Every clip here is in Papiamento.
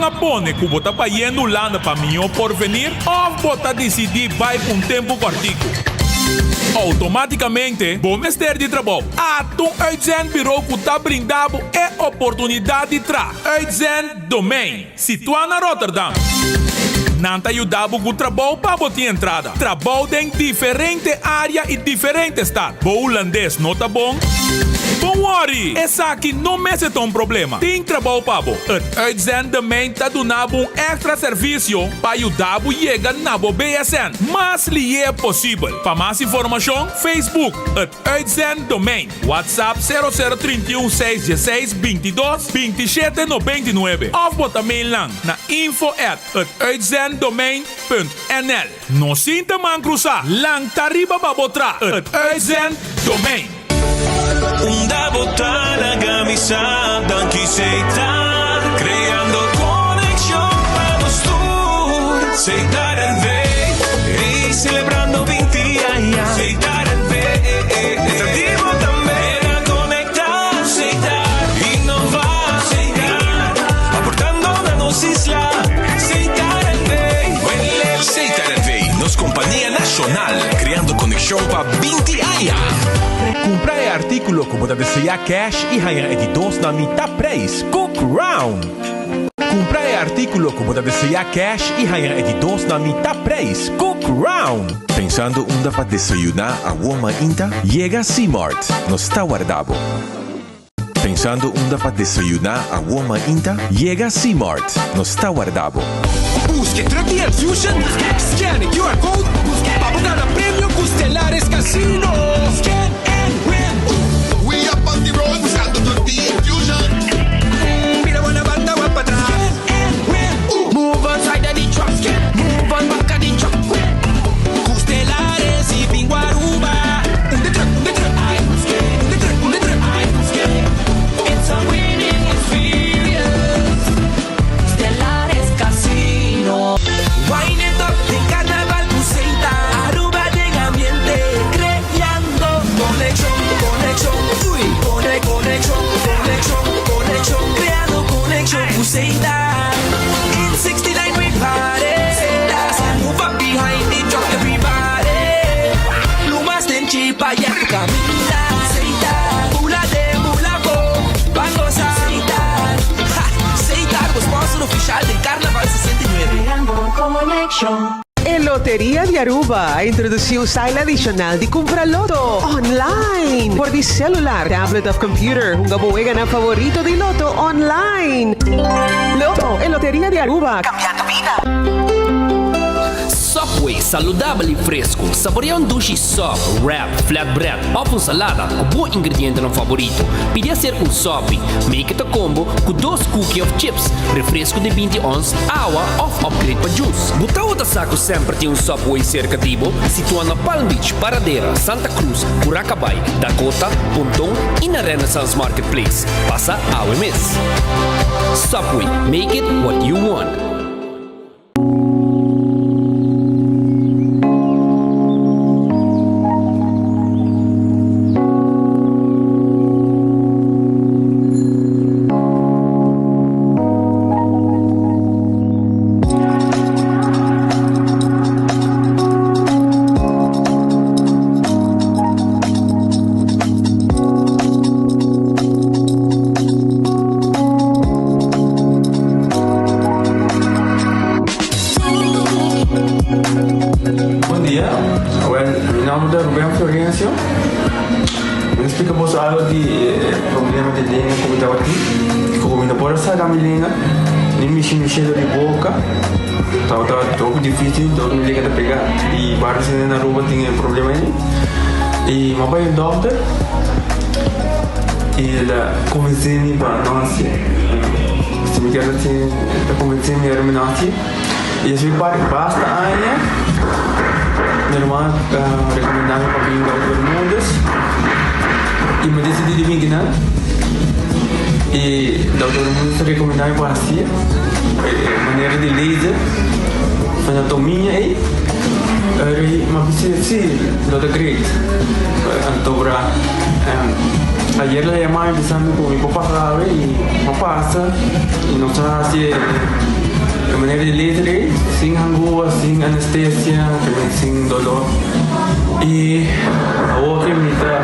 Migrashon a pone ku bo ta bayendo Hulanda pa mihó porvenir òf bo ta disidí bai pa un tempu kòrtiku. Outomátikamente bo mester di trabou. Ata un uitzendbureau ku ta brinda bo e oportunidat di traha. Uitzenddomein, situá na Rotterdam. Nan ta yuda bo ku trabou pa bo tin entrada. Trabou den diferente área i diferente stad. Bo hulandes no ta bon? Bon wòri! Esaki no mester ta un problema. Tin trabou pa bo. Het Uitzenddomein ta duna bo un èkstra servisio pa yuda bo yega na bo BSN mas lié posibel. Pa mas informashon, Facebook, Het Uitzenddomein, WhatsApp sero sero 31 6 16 22 27 99 òf bo ta mail nan na info at hetuitzenddomein punt nl. No sinta man krusá, lanta riba pa bo tra Het Uitzenddomein. Unda bo ta laga mi sa danki Setar creando conexion pa nos tur Setar NV ey celebrando 20 aña Setar NV ta di bo tambe na conecta Setar innova Setar aportando na nos isla Setar NV Setar NV nos compania nacional creando conexion pa 20 aña. Kumpra e artíkulo ku bo ta deseá kèsh i haña e di dos na mitá preis ku Crown! Kumpra e artíkulo ku bo ta deseá kèsh i haña e di dos na mitá preis ku Crown! Pensando unda pa desayuná awor mainta? Yega Seamart, nos ta warda bo! Pensando unda pa desayuná awor mainta? Yega Seamart, nos ta warda bo! Busca e truck di Enfusion, scan e QR code pa bo gana premio cu Stellaris Casino. Scan and win! We up on the road buscando truck di Enfusion. Mira bo na banda wak patras. Scan and win! Move on side of the truck, move on back of the truck. Cu Stellaris y bingo Aruba. Un de truck, un de truck. Un de truck, un de truck. It's a winning experience. Stellaris Casino. Wine it up den carnaval cu Setar. Aruba den ambiente, creando conexion, conexion, uy. Cone, conexion, conexion, conexion, creando conexion cu Setar. In 69 we party. Setar, move up behind the truck everybody. Lumas den chipa ya cu caminda. Setar, bula den bula bo, ban goza. Setar, ha, Setar bo sponsor oficial den Carnaval 69. Creando conexion. E Loteria di Aruba a introduci un style adicional di cumpra loto online for di celular, tablet of computer. Hunga bo weganan favorito di loto online. Loto, e Loteria di Aruba, cambiando bida. Subway, saludabel y fresco. Saborea un dushi sub, wrap, flatbread of un salada cu bo ingredientenan favorito. Pidi hacer un sopi. Make it a combo cu dos cookie of chips, refresco di 20 ons, awa of upgrade pa juice. Bo tawata sa cu semper tin un Subway cerca di bo? Situa na Palm Beach, Paradera, Santa Cruz, Curacabai, Dakota, Ponton y na Renaissance Marketplace. Pasa awe mes. Subway, make it what you want. Bon dia, awel mi nomber ta Ruben Florencio. Mi ta splika boso algo di e problema di lenga ku mi tabatin. Ku mi no por a saka mi lenga, ni mishi mi shelo di boka. Tabata hopi dificil, dor mi lenga ta pega. Y varios hende na Aruba tin e problema ei. Y mi a bai un dokter y el a convence mi pa no hacié. Si mi kier hacié, el a convence mi ora mi no hacié. Y despues basta aña mi hermano a recomenda mi pa bin Dokter Bermudez y mi a decidi di bin kinan. Y Dokter Bermudez a recomenda mi pa hacié e manera di laser anatomia ei. Ora mi a bisa si lo ta great. Anto bra. Ayer la yama mi bisa mi ku mi por pasa awe i mi a pasa i nos a hasi e manera di laser ei sin hangua, sin anestesia, sin dolor i awor ke mi ta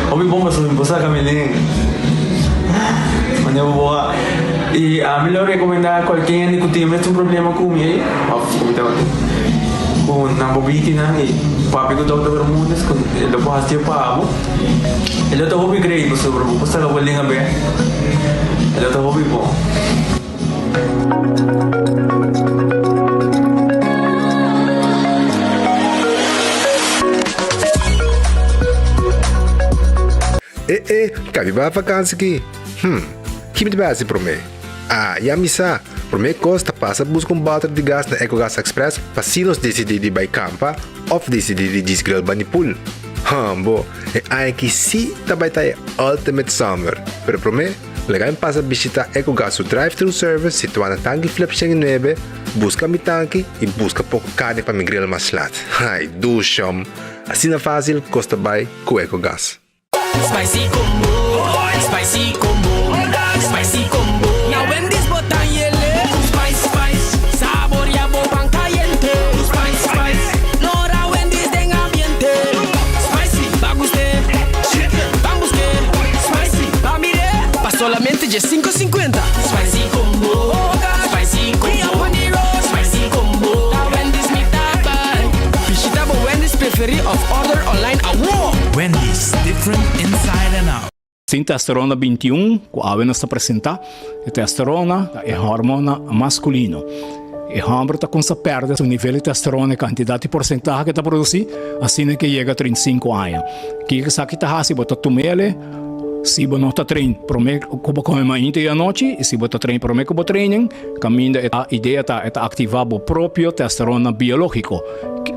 hopi bon pasobra mi por saka mi lenga manera bo por wak i ami lo rekomenda kualke hende ku tin e mesun problema ku mi ei òf ku mi tabatin ku nan por bini nan i papia ku dokter Bermudez ku e lo por hasi pa bo. E lo ta hopi great pasobra bo por saka bo lenga bek. E lo ta hopi bon. E e, kabi bai vakansi ki? Hm, ki mi ta bai hasi promé? Ah, ya mi sa! Promé kos ta pasa buska un bòter di gas na Ecogas Express pa si nos disidí di bai kampa òf disidí di djis grill bani pool. Hambo, e aña aki sí ta bai ta e ultimate summer. Pero promé, laga mi pasa bishitá Ecogas su drive-thru service situá na Tanki Flip 109, buska mi tanki i buska poko karni pa mi grill mas lat. Ai, dushom! Asina fásil kos ta bai ku Ecogas. Spicy combo, spicy combo, spicy combo. Na Wendy's bo ta yele. Spice, spice, saboria bo pan cayente. Spice, spice, lora Wendy's den ambiente. Spicy, pa guste, ban buske. Spicy, pa mire, pa solamente dje cinco cincuenta. Spicy combo, spicy combo, spicy combo. Na Wendy's mi ta bay. Bishita bo Wendy's preferi of order online awo! Wendy's, different inside and out. Sin testosterona 21 ku awe nos ta presentá, e testosterona ta e hormona maskulino. E hòmber ta kumsa pèrdè su nivel di testosterona, e kantidat i porsentahe ku e ta produsí, asina ke yega 35 aña. Kiko esaki ta hasi? Bo ta tum'el si bo no ta train promé ku bo kome mainta i anochi, i si bo ta train promé ku bo training, kaminda e idea ta e ta aktivá bo propio testosterona biológiko.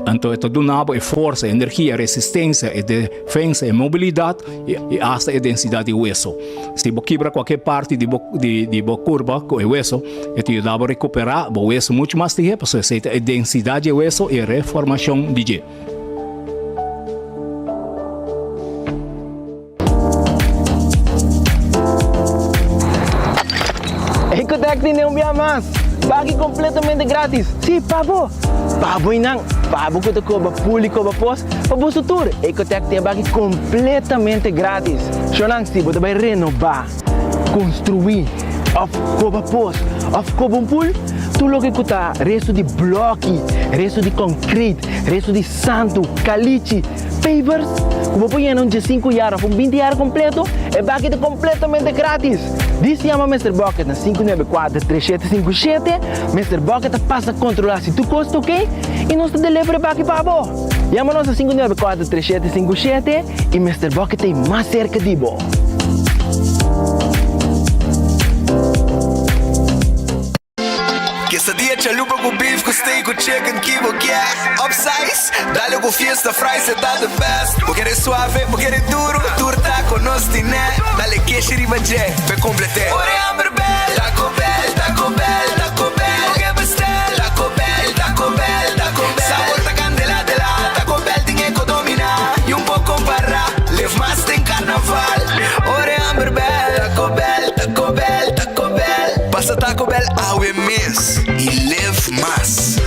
Anto e ta duna bo e forsa, e energia, e resistensia, e defensa, e mobilidat i asta e densidat di weso. Si bo kibra kualke parti di bo di bo kurpa ku e weso, e ta yuda bo rekuperá bo weso muchu mas lihé pasobra esei ta e densidat di e weso i e reformashon di dje. Ecotec tene un bia mas! Baki completamente gratis! Si, pa bo! Pa bo y nan! Pa bo cu ta coba pul y coba pos, pa boso tur! Ecotec tin e baki completamente gratis! Shownan, si bo ta bay renoba, construi, of coba pos, of coba un pul, tur loke cu ta resto di bloki, resto di concrete, resto di santu, calichi, Pavers, ku bo por yena un diesinku yar òf un binti yar kompleto, e baki ta kompletamente gratis! Dis yama Mister Bucket na 594 3757, Mister Bucket ta pasa kontrolá si tur kos ta oke i nos ta deliver e baki pa bo! Yama nos na 594 3757 i Mister Bucket ta ei mas serka di bo! Quesadilla chalupa cu beef cu steak cu chicken ki bo kier Upsize, dale cu fiesta fries e ta the best Bo kere suave, bo kere duro, tur taco nos tine Dale keshi riba dje, p'e complete Ora e hamber bel, Taco Bell, Taco Bell, Taco Bell Bo ke bestel, Taco Bell, Taco Bell, Taco Bell Sabor ta candela de la, Taco Bell tin e co domina Y un por compara, live mas den carnaval Ora e hamber bel, Taco Bell, Taco Bell, Taco Bell Pasa Taco Bell awe mes y live mas.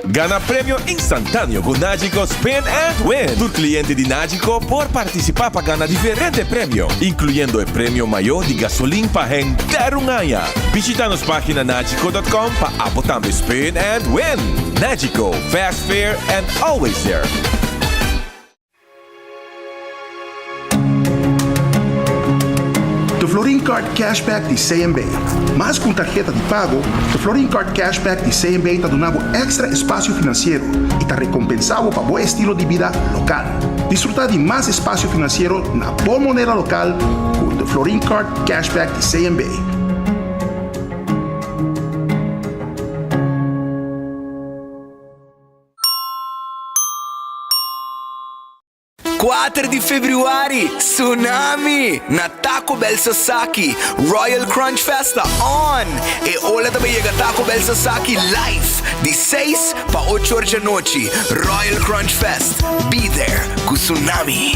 Gana premio instantáneo ku Nagico Spin and Win! Tur kliente di Nagico por partisipá pa gana diferente premio, inkluyendo e premio mayó di gasolin pa henter un aña. Bishita nos página nagico dot com pa abo tambe spin and win! Nagico, fast, fair and always there! The Florin Card Cashback di CMB. Mas ku un tarheta di pago, The Florin Card Cashback di CMB ta duna bo èkstra espasio finansiero i ta rekompensá bo pa bo estilo di bida lokal. Disfrutá di mas espasio finansiero na bo moneda lokal ku The Florin Card Cashback di CMB. Kuater di februari, Tsunami! Na Taco Bell Sasaki, Royal Crunch Fest ta on! E ola ta bay yega Taco Bell Sasaki live di seis pa ocho or djanochi. Royal Crunch Fest, be there ku Tsunami!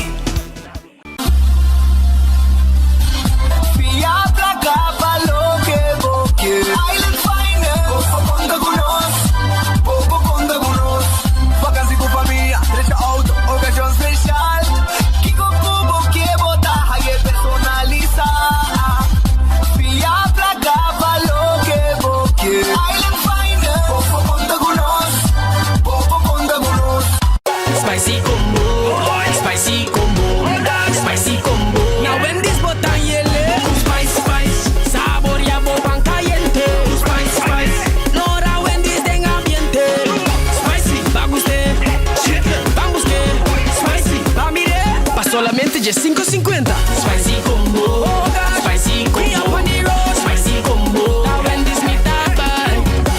15 50. Spicy combo, spicy combo, spicy combo. Wendy's mi ta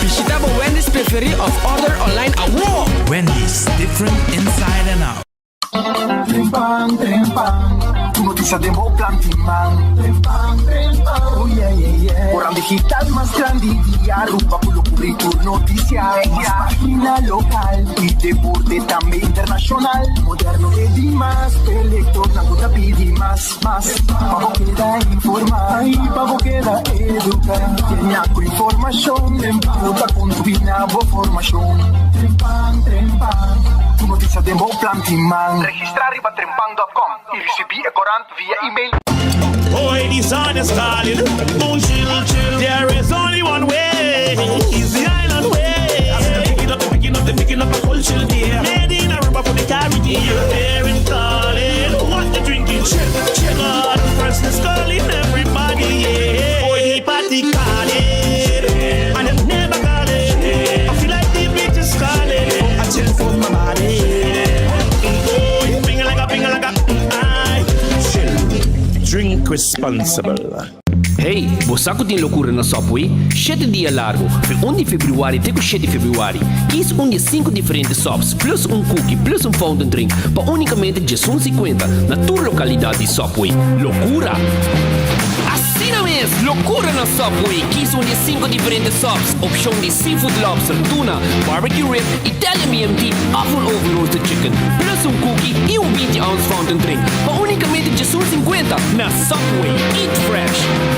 Bishita bo Wendy's preferi of order online awo. Wendy's, different inside and out. Trempan, trempan, tur noticia den bo plant'i man. Trempan, trempan, oh yeah. Corant digital mas grandi di Aruba, cu lo cubri tur noticia. Mas pagina local y deporte tambe internacional. Moderno y demas, lector nan ta pidi mas, mas. Pa bo keda informa y pa bo keda educa. Tin cu informacion, cu ta combina bo formacion. Trempan, trempan, tur noticia den bo plant'i man. Registra riba trempan.com y ricibi e corant via email. Boy, the sun is calling. Boom, chill, chill. There is only one way. It's the island way. Picking up, picking up, picking up a culture there. Made in Aruba for the Caribbean. They're calling. What you drinking? Chill, chill. God, first is calling everybody. Yeah. Boy, the party calling. And it never calling. I feel like the beach is calling. Oh, I chill for my body. Oh, finger like a finger like a. I chill. Drink responsible. Hey, bo sa cu tin locura na Subway? 7 dia largo, di 1 di februari te 7 di februari. Kies un di 5 diferente subs, plus un cookie, plus un fountain drink, pa unicamente 11,50 na tur localidad di Subway. Locura! Asina mes, locura na Subway. Kies un di 5 diferente subs, opcion di seafood lobster, tuna, barbecue rib, Italian BMT, of un oven roasted chicken, plus un cookie y un 20 ounce fountain drink, pa unicamente 11,50 na Subway. Eat fresh.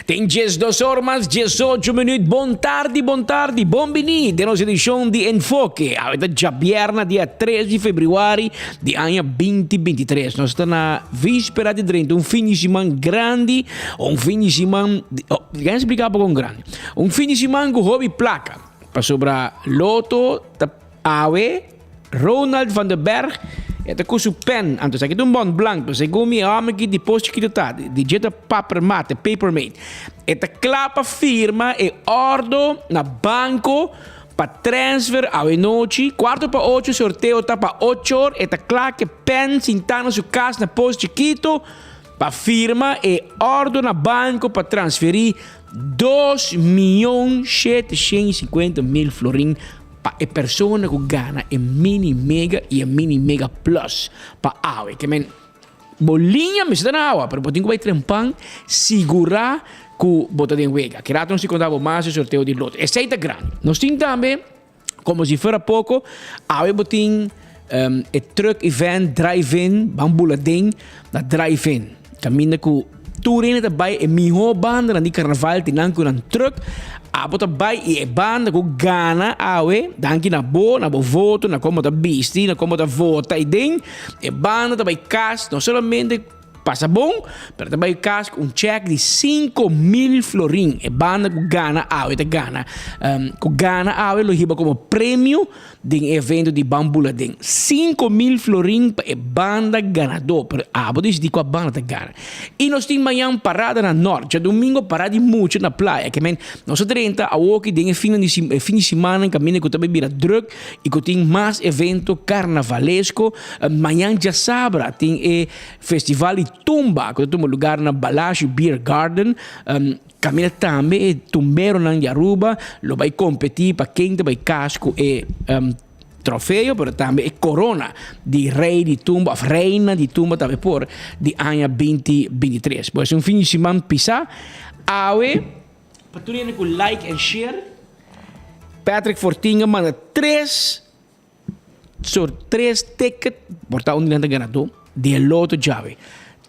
Tin 12 or mas 18 minuut. Bon tardi, bon tardi, bon bini den nos edicion di Enfoke. Awe ta diabierna, dia 3 di februari di aña 2023. Nos ta na vispera di drenta un fin di siman grandi, un fin di siman, oh, laga splica con grandi. Un fin di siman cu hopi placa. Pasobra Lotto ta awe Ronald van der Berg ta cu su pen. Anto, esaki un bon blanco. Segun mi amigo di post cu ta, di jeta papermate, papermate. E ta cla pa firma e ordo na banco pa transfer anochi. 7:45, sorteo ta pa 8 or. E ta cla cu pen sinta na su cas na Pos Chiquito pa firma e ordo na banco pa transferi 2 miyon 750 mil florin pa e persona cu gana e Mini Mega y e Mini Mega Plus pa awe. Kiermen, bo liña mester na awa, pero bo tin cu bay trempan sigura cu bo ta den wega. Aki rato nos ta conta bo mas e sorteo di Lotto. Esey ta grandi. Nos tin tambe, como si fuera poco, awe bo tin e truck event drive-in, Ban Bula Den, na drive-in. Caminda cu tur hende ta bay e miho banda di carnaval tin cu nan truck. Abo ta bay y e banda cu gana awe, danki na bo voto, na con ta bisti, na con ta vota y den, e banda ta bay cas, no solamente pasa bon, pero ta bay cas cu un check di 5 mil florin. E banda cu gana awe ta gana. Cu gana awe lo hiba como premio den evento di Ban Bula Den. 5 mil florin pa e banda ganador. Pero abo decidi cua banda ta gana. Y nos tin mañan parada na Noord. Diadomingo parada di mucha na Playa. Kiermen, nos 30 awoki den fin di siman caminda cu tambe bira druk y cu tin mas evento carnavalesco. Mañan diasabra tin e festival di Tumba, cu ta tuma lugar na Balashi Beer Garden. Caminda tambe e tumberonan di Aruba lo bay competi pa ken ta bay cas cu e trofeo, pero tambe e corona di rey di tumba, of reina di tumba tambe por di aña 2023. Pues un fin di siman pisa. Awe, pa tur cu like and share, Patrick Fortinga manda tres ticket, por ta un di ganador, di Lotto djawe.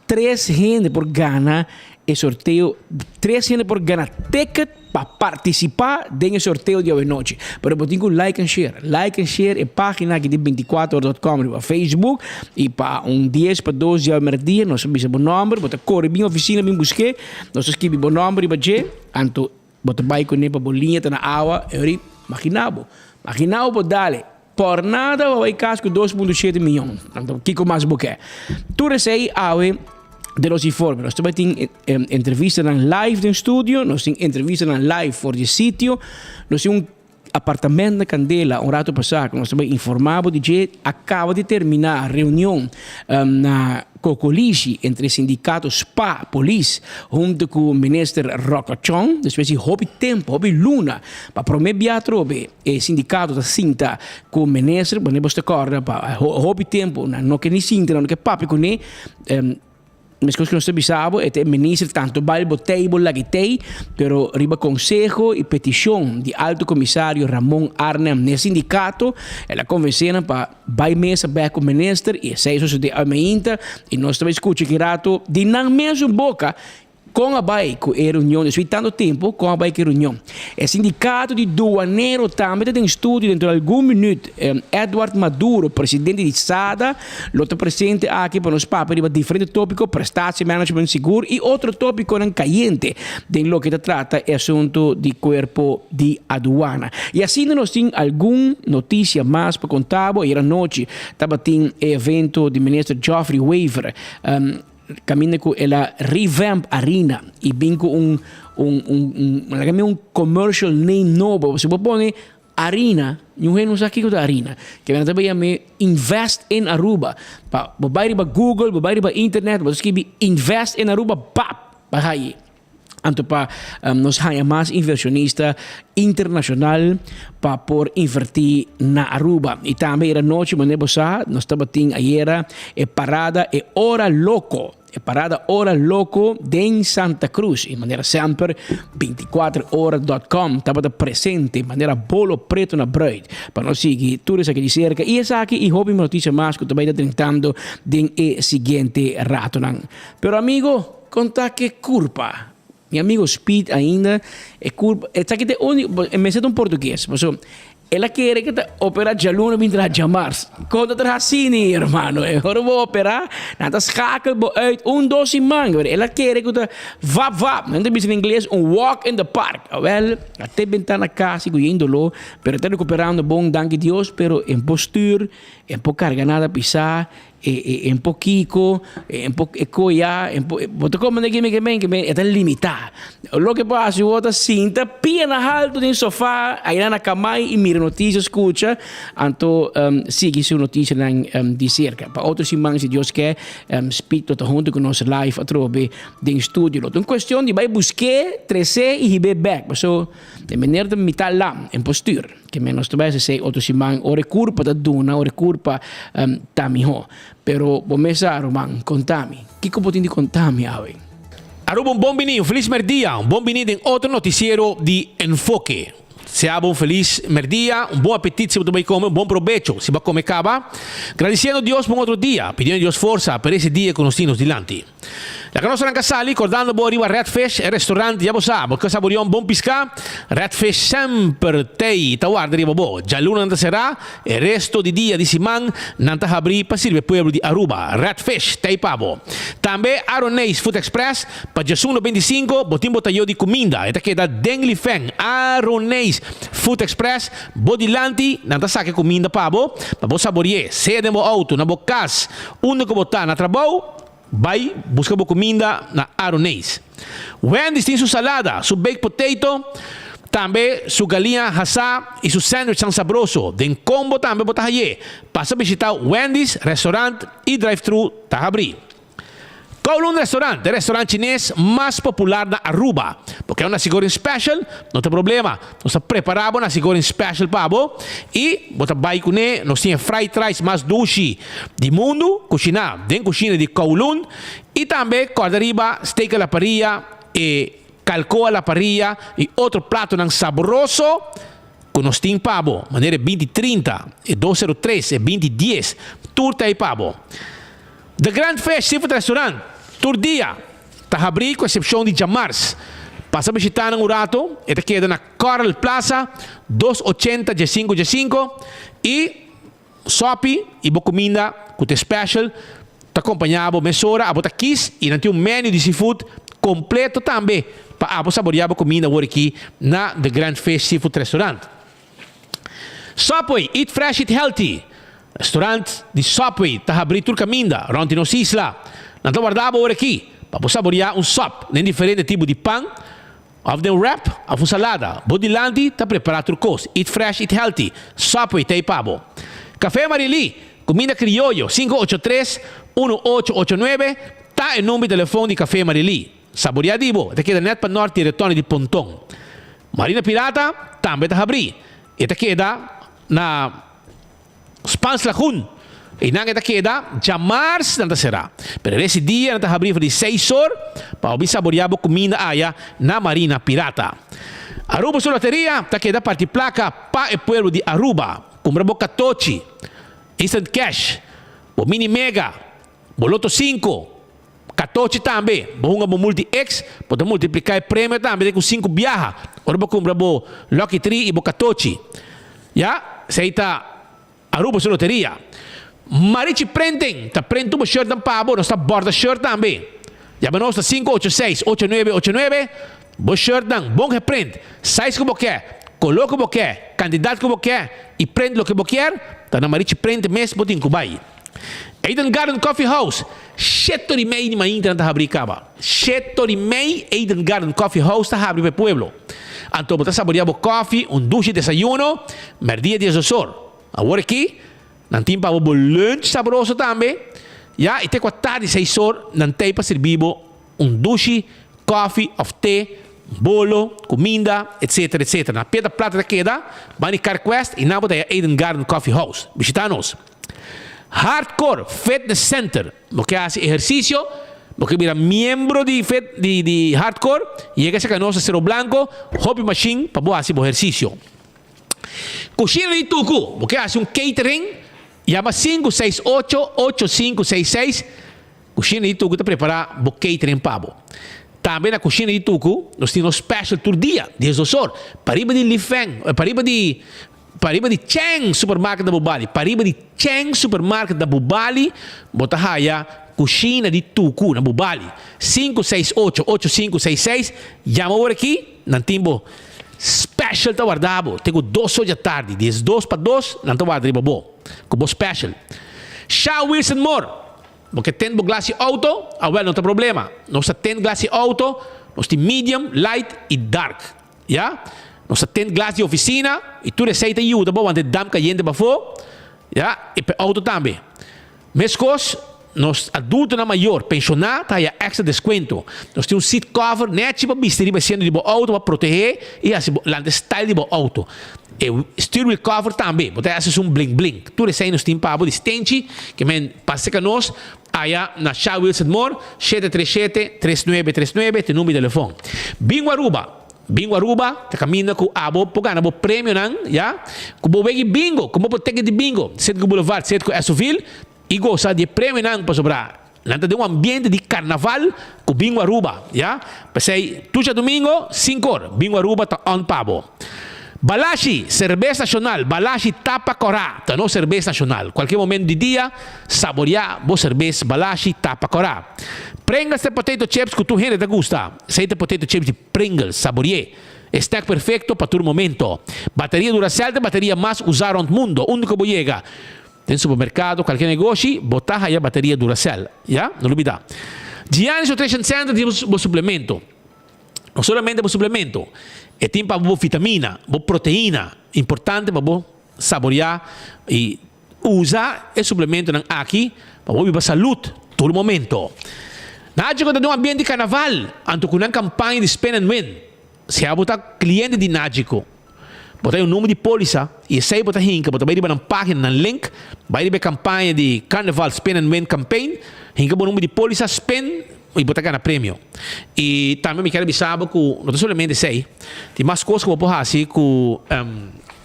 Tres hende por gana e sorteo, tres hende por gana ticket pa participa den e sorteo di anochi. Pero bo tin cu like and share. Like and share e pagina aki di 24.com riba Facebook y pa un 10 pa 2 di merdia nos ta bisa bo nomber, bo ta core bin oficina bin busca, nos ta skirbi bo nomber riba dje, anto bo ta bay cune pa bo liña ta na awa, e imagina bo. Imagina bo dale. Por nada bo bay cas cu 2.7 miyon. Anto, kico mas bo kier? Tur esey awe den nos informe. Nos tambe tin entrevista live den studio, nos tin entrevista live for di sitio, nos tin un apartament na kandela un rato pasá ku nos ta bai informá bo di dje a kaba di terminá reunion na Kokolishi entre sindikato spa Polis hunto ku minister Rocco Chong despues di hopi tempu, hopi luna pa promé bia atrobe e sindikato ta sinta ku minister, bo ta kòrda pa hopi tempu nan no ke ni sinta nan no ke papia kuné. Meskos ku nos ta bisa bo, e ta e minister tantu bai bo tei bo lagi tei, pero riba konseho i petishon di Alto Komisario Ramon Arnhem n'e sindikato, el a konvensé nan pa bai mesa bèk ku minister i esei a sosodé awe mainta i nos ta bai skucha ki rato di nan mesun boka Kon a bai ku e reunion despues di tantu tempu? Kon a bai ku e reunion? E sindikato di duanero tambe ta den studio dentro di algun minüt. Edward Maduro, presidente di SADA, lo ta presente aki pa nos papia riba diferente tópiko, prestatie management sigur i otro tópikonan kayente den loke ta trata e asuntu di kuerpo di aduana. I asina nos tin algun notisia mas pa konta bo. Ayer anochi tabatin e evento di minister Geoffrey Wever. Caminda cu el a revamp Arena y bin cu un un un un laga mi un commercial name nobo. Si bo pone Arena, niun hende no sa kico ta Arena. Ke nan ta bay yam'e Invest in Aruba. Pa bo bay riba Google, bo bay riba internet, bo ta skibi Invest in Aruba, pap! Bay haye. Anto pa nos haña mas inversionista internacional pa por inverti na Aruba. Y tambe era nochi, manera bo sa, nos tabatin ayera e parada e Hora Loco. E parada Hora Loco den Santa Cruz. Y manera semper, 24 hora dot com tabata presente manera bolo preto na bruid pa nos sigui tur esaki di cerca. Y esaki y hopi noticia mas cu ta bay ta drentando den e siguiente ratonan. Pero amigo, Kon ta ke kurpa? Mi amigo Speed ainda e kurpa esaki ta e úniko e mester ta un portugues paso el a kere ke ta opera djaluna bin traha djamars kon ta traha asini hermano e ora bo opera nan ta schakel bo uit un dos siman el a kere ku ta vap vap nan ta bisa na ingles un walk in the park awel a te benta na kas ku yen dolo pero e ta rekuperando bon danki Dios pero en postuur en por karga nada pisa E e en por kiko, en por e koya, en por bo ta komprende ke mi ke men, ke men e ta limitá. Loke por hasi bo ta sinta pia na haltu den sofá, ayina na kamai i mira notisia, skucha, anto sigui su notisianan di serka. Pa otro siman si Dios ke, Speed lo ta huntu ku nos live atrobe den studio. Lo ta un kuestion di bai busk'é, tres'é i hib'é bèk, paso e mener ta mitá lam en postuur. Ke menos ta bai esei otro siman ora e kurpa ta duna, ora e kurpa ta mihó. Pero bo mes sa, ruman, konta mi. Kiko bo tin di konta mi awe? Aruba un bon bini, un felis merdia, un bon bini den otro noticiero di Enfoke. Sea bo un felis merdia, un bon apetit si bo ta bai come, un bon probecho si bo a come caba. Gradiciendo Dios pa un otro dia, pidiendo Dios forsa pa ese dia cu nos tin nos dilanti. Laga nos ranka sali kordando bo riba Red Fish, e restaurant ya bo sa, bo ke saboreá un bon piská? Red Fish semper t'ei ta warda riba bo. Djaluna nan ta será, e resto di dia di siman nan ta habrí pa sirbi e pueblo di Aruba. Red Fish t'ei pa bo. Tambe Aroneis Food Express, pa djesun lo 25 bo tin bo tayo di kuminda, e ta keda den Lifeng. Aroneis Food Express, bo dilanti nan ta saka e kuminda pa bo, pa bo sabore'é, sea den bo outo, na bo kas, unda ku bo ta na trabou. Bai buska bo kuminda na Aroneis. Wendy's tin su salada, su baked potato, tambe su galiña hasá i su sandwichnan sabroso. Den kombo tambe bo ta hay'é. Pasa bishitá Wendy's restaurant i drive-thru ta habrí. Kowloon Restaurant, e restaurant chines mas popular na Aruba. Bo ke un nasi goreng special? No ta problema. Nos ta prepará bo nasi goreng special pa bo i bo ta bai kuné. Nos tin e fried rice mas dushi di mundu, kushiná den kushina di Kowloon i tambe kòrda riba steak a la parrilla, e kalko a la parrilla i otro platonan sabroso ku nos tin pa bo, manera e binti trinta, e dos sero tres, e binti dies, tur ta ei pa bo. The Grand Fish Seafood Restaurant tur dia ta habrí ku eksepshon di djamars. Pasa bishitá nan un rato, e ta keda na Coral Plaza, dos ochenta diesinku diesinku i. Sopi i bo kuminda ku ta special ta kompañá bo mesora abo ta kis i nan tin un menu di seafood kompleto tambe pa abo saboreá bo kuminda awor aki na The Grand Fish Seafood Restaurant. Subway, Eat Fresh Eat Healthy! Restaurant di Subway ta habrí tur kaminda rònt di nos isla. Nan ta warda bo awor aki pa bo saboreá un sòp den diferente tipo di pan. Of den wrap of un salada, bo dilanti ta prepara tur kos. Eat fresh, eat healthy. Subway ta ei pa bo. Café Marilí, kuminda krioyo, 583 1889 ta e number di telefon di Café Marilí. Saborea di bo, e ta keda net pa nort di Retòne di Ponton. Marina Pirata tambe ta habrí. E ta keda na. Spans Lagoen. Einan e ta keda djamars nan ta será. Pero resi dia nan ta habrí for di seis or pa bo bin saboreá bo kuminda aya na Marina Pirata. Aruba su loteria ta keda parti plaka pa e pueblo di Aruba. Kumpra bo katochi, instant cash, bo mini mega, bo loto sinku, katochi tambe. Bo hunga bo multi X, bo ta multipliká e premio tambe te ku sinku biaha ora bo kumpra bo lucky tree i bo katochi. Ya, esei ta Aruba su loteria. Marichi Printing ta print tur bo shirtnan pa bo, nos ta borda shirt tambe. Yama nos na 586 8989, bo shirtnan bon geprint, size ku bo ke, koló ku bo ke, kantidat ku bo ke i print loke bo kier, ta na Marichi Print mes bo tin ku bai. Eden Garden Coffee House, Sheto di mei di mainta nan ta habri kaba. Sheto di mei Eden Garden Coffee House ta habri pa e pueblo. Anto bo ta saborea bo kofi, un dushi desayuno, merdia di esosor. Awor aki, nan tin pa bo bo lunch sabroso tambe. Ya, i te ku a tardi seis or nan t'ei pa sirbi bo un dushi kofi of te, bolo, kuminda, etcetera, etcetera. Na Piedra Plata ta keda, banda di Carquest i nan bo ta haya Eden Garden Coffee House. Bishita nos. Hardcore Fitness Center, Bo ke hasi ehersisio, bo ke bira miembro di fit di di Hardcore, yega serka nos na Cerro Blanco, hopi mashin pa bo hasi bo ehersisio. Kushina di Tuku, Bo ke hasi un catering, yama 568 8566, Kushina di Tuku ta prepara bo catering pa bo. Tambe na Kushina di Tuku nos tin nos special tur dia, diesdos or, pariba di Lifeng, pariba di Pariba di Cheng Supermarket na Bubali Pariba di Cheng Supermarket na Bubali bo ta haya Kushina di Tuku na Bubali. 568 8566 Yama ora aki, nan tin bo special ta warda bo te ku dos or djatardi, diesdos pa dos nan ta warda riba bo ku bo special. Sha Wilson Moore Bo ke tint bo glas di auto? Awel no ta problema. Nos ta tint glas di auto, nos tin medium, light i dark. Ya, nos ta tint glas di oficina y tur esey ta yuda bo wanta e damp cayente pafó, ya, y pa e auto tambe. Mescos, nos adultonan mayor, pensioná, ta haya extra descuento. Nos tin un seat cover nechi pa bisti riba e asiento di bo auto pa protehé y haci bo lanta e style di bo auto. E steer wheel cover tambe, bo ta haci esun bling bling. Tur esey nos tin pa bo di stenchi, ke men pasa cerca nos. Aya na Sha Wilson Moore, 737 3939 ta e number di telefon. Bingo Aruba Bingo Aruba ta caminda cu abo por gana bo premionan, ya, cu bo wegi bingo, como bo ticket di bingo, Citgo Boulevard, Citgo Esoville, y gosa di e premionan pasobra nan ta den un ambiente di carnaval cu Bingo Aruba, ya. P'esey tur djadomingo cinco or Bingo Aruba ta on pa bo. Balashi, serbes nashonal, Balashi Tapa Kòrá ta nos serbes nashonal. Kualke momento di dia, saboriá bo serbes Balashi Tapa Kòrá. Pringles ta e potato chips ku tur hende ta gusta. Esei ta potato chips di Pringles, saborié. E snack perfekto pa tur momento. Bateria Duracell ta e bateria mas usá rònt mundo. Unda ku bo yega, den supermerkado, kualke negoshi, bo ta haya bateria Duracell. Ya, no lubidá. Giannis Nutrition Center tin bo suplemento. No solamente bo suplemento, e tin pa bo vitamina, bo proteina, importante pa bo saborea y usa e suplementonan aki pa bo biba salud tur momento. Nagico ta den un ambiente di carnaval, anto cu nan campaña di spend and win. Si abo ta cliente di Nagico, bo ta hay un numero di polisa y esey bo ta hinca, bo ta bay riba nan pagina, nan link, bay riba e campaña di Carnival Spend and Win Campaign, hinca bo numero di polisa, spend y bo ta gana premio. Y tambe mi kier a bisa bo cu no ta solamente esey, tin mas cos cu bo por haci cu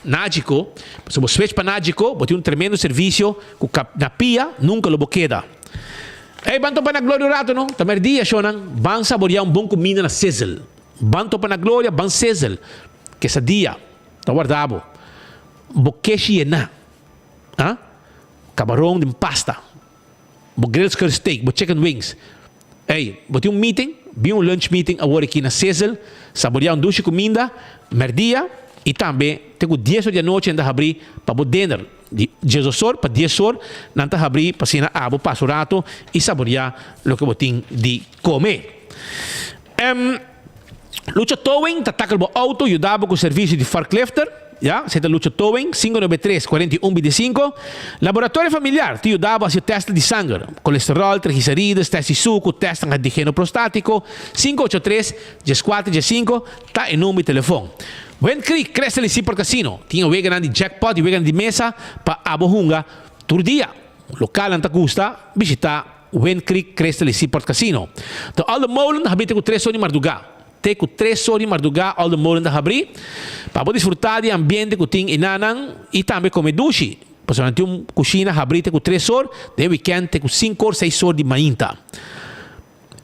Nagico, pasobra bo switch pa Nagico, bo tin un tremendo servicio cu na pia nunca lo bo keda. Ey, ban topa na Gloria un rato no, ta merdia shownan, ban saborea un bon cuminda na Sizzle. Ban topa na Gloria, ban Sizzle, quesadilla ta warda bo, bo keshi yena, ah, cabaron den pasta. Bo grilled skirt steak, bo chicken wings. Ey, bo tin un meeting? Bin un lunch meeting awor aki na Sizzle, saborea un dushi cuminda, merdia, y tambe te cu dies or di anochi nan ta habri pa bo dinner. Di diesdos or pa dies or nan ta habri pa asina abo pasa un rato y saborea loke bo tin di come. Em. Lucha Towing ta takel bo auto, yuda bo ku servisio di forklifter. Ya, esei ta Lucha Towing, 593 41 25. Laboratorio Familiar ta yuda bo hasi tèst di sanger, kolesteròl, trigliserides, tèst di suku, tèstnan antigeno prostatiko, 583 14 15 ta e number di telefon. Wind Creek, Crystal y Seaport Casino tin e weganan di jackpot y weganan di mesa pa abo hunga tur dia. Lokalnan ta gusta bishita Wind Creek, Crystal y Seaport Casino. De Olde Molen ta habri te ku tres or di mardugá. Te ku tres or di mardugá Olde Molen ta habri pa bo disfrutá di e ambiente ku tin enanan y tambe kome dushi. Pasobra nan tin un kushina habri te ku tres or, den wikènt te ku sinku or, seis or di mainta.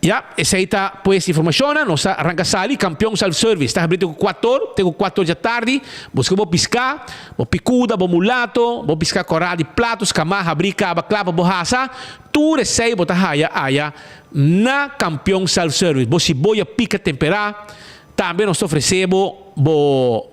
Ya, esei ta pues informashonnan. Nos ta ranka sali. Kampion Self Service ta habri te ku kuator, te ku kuator dja tardi. Buska bo piská, bo pikuda, bo mulato, bo piská kòrá di plato, skamá, habrí, kaba, kla pa bo hasa. Tur esei bo ta haya aya na Kampion Self Service. Bo siboya pika temperá. Tambe nos ta ofresé bo bo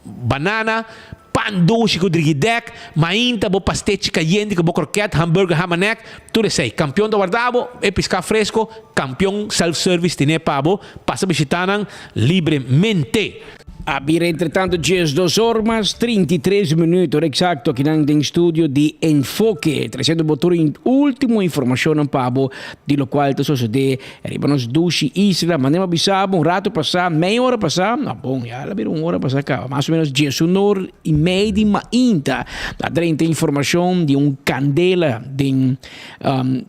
Banana, pan dushi ku drigidek, mainta bo pastechi kayente ku bo kroket, hamburger hamanek, tur esei. Kampion ta warda bo, e piská fresko, Kampion Self Service tene pa bo, pasa bishita nan libremente. A bira entretanto 12 or mas 33 minuut, ora exacto akinan den studio di Enfoke, treciendo bo tur ultimo informacionnan pa bo di locual ta sosode Riba nos dushi isla, manera mi a bisa bo un rato pasá, mei ora pasá, no bon, ya la bira un ora pasá kaba, mas o menos diesun or i mei di mainta, a drenta informashon di un kandela den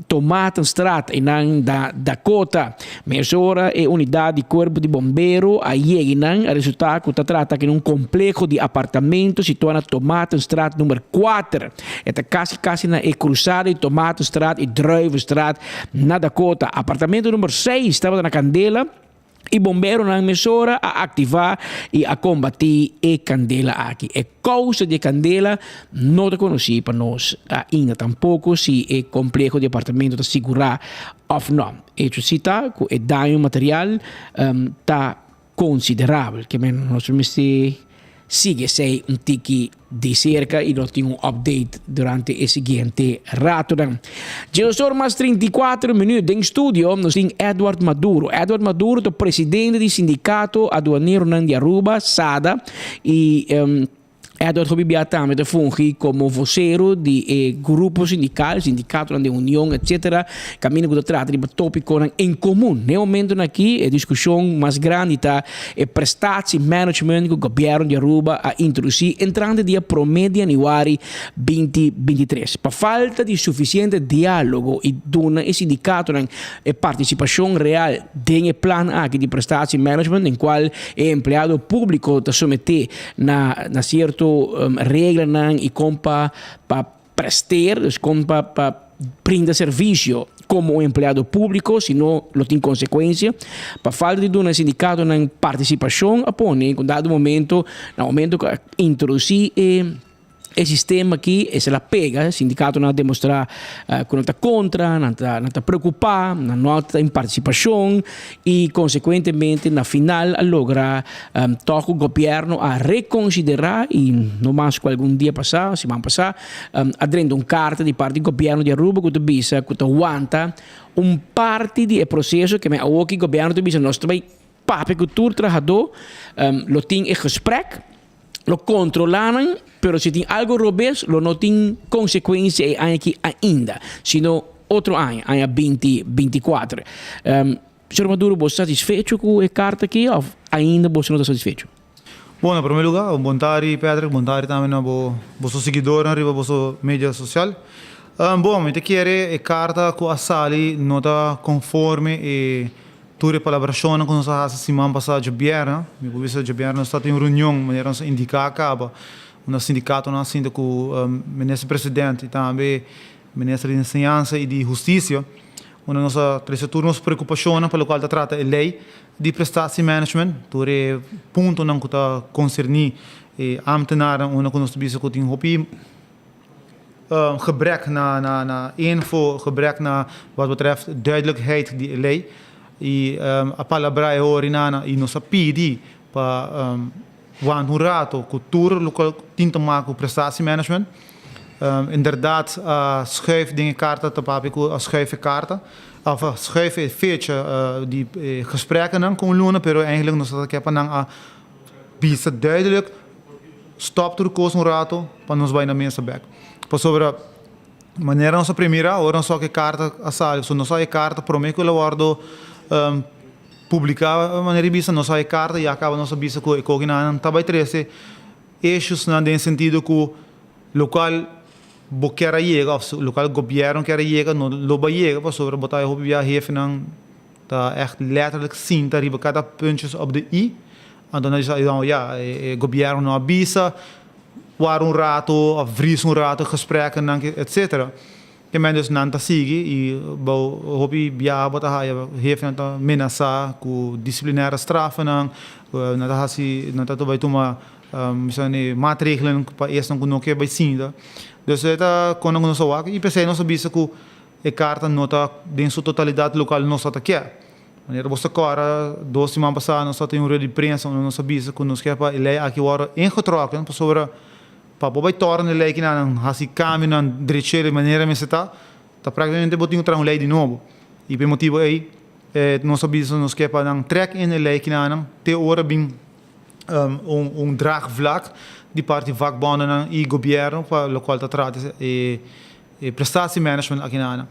Tomatenstraat einan da Dakota. Mesora e unidat di kuerpo di bombero a yega einan, a resultá ku ta trata aki un kompleho di apartamento situá na Tomatenstraat number kuater. E ta kasi kasi na e krusada di Tomatenstraat i Druivenstraat. Na Dakota, apartamento number seis tabata na kandela i bomberonan mesora a aktivá i a kombatí e kandela aki. E kousa di e kandela no ta konosí pa nos ainda, tampoko si e kompleho di apartamento ta sigurá òf no. Echo si ta ku e daño material ta konsiderabel. Ke men nos mester sigui esei un tiki di serka i nos tin un update durante e siguiente ratonan. Djesor mas 34 minuut den studio nos tin Edward Maduro. Edward Maduro ta presidente di Sindikato Aduaneronan di Aruba, SADA, i Edward hopi bia tambe ta fungi komo vosero di e grupo sindikal, sindikatonan den union etc. Kaminda ku ta trata riba topikonan en komun. Na e momentonan aki e diskushon mas grandi ta e prestatie management ku gobièrnu di Aruba a introdusí entrante dia promé di yanüari 2023. Pa falta di sufisiente diálogo i duna e sindikatonan e partisipashon real den e plan aki di prestatie management den kual e empleado públiko ta someté na na cierto reglanan y con pa pa presteer, dus con pa pa brinda servicio como un empleado publico, si no lo tin consecuencia. Pa falta di duna e sindicatonan participacion a pone cu dado momento, na momento cu a introduci e E sistema aki e se la pega, sindikatonan a demostrá ku nan ta kontra, nan ta nan ta preokupá, nan no ta den partisipashon i konsekuentemente na final a logra tòg ku gobièrnu a rekonsiderá i no mas ku algun dia pasá, siman pasá, a drenta un karta di parti di gobièrnu di Aruba ku ta bisa ku ta wanta un parti di e proseso ke men awoki gobièrnu ta bisa nos ta bai papia ku tur trahadó, lo tin e gesprek. Lo controla nan, pero si tin algo robes lo no tin consecuencia e aña aki ainda, sino otro aña, aña binti binti kuater. Señor Maduro, bo satisfecho cu e carta aki of ainda boso no ta satisfecho? Bon, na prome lugar, un bon tardi Patrick, bon tardi tambe na bo boso siguidornan riba boso media social. Bon, mi ta kere e carta cu a sali no ta conforme e Tur e palabrashonnan ku nos a hasi siman pasá djabièrnè, mi por bisa djabièrnè nos ta tin un reunion manera nos a indiká kaba, unda sindikatonan a sinta ku minister president i tambe minister di enseñansa i di hustisia, unda nos a trese tur nos preokupashonnan pa lokual ta trata e lei di prestatiemanagement, tur e puntonan ku ta konserní e ámtenarnan unda ku nos ta bisa ku tin hopi. Gebrek na na info, gebrek na wat betreft duidelijkheid di e ley. Y a palabra e hori nana y nos a pidi pa wanta un rato cu tur loke tin te maken cu prestatiemanagement. Inderdaad a schuif den e karta ta papia ku a schuif e karta of a schuif e fecha di e gesprekkenan ku un luna pero eigenlijk nos ta ke pa nan a bisa duidelijk stop tur kos un rato pa nos bai na mesa bek pasobra manera nos a premira ora nos wak e karta a sali so nos wak e karta prome ku el a wordo publica manera di bisa nos wak e karta ya kaba nos a bisa ku e kokinan ta bai trese issuesnan den sentido ku Locual bo kier a yega of locual gobierno kier a yega no lo bai yega pasobra bo ta hopi bia hefenan ta echt letterlijk sinta riba cada puntjes op de i anto nan bisa no ya e gobierno no a bisa wara un rato of vries un rato gesprekkenan etcetera Ke men dus nan ta sigui i bo hopi biaha bo ta haya hefenan ta menasá ku disiplinaire strafenan, nan ta hasi nan ta bai tuma maatregelen pa esnan ku no ke bai sinta. Dus e ta kono ku nos a wak i p'esei nos a bisa ku e karta no ta den su totalidat lokal nos ta ke. Manera bo sa kòrda dos siman pasá nos ta tin un rueda di prensa unda nos a bisa ku nos ke pa e lei aki wòrdu ingetrokken pasobra Pa bo bai torna e lei kinan hasi kambionan drech'é di manera mester ta, ta praktikamente bo tin ku traha un lei di nobo. I pa e motibu ei nos a bisa nos ke pa nan trèk in e lei kinanan te ora bin un draagvlak di parti vakbondennan i gobièrnu pa lokual ta trata e prestatiemanagement akinanan.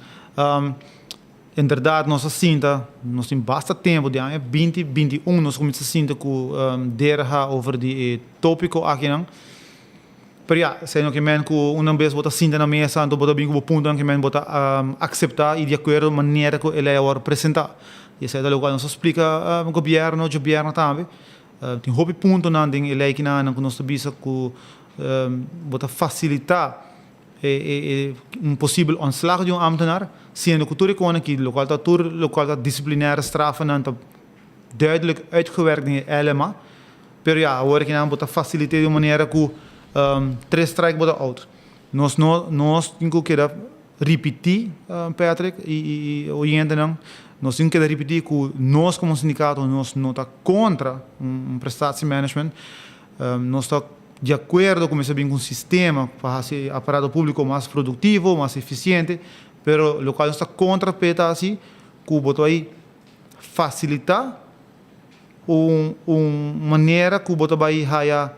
Inderdat nos a sinta, nos tin basta tempu, di aña binti 21 nos kuminsá sinta ku DRH over di e tópiko akinan. Pero ya, esei no ke men ku una bes bo ta sinta na mesa anto bo ta bin ku bo puntonan ke men bo ta akseptá i di akuerdo manera ku e lei a wòrdu presentá. I esei ta lokual nos a splika gobièrnu, djobièrnu tambe. Tin hopi puntonan den e lei kinanan ku nos ta bisa ku bo ta fasilitá e un posibel ontslag di un ambtenaar, siendo cu tur e conan aki, locual ta tur locual ta disciplinaire strafenan ta duidelijk uitgewerkt den e LMA. Pero ya, awor aki nan bo ta facilite di un manera cu tres strike bo ta out. Nos no, nos tin cu keda ripiti, Patrick y y oyentenan, nos tin cu keda ripiti cu nos como sindicato nos no ta contra un prestatiemanagement, nos ta Di akuerdo ku mester bin ku un sistema pa hasi e aparato públiko mas produktivo, mas efisiente, pero lokual nos ta kontra p'e ta hasi ku bo ta bai fasilitá un un manera ku bo ta bai haya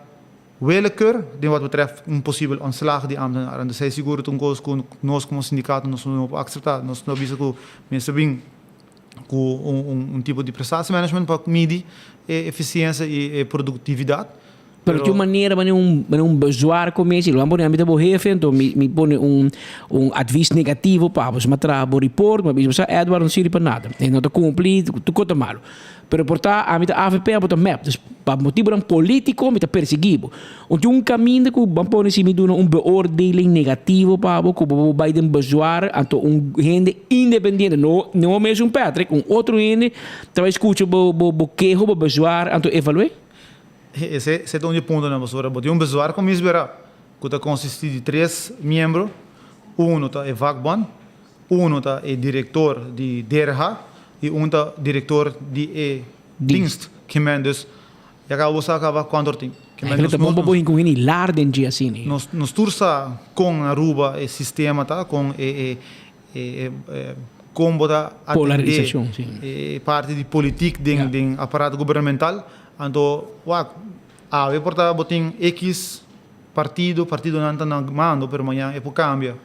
willekeur den wat betreft un posibel ontslag di ámtenar. Entonces esei sigur ta un kos ku nos komo sindikato nos no por akseptá. Nos no bisa ku mester bin ku un tipo di prestatiemanagement pa midi e efisiensia i e produktividat. Pero tin un manera manera un manera un bezwaar commissie, lo a pone ami ta bo hefe, enton mi mi pone un un advies negativo pa bo, mi a traha bo report, mi a bisa bo sa Edward no sirbi pa nada, e no ta cumpli, tur cos ta malo. Pero por ta ami ta avp, abo ta mep, dus pa motibonan politico mi ta persegui bo. Un tin un caminda cu ban pone si mi duna un beoordeling negativo pa bo cu bo por bay den bezwaar, anto un hende independiente, no no mesun Patrick, un otro hende ta bay scucha bo bo bo keho, bo bezwaar, anto evalue. Ese ta un di e puntonan pasobra bo tin un bezwaar komis bera ku ta konsistí di tres miembro, unu ta e vakbond, unu ta e direktor di DRH i un ta direktor di e dienst. Kimen dus ya kaba bo sa kaba kuantu or tin. Kimen nos ta bon pa bo hin ku hende lar den dje asina. Nos tur sa kon na Aruba e sistema ta, kon e E kon bo ta atendé e parti di politik den den aparato gubernamental. Anto wak, awe por ta bo tin ekis partido, partidonan ta na mando, pero mañan e por kambia.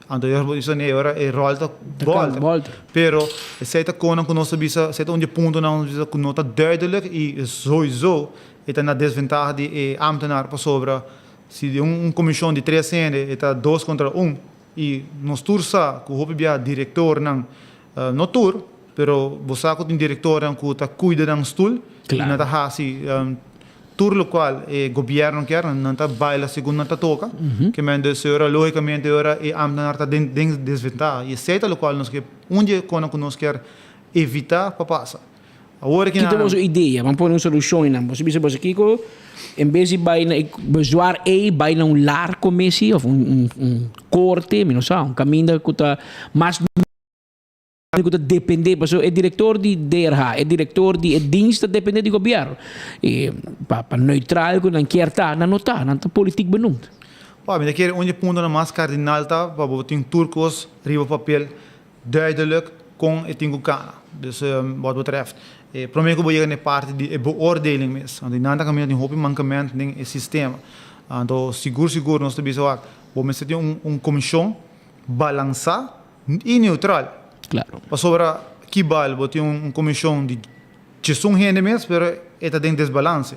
Anto e ora bo e ora e ròl ta bòlta. Pero esei ta konan ku nos ta bisa, esei ta un di e puntonan ku nos ta bisa ku no ta duidelijk i souiso e ta na desventaha di e ámtenar pasobra si den un komishon di tres hende e ta dos kontra un. I nos tur sa ku hopi bia direktornan, no tur, pero bo sa ku tin direktornan ku ta kuida nan stul i nan ta hasi tur lokual e gobièrnu kier, nan ta baila segun nan ta toka. Ke men dus e ora lógikamente e ora e ámtenar ta den desventaha. I esei ta lokual nos ke, un di e konan ku nos kier evitá pa pasa. Awor ki ta boso idea? Ban pone un solucion einan. Boso bisa boso kiko, en bes di bai na e bezwaar ei, bai na un lar commissie of un un corte, mi no sa, un caminda cu ta mas cu ta depende, pasobra e director di DRH, e director di e dienst ta depende di gobierno. E pa pa neutral cu nan kier ta, nan no ta, nan ta politiek benoemd. Wak, mi ta kere un di e puntonan mas kardinal ta pa bo tin tur kos riba papel duidelijk kon e tin ku kana. Dus wat betreft e prome ku bo yega na e parti di e beoordeling mes. Anto nan ta kaminda tin hopi mankement den e sistema. Anto sigur sigur nos ta bisa wak bo mester tin un un komishon balansá i neutral. Claro. Pasobra kibal bo tin un komishon di Djesun hende mes, pero e ta den desbalanse.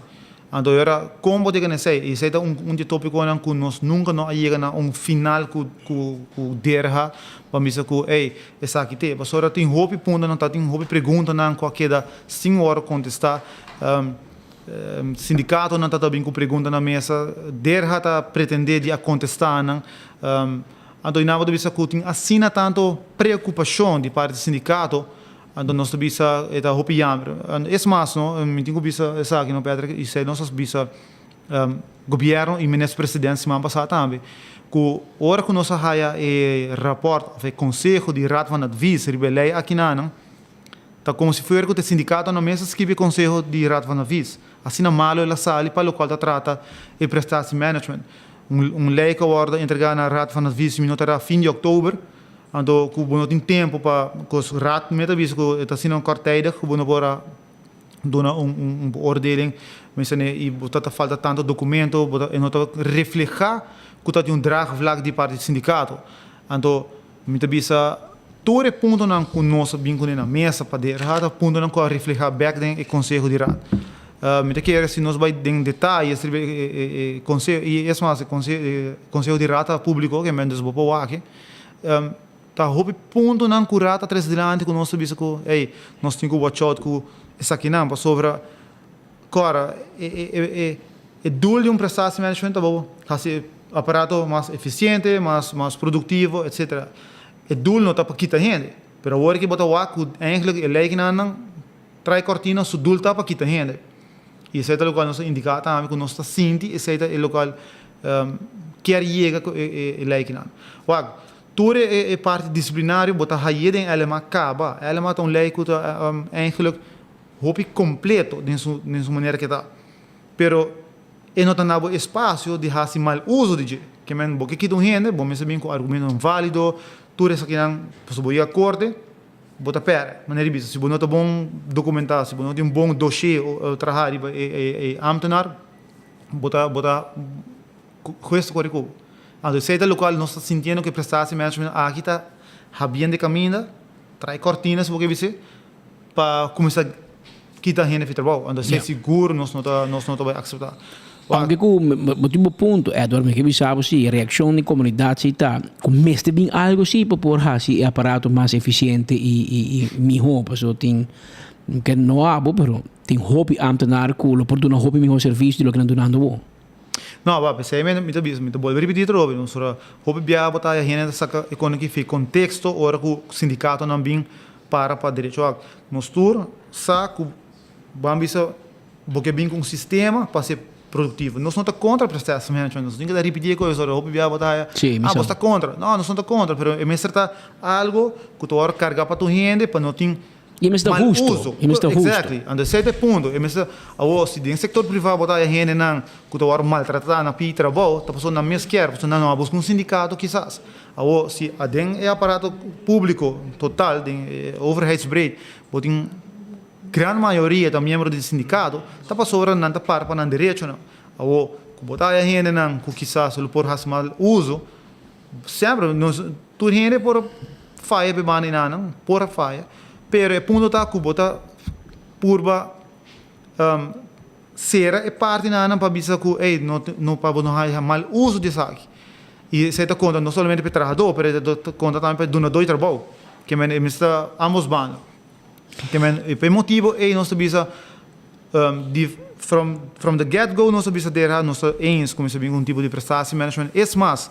Anto e ora, kon bo ta yega na esei? I esei ta un un di e topikonan ku nos nunka no a yega na un final ku ku ku derha pa bisa ku ey, esaki t'e. Pasobra tin hopi puntonan, ta tin hopi preguntanan ku a keda sin wòrdu kontestá. Sindikatonan ta ta bin ku pregunta na mesa, derha ta pretendé di a kontestá nan. Anto i nan bo ta bisa ku tin asina tantu preokupashon di parti di sindikato. Anto nos ta bisa e ta hopi jammer. Es mas no, mi tin ku bisa esaki no Patrick, i esei nos a bisa gobierno i minister president siman pasá tambe, ku ora ku nos a haya e rapòrt òf e konseho di Raad van Advies riba e lei akinanan, ta komo si fuera ku ta e sindikatonan mes a skibi e konseho di Raad van Advies. Asina malo el a sali pa lokual ta trata e prestatiemanagement. Un lei ku a wòrdu entregá na Raad van Advies mi no ta ra fin di òktober. Anto ku bo no tin tempu pa kos raad mi ta bisa ku e ta asina kortijdig ku bo no por a duna un un beoordeling mester ne i bo ta ta falta tantu dokumento bo ta e no ta reflehá ku ta tin un draagvlak di parti di sindikato. Anto mi ta bisa tur e puntonan ku nos a bin kuné na mesa pa de raad ta puntonan ku a reflehá bèk den e konseho di raad. Mi ta kere si nos bai den detaye riba e konseho i esmas e konseho di raad ta públiko ke men dus bo por wak. Ta hopi puntonan ku Raad a trese dilanti ku nos ta bisa ku ey, nos tin ku watch out ku esakinan pasobra kòrda e e doel di un prestatiemanagement ta bo hasi e aparato mas efisiente, mas mas produktivo etsetera. E doel no ta pa kita hende, pero awor ki bo ta wak ku eigentlik e leynan nan trae kòrtina su doel ta pa kita hende. I esei ta lokual nos ta indiká tambe ku nos ta sinti esei ta e lokual kier yega ku e leykinan. Wak, tur e parti disiplinario bo ta haye den LMA kaba. LMA ta un ley ku ta eigenlijk hopi kompleto den su den su manera ke ta. Pero e no ta na bo espasio di hasi mal uso di dje. Ke men bo ke kita un hende, bo mester bin ku argumentonan válido, tur esakinan pasobra bo yega korte. Bo ta pèrdè. Manera di bisa, si bo no ta bon dokumentá, si bo no tin un bon dossier trahá riba e ámtenar, bo ta bo ta hues ta kore ku bo. Anto esei ta lokual nos ta sintiendo ku e prestatiemanagement aki ta habiendo e kaminda, trae kòrtina si bo ke bis'é, pa kuminsá kita hende fi trabou. Anto esei sigur nos no ta nos no ta bai akseptá. Aunke ku bo tin bo punto, Edward, mi ke bisa bo si reakshon di komunidat si ta ku mester bin algu si pa por hasi e aparato mas efisiente i i i mihó pasobra tin ke no abo pero tin hopi ámtenar ku lo por duna hopi mihó servisio di loke nan dunando bo. No, wak, p'esei mi mi ta bisa, mi ta bolbe ripití atrobe, pasobra hopi biaha bo ta haya hende ta saka e kos aki fi konteksto ora ku sindikatonan bin para pa derecho. Wak, nos tur sa ku bo a bisa Bo ke bin ku un sistema pa ser produktivo. Nos no ta kontra prestatiemanagement. Nos tin ku ta ripití e kos ora hopi bia bo ta haya, Sí, mi ah, sa. bo sta kontra. No, nos no ta kontra, pero e mester ta algo ku ta wòrdu kargá pa tur hende pa no tin I e mester ta mal husto. uso. E mester ta husto. Exactly. Anto esei ta e punto. E mester, awor, si den sektor privá bo ta haya hendenan ku ta wòrdu maltratá na pidi trabou, ta pasobra nan mes kier, pasobra nan no a buska un sindikato kisas. Awor, si aden e aparato públiko total, den e overheidsbreed, bo tin Gran mayoria ta miembro di sindikato, ta pasobra nan ta para pa nan derechonan. Awor, ku bo ta haya hendenan ku kisas lo por hasi mal uso, semper nos tur hende por faya p'e banda enanan, por a faya, pero e punto ta ku bo ta purba sera e parti enanan pa bisa ku ey no no pa bo no haya mal uso di esaki. I esei ta konta no solamente pa e trahadó, pero e ta konta tambe pa e dunadó di trabou, ke men e mester ta ambos banda. Te men, e pa e motibo ei nos ta bisa di from from the get go nos ta bisa dera nos ta eens ku mester bin ku un tipo di prestatiemanagement. Es mas,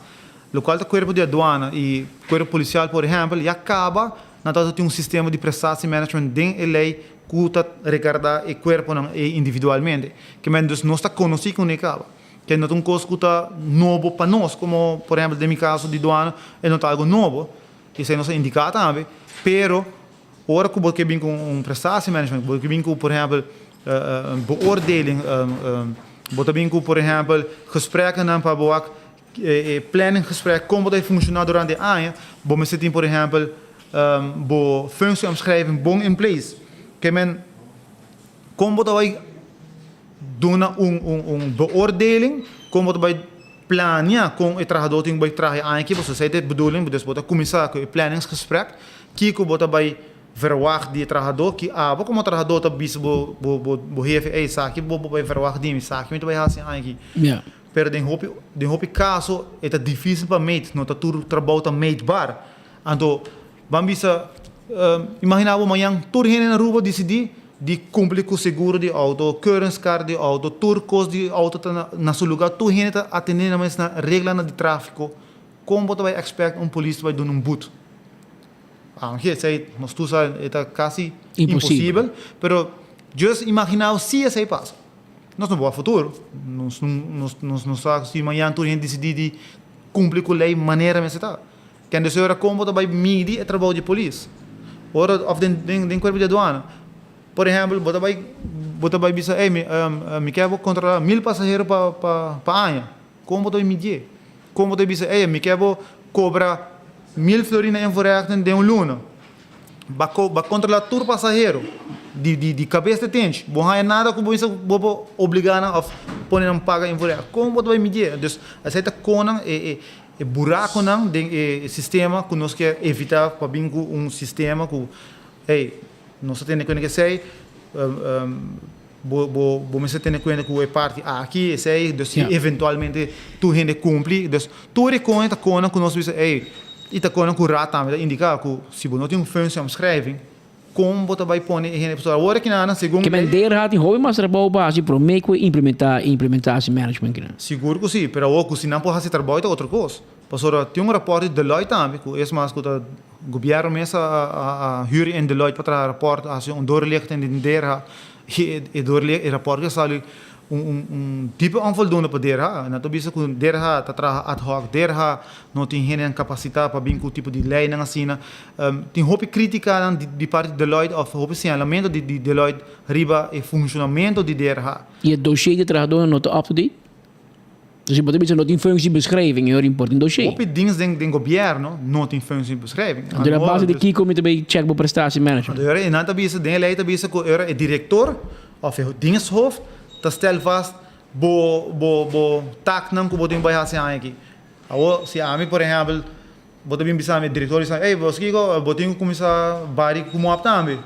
lokual ta kuerpo di aduana i kuerpo polisial por ehèmpel ya kaba nan tabata tin un sistema di prestatiemanagement den e lei ku ta regarda e kuerponan ei individualmente. Ke men dus nos ta konosí ku ne kaba. Ke no ta un kos ku ta nobo pa nos komo por ehèmpel den mi kaso di duana e no ta algu nobo, esei nos a indiká tambe, pero Ora ku bo ke bin ku un prestatiemanagement, bo ke bin ku por ehèmpel beoordeling, bo ta bin ku por ehèmpel gesprekkenan pa bo wak. E planninggesprek kon bo ta funshoná durante e aña, bo mester tin por ehèmpel bo functieomschrijving bon in place. Ke men kon bo ta bai duna un un beoordeling, kon bo ta bai plania kon e trahadó tin ku bai traha e aña aki, pasobra esei ta e bedoeling, dus bo ta kuminsá ku e planningsgesprek, kiko bo ta bai verwagt di e trahadó, ki abo komo trahadó ta bisa bo bo hefe, ey esaki bo bai verwagt di mi, esaki mi ta bai hasi e aña aki. Pero den hopi den hopi kaso e ta difísil pa meet, no ta tur trabou ta meetbaar. Anto ban bisa, imaginá bo mañan tur hende na Aruba disidí di kumpli ku seguro di outo, keuringskaart di outo, tur kos di outo ta na na su lugá, tur hende ta atendé nan mes na reglanan di tráfiko, kon bo ta bai expect un polis ta bai duna un but? Aunke esei nos tur sa e ta kasi imposibel, pero just imaginá bo si esei pasa. Nos no bo a futuro. Nos nos nos no sa si mañan tur hende disidí di kumpli ku lei manera mester ta. Kende si ora kon bo ta bai midi e trabou di polis ora òf den den den kuerpo di aduana. Por ehèmpel bo ta bai bo ta bai bisa ey mi mi ke bo kontrolá mil pasahero pa pa pa aña. Kon bo ta bai midié? Kon bo ta bai bisa ey mi ke bo kobra mil florin na invoerrechten den un luna. Ba ko ba kontrolá tur pasahero di di di kabes te tenchi. Bo haña nada ku bo bisa bo por obligá nan òf pone nan paga invoerrecht. Kon bo ta bai midié? Dus esei ta konan e e e burakonan den e sistema ku nos ke evitá pa bin ku un sistema ku hey nos ta tene kuenta ku esei bo bo bo mester tene kuenta ku e parti aki esei dus si eventualmente tur hende kumpli dus tur e konan ta konan ku nos bisa ey i ta konan ku raad tambe ta indiká ku si bo no tin un functieomschrijving kon bo ta bai pone e hende pasobra awor kinanan segun Ke men der hat tin hopi mas trabou pa hasi promé ku e implementá e implementatiemanagement kinan. Sigur ku si pero awor ku si nan por hasi trabou ta otro kos. Pasobra tin un raport di Deloitte tambe ku es mas ku ta gobièrnu mes a a hür in Deloitte pa traha raport a hasi un doorlichting den DRH i e doorlicht e raport ke sali un un un diepe onvoldoende pa DRH. Nan ta bisa ku DRH ta traha ad hoc, DRH no tin hendenan kapasitá pa bin ku tipo di leinan asina. Tin hopi kritikanan di di parti di Deloitte òf hopi señalamentu di di Deloitte riba e funshonamentu di DRH. I e dossier di trahadónan no ta up to date? Dus bo ta bisa no tin functiebeschrijving, e ora import tin dossier. Hopi dings den den gobierno no tin functiebeschrijving. Anto na base di kiko mi ta bay check bo prestatiemanagement? Anto e ora e nan ta bisa, den e ley ta bisa ku e ora e director of e diensthoofd ta stel vast bo bo bo taaknan ku bo tin bay hasi aña aki. Awor si ami por ehempel bo ta bin bisa mi e director bisa ey bo kiko bo tin ku kuminsa bari ku mop tambe.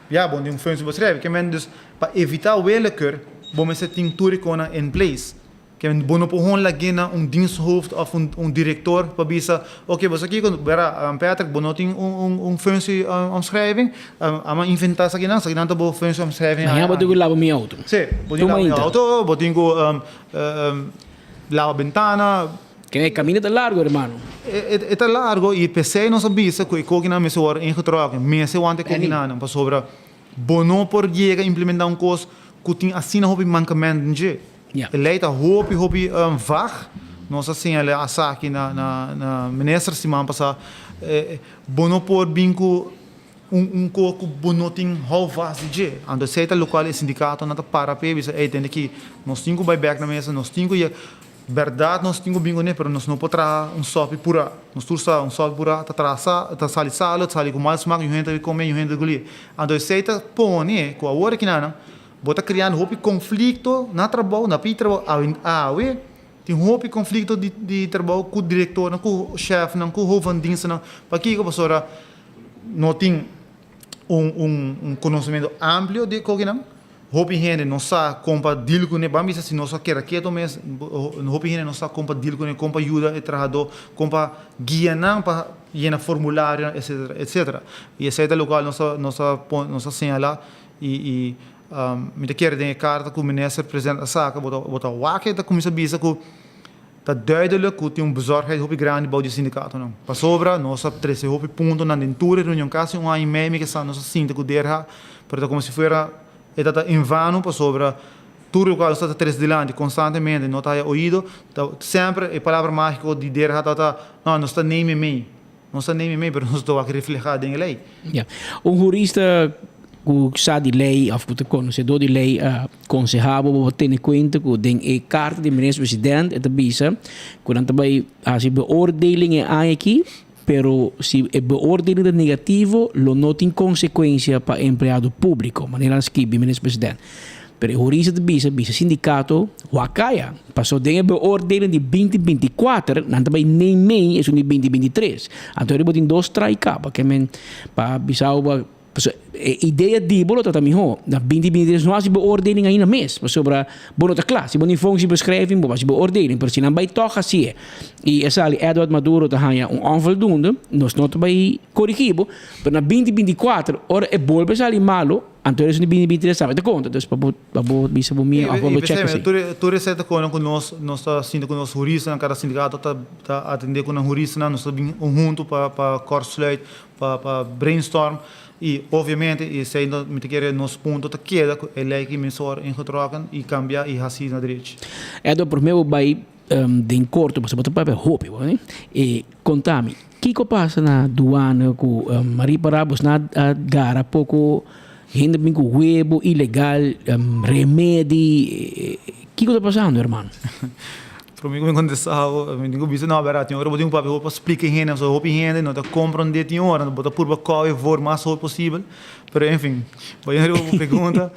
Ya, bo no tin un functiebeschrijving. Ke men dus pa evitá willekeur bo mester tin tur e konan in place. Ke men bo no por hon lag'é na un diensthoofd òf un un direktor pa bisa, oke bo sa kiko, bera Patrick bo no tin un un un functieomschrijving, amo inventá esakinan, esakinan ta bo functieomschrijving. Mañana bo tin ku laba mi outo. Sí, bo tin ku laba mi outo, bo tin ku laba bentana. Ken e kaminda ta largo, hermano. E ta largo i p'esei nos a bisa ku e kokinan mester wòrdu ingetrokken. Mester wanta e kokinannan pasobra bo no por yega implementá un kos ku tin asina hopi mankament den dje. E lei ta hopi hopi vag. Nos a señalá asaki na na minister siman pasá. Bo no por bin ku un un kos ku bo no tin houvast di dje. Anto esei ta lokual e sindikatonan ta para p'e bisa, ey tende ki nos tin ku bai bèk na mesa, nos tin ku yega. Bèrdat nos tin ku bin kuné, pero nos no por traha un sòpi purá. Nos tur sa, un sòpi purá ta traha sa, ta sali salu, ta sali ku mal smak, yu hende ta kome, yu hende ta guli. Anto esei ta pone ku awor akinanan bo ta kriando hopi konflikto na trabou, na pidi trabou. Awe awe tin hopi konflikto di di trabou ku direktornan, ku shèfnan, ku hoofddienstennan. Pakiko? Pasobra no tin un un un konosementu amplio di e kokinan. Hopi hende no sa kon pa deal kuné. Ban bisa si nos a keda keto mes, hopi hende no sa kon pa deal kuné, kon pa yuda e trahadó, kon pa guia nan pa yena formularionan, etcetera, etcetera. I esei ta lokual nos a nos a pon nos a señalá i i mi ta kere den e karta ku minister president a saka bo ta bo ta wak e ta kuminsá bisa ku ta duidelijk ku tin un bezorgdheid hopi grandi bou di e sindikatonan. Pasobra nos a trese hopi puntonan den tur e reunion, kasi un aña i mei mi ke sa nos a sinta ku DRH, pero ta komo si fuera e ta ta en vano pasobra tur lokual nos ta ta trese dilanti konstantemente no ta haya oido. Ta semper e palabra mágiko di DRH tabata, no, nos ta neem e mee. Nos ta neem e mee, pero nos ta wak reflehá den e lei. Ya. Un hurista. ku sa di lei òf ku ta konosedó di lei a konsehá bo pa bo tene kuenta ku den e karta di minister president e ta bisa ku nan ta bai hasi beoordeling e aña aki pero si e beoordeling ta negativo lo no tin konsekuensia pa e empleado públiko manera a skibi minister president. Pero e hurista ta bisa bisa sindikato wak kaya paso den e beoordeling di 2024 nan ta bai neimei esun di 2023 anto riba tin dos trai kaba ke men pa bisa bo Pasobra e idea di bo lo ta ta mihó. Na 2023 no hasi beoordeling ainda mes, pasobra bo no ta kla. Si bo tin functiebeschrijving, bo hasi beoordeling, pero si nan bai tòg hasié i e sali Edward Maduro ta haña un onvoldoende, nos no ta bai korigí bo, pero na 2024 ora e bolbe sali malo, anto esun di 2023 tambe ta konta. Dus pa bo pa bo bisa bo mia òf pa bo chèk esei. Tur esei ta kono ku nos nos ta sinti ku nos huristanan, kada sindikato ta ta atendé ku nan huristanan, nos ta bin huntu pa pa kortsluit pa pa brainstorm y obviamente y esey no mi ta kere nos punto ta keda cu e ley ki mester worde ingetrokken y cambia y haci na derecho. Edward prome bo bay den corto pasobra bo ta papia hopi bo eh e conta mi kico pasa na douane cu Marie Parra bos na a gara poco hende bin cu webo ilegal remedi kico ta pasando hermano? Prome ku mi kontestá bo, mi tin ku bisa, no, bèrdat, tin ora bo tin ku papia hopi pa splika e hende, pasobra hopi hende no ta komprondé tin ora, bo ta purba kòu e for mas hopi posibel, pero enfin, bayendo riba bo pregunta,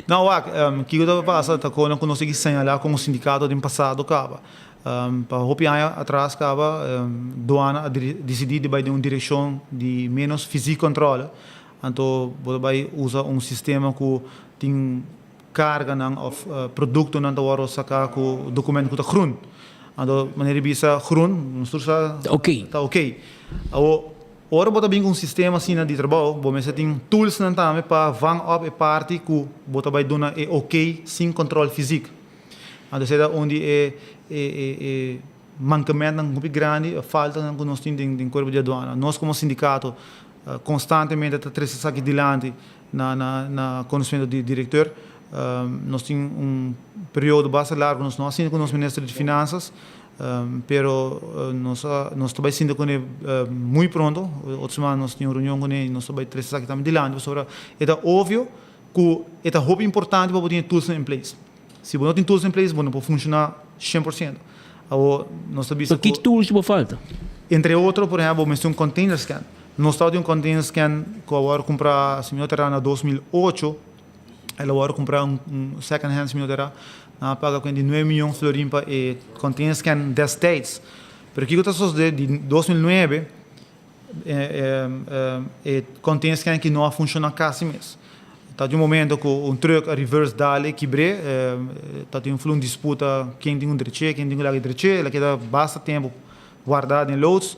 no wak, kiko ta pasa ta kos ku nos tin ki señalá komo sindikato den pasado kaba. Pa hopi aña atras kaba, duana a disidí di bai den un direkshon di ménos fysiek kòntròle, anto bo ta bai usa un sistema ku tin Karganan òf produktonan ta wòrdu saká ku dokumentu ku ta grun. Anto manera di bisa grun, nos tur sa ta okey. Awor, ora bo ta bin ku un sistema asina di trabou, bo mester tin toolsnan tambe pa vang òp e parti ku bo ta bai duna e okey sin kòntròl fizik. Anto esei ta un di e e mankementnan hopi grandi, faltanan ku nos tin den kuerpo di aduana. Nos komo sindikato konstantemente ta trese esaki dilanti. Na na conocimento di directeur nos tin un periodo basta largo nos no a sinta cu nos minister di finanzas pero nos a nos ta bay sinta cune muy pronto otro semana nos tin un reunion cune y nos ta bay trece esaki tambe dilanti pasobra e ta obvio cu e ta hopi importante pa bo tin e toolsnan in place si bo no tin tools in place bo no por funciona 100% awor nos ta bisa Pero ki tools bo falta? Entre otro por ehempel bo mester un container scan. Nos tabatin un container scan cu a worde cumpra, si mi no ta erra, na 2008. El a worde cumpra un second hand, si mi no ta erra. Nan a paga 49 miyon florin pa e container scan destijds. Pero kico ta sosode di 2009 e container scan aki no a funciona casi mes. Tabatin un momento cu un truck a reverse dal e kibre. Tabatin un flun disputa ken tin cu dreche, ken tin cu laga dreche. El a keda basta tempo guarda den loods.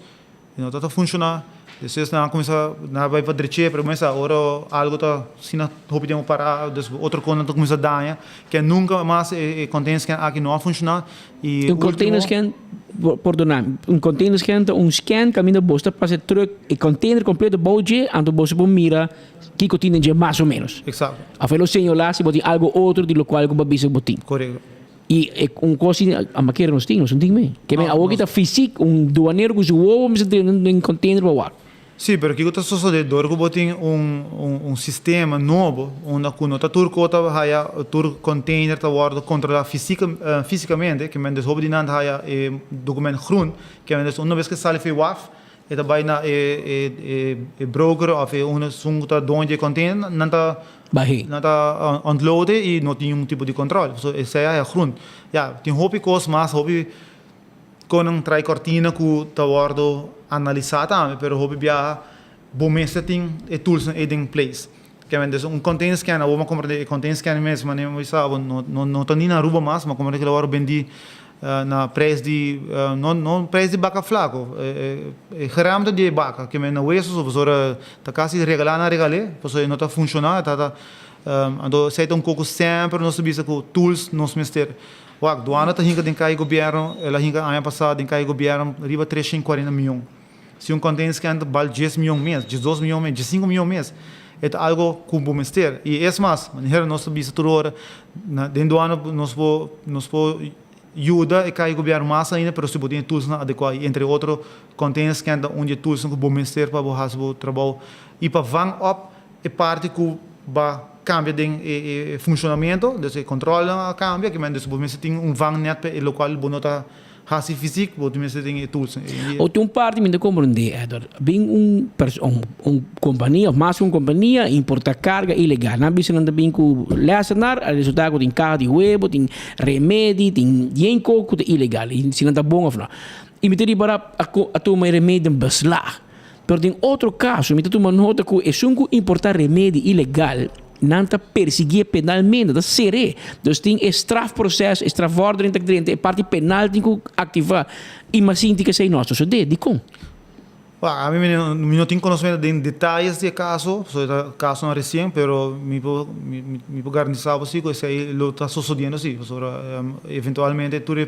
E no ta ta funshoná. Despues nan a kuminsá, nan a bai pa drech'é, pero mester ora algu ta asina hopi tempu pará, des otro kos nan ta kuminsá daña, ke nunka mas e container scan aki no a funshoná i Un container scan, pordoná mi, un container scan ta un scan kaminda bo ta pasa e truck, e container kompleto bou dje, anto bo por mira kiko tin den dje mas o ménos. Eksakto. Of e lo señalá si bo tin algu otro di lokual ku bo a bisa ku bo tin. Korekto. I e un kos si a makera nos tin, nos no tin me. Ke men awor ki ta fisik, un duanero ku su wowo mester drenta den container pa wak. Sí, pero kiko ta sosodé dor ku bo tin un un sistema nobo unda ku no ta tur ko ta haya tur container ta wòrdu kontrolá fisika fisikamente, ke men des hopi di nan ta haya e dokument groen, ke men des una bes ke sali for e waf e ta bai na e e e broker òf e un esun ku ta doño di e container nan ta Bah'é. Nan ta ontloden i no tin un tipo di control. So esei a groen. Ya, tin hopi cos mas, hopi con nan trae cortina cu ta wordo analisa tambe, pero hopi biaha bo mester tin e toolsnan ei den place. Kende dus un container scanner, awor mi a comprende e container scanner mes, manera mi bisa abo, no no no ta ni na Aruba mas, mi a comprende cu el a wordo bendi na prijs di, no no prijs di baca flaco, e geramte di e baca, ke men na weso so pasobra ta casi regala nan regal'é, pasobra e no ta funciona, ta ta, anto esei ta un koku semper nos ta bisa ku tools nos mester. Wak, duana ta hinka den kai gobierno, el a hinka aña pasa den kai gobierno riba 340 miyon. Si un container scan ta bal dies miyon mes, diesdos miyon mes, diescinco miyon mes, e ta algo ku bo mester. I es mas, manera nos ta bisa tur ora, na den duana nos por nos por yuda e kai gobierno mas ainda, pero si bo tin e toolsnan adekuá i entre otro container scan ta un di e toolsnan ku bo mester pa bo hasi bo trabou i pa vang op. e parti ku ba kambia den e funshonamentu, dus e kòntròlnan a kambia, ke men dus bo mester tin un vangnet pa e lokual bo no ta hasi fysiek, bo mester tin e tools. O tin un parti mi ta komprendé, Edward, bin un un un kompania òf mas ku un kompania importá karga ilegal. Nan bisa nan ta bin ku lèsenar, a resultá ku tin kaha di webo, tin remedi, tin yen kos ku ta ilegal i si nan ta bon òf no. I mi ta ripará a tuma e remedi den beslag. Pero den otro kaso mi ta tuma nota ku esun ku importá remedi ilegal nan ta persiguié penalmente, ta ser'é. Dus tin e strafproces, e strafvordering ta drenta, e parti penal tin ku aktivá. I mi a sinti ku esei no a sosodé. Dikon? Wak, ami mi no mi no tin konosementu den detayes di e kaso, pasobra e ta kasonan resien, pero mi por mi por garantisá bo si ku esei lo ta sosodiendo si, pasobra eventualmente tur e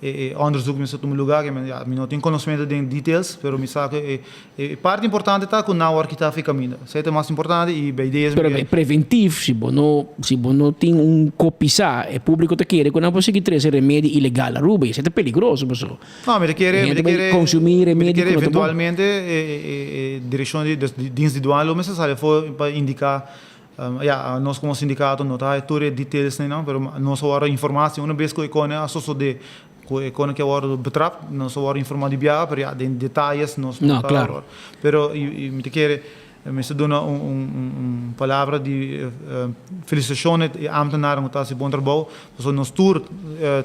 E onderzoek mester tuma lugar, ke men ya mi no tin konosementu den details, pero mi sa ku e e parti importante ta ku nan wòrdu kita afe kaminda. Esei ta e mas importante i bij deze Pero mi. Preventief, si bo no si bo no tin un kopisá, e públiko ta kere ku nan por sigui trese remedi ilegal Aruba i esei ta peligroso pasobra No, mi ta kere, mi hende ta bai kere, konsumí mi ta remedi kere ku no ta bon. eventualmente e e e direkshon di des di dienst di douane lo mester sali afó pa indiká Ya, nos komo sindikato no ta haya tur e details einan, pero nos a wòrdu informá si una bes ku e kone a sosodé, ku e kone ke a wòrdu betrap, nos a wòrdu informá di biaha, pero ya, den detayes nos no No, ta klaro. Pero i mi ta kere mester duna un un un palabra di felisitashon na e ámtenaren ku ta hasi bon trabou, pasobra nos tur